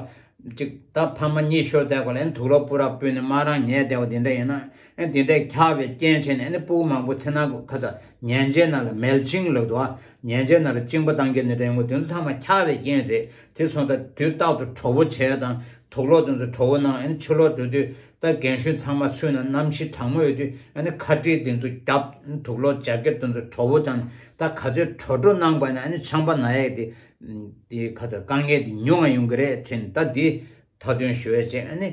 ཅིག་ད་ཕ་མ་གཉིད་ཤོར་བསྡད་སྐོར་ལ་ཨ་ནི་དུག་ལོག་སྤུ་རག་སྤུས་ནས་དམར་རང་ཉལ་བསྡད་པ་དེ་འདྲ་ཡིན་ན། ཨ་ནི་དེ་འདྲ་འཁྱག་པའི་རྐྱེན་བྱས་ནས་ཨ་ནི་སྤུ་གུ་མང་པོ་མཚན་ནག་ཁ་ཚ་ཉལ་ཆས་ནང་ལ་མེལ་ཅིང་ལབ་འདུག་ཨ། ཉལ་ཆས་ནང་ལ་གཅིན་པ་བཏང་མཁན་དེ་འདྲ་ཡོང་གི། དེ་ཚོ་ཚང་མ་འཁྱག་པའི་རྐྱེན་རེད། དེ་སོང་ཙང་དུས་རྟག་ཏུ་བྲོ་བོ་བྱས་དང་། དུག་ལོག་དེ་ཚོ་བྲོ་བོ་གནང་། ཨ་ནི་ཕྱི་ལོགས་འགྲོ་དུས་ད་རྒན་གཞོན་ཚང་མ་ཚུད་ན་གནམ་གཤིས་གྲང་མོ་ཡོད་དུས་ཨ་ནི་ཁ་དཀྲིས་དེ་ཚོ་བརྒྱབ། དུག་ལོག་ཇེ་ཀེཊ་དེ་ཚོ་བྲོ་བོ་བཏང་། ད་ག་ཚོད་དྲོ་དྲོ་གནང་པ་ན་ཨ་ནི་ཆམ་པ་ན་ཡས་དེ་དེ་ག་ཚོད་དཀའ་ངལ་དེ་ཉུང་བ་ཡོང་གི་རེད་དྲན། ད་འདི་མཐའ་དོན་ཞུ་ཡས་བྱས། ཨ་ནི་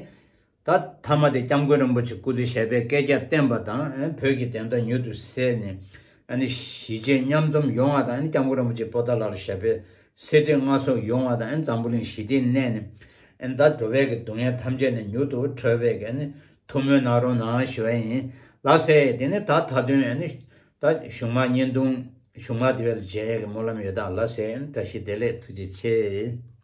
ད་མཐའ་མ་དེ་སྐྱབས་མགོན་རིན་པོ་ཆེ་སྐུ་ཚེ་ཞབས་པད་བསྐལ་བརྒྱར་བརྟན་པ་དང་། ཨ་ནི་བོད་ཀྱི་བདེན་མཐའ་མྱུར་དུ་གསལ་ནས། ཨ་ནི་གཞིས་བྱེས་མཉམ་འཛོམས་ཡོང་བ་དང་། ཨ་ནི་སྐྱབས་མགོན་རིན་པོ་ཆེ་པོ་ཏཱ་ལ་ལ་ཞབས་པད་སྲིད་དོན་མངའ་གསོལ་ཡོང་བ་དང་། ཨ་ནི་འཛམ་བུ་གླིང་ཞི་བདེ་གནས་ནས། ཨ་ནི་ད་འགྲོ་བའི་གི་སྡུག་བསྔལ་ཐམས་ཅད་ནས་མྱུར་དུ་གྲོལ་བའི་གི་ཨ་ནི་ཐུགས་སྨོན་གནང་རོགས་གནང་ཞུ་བ་ཡིན། ལགས་སེ། དེ་ནས་ད་མཐའ་དོན་ཨ་ནི་ད་གཞུག་མ་བརྙན་ཐུང་གཞུག་མ་དེ་བས་ལ་མཇལ་ཡས་ཀྱི་སྨོན་ལམ་ཡོད་ད། ལགས་སེ། བཀྲ་ཤིས་བདེ་ལེགས། ཐུགས་རྗེ་ཆེ།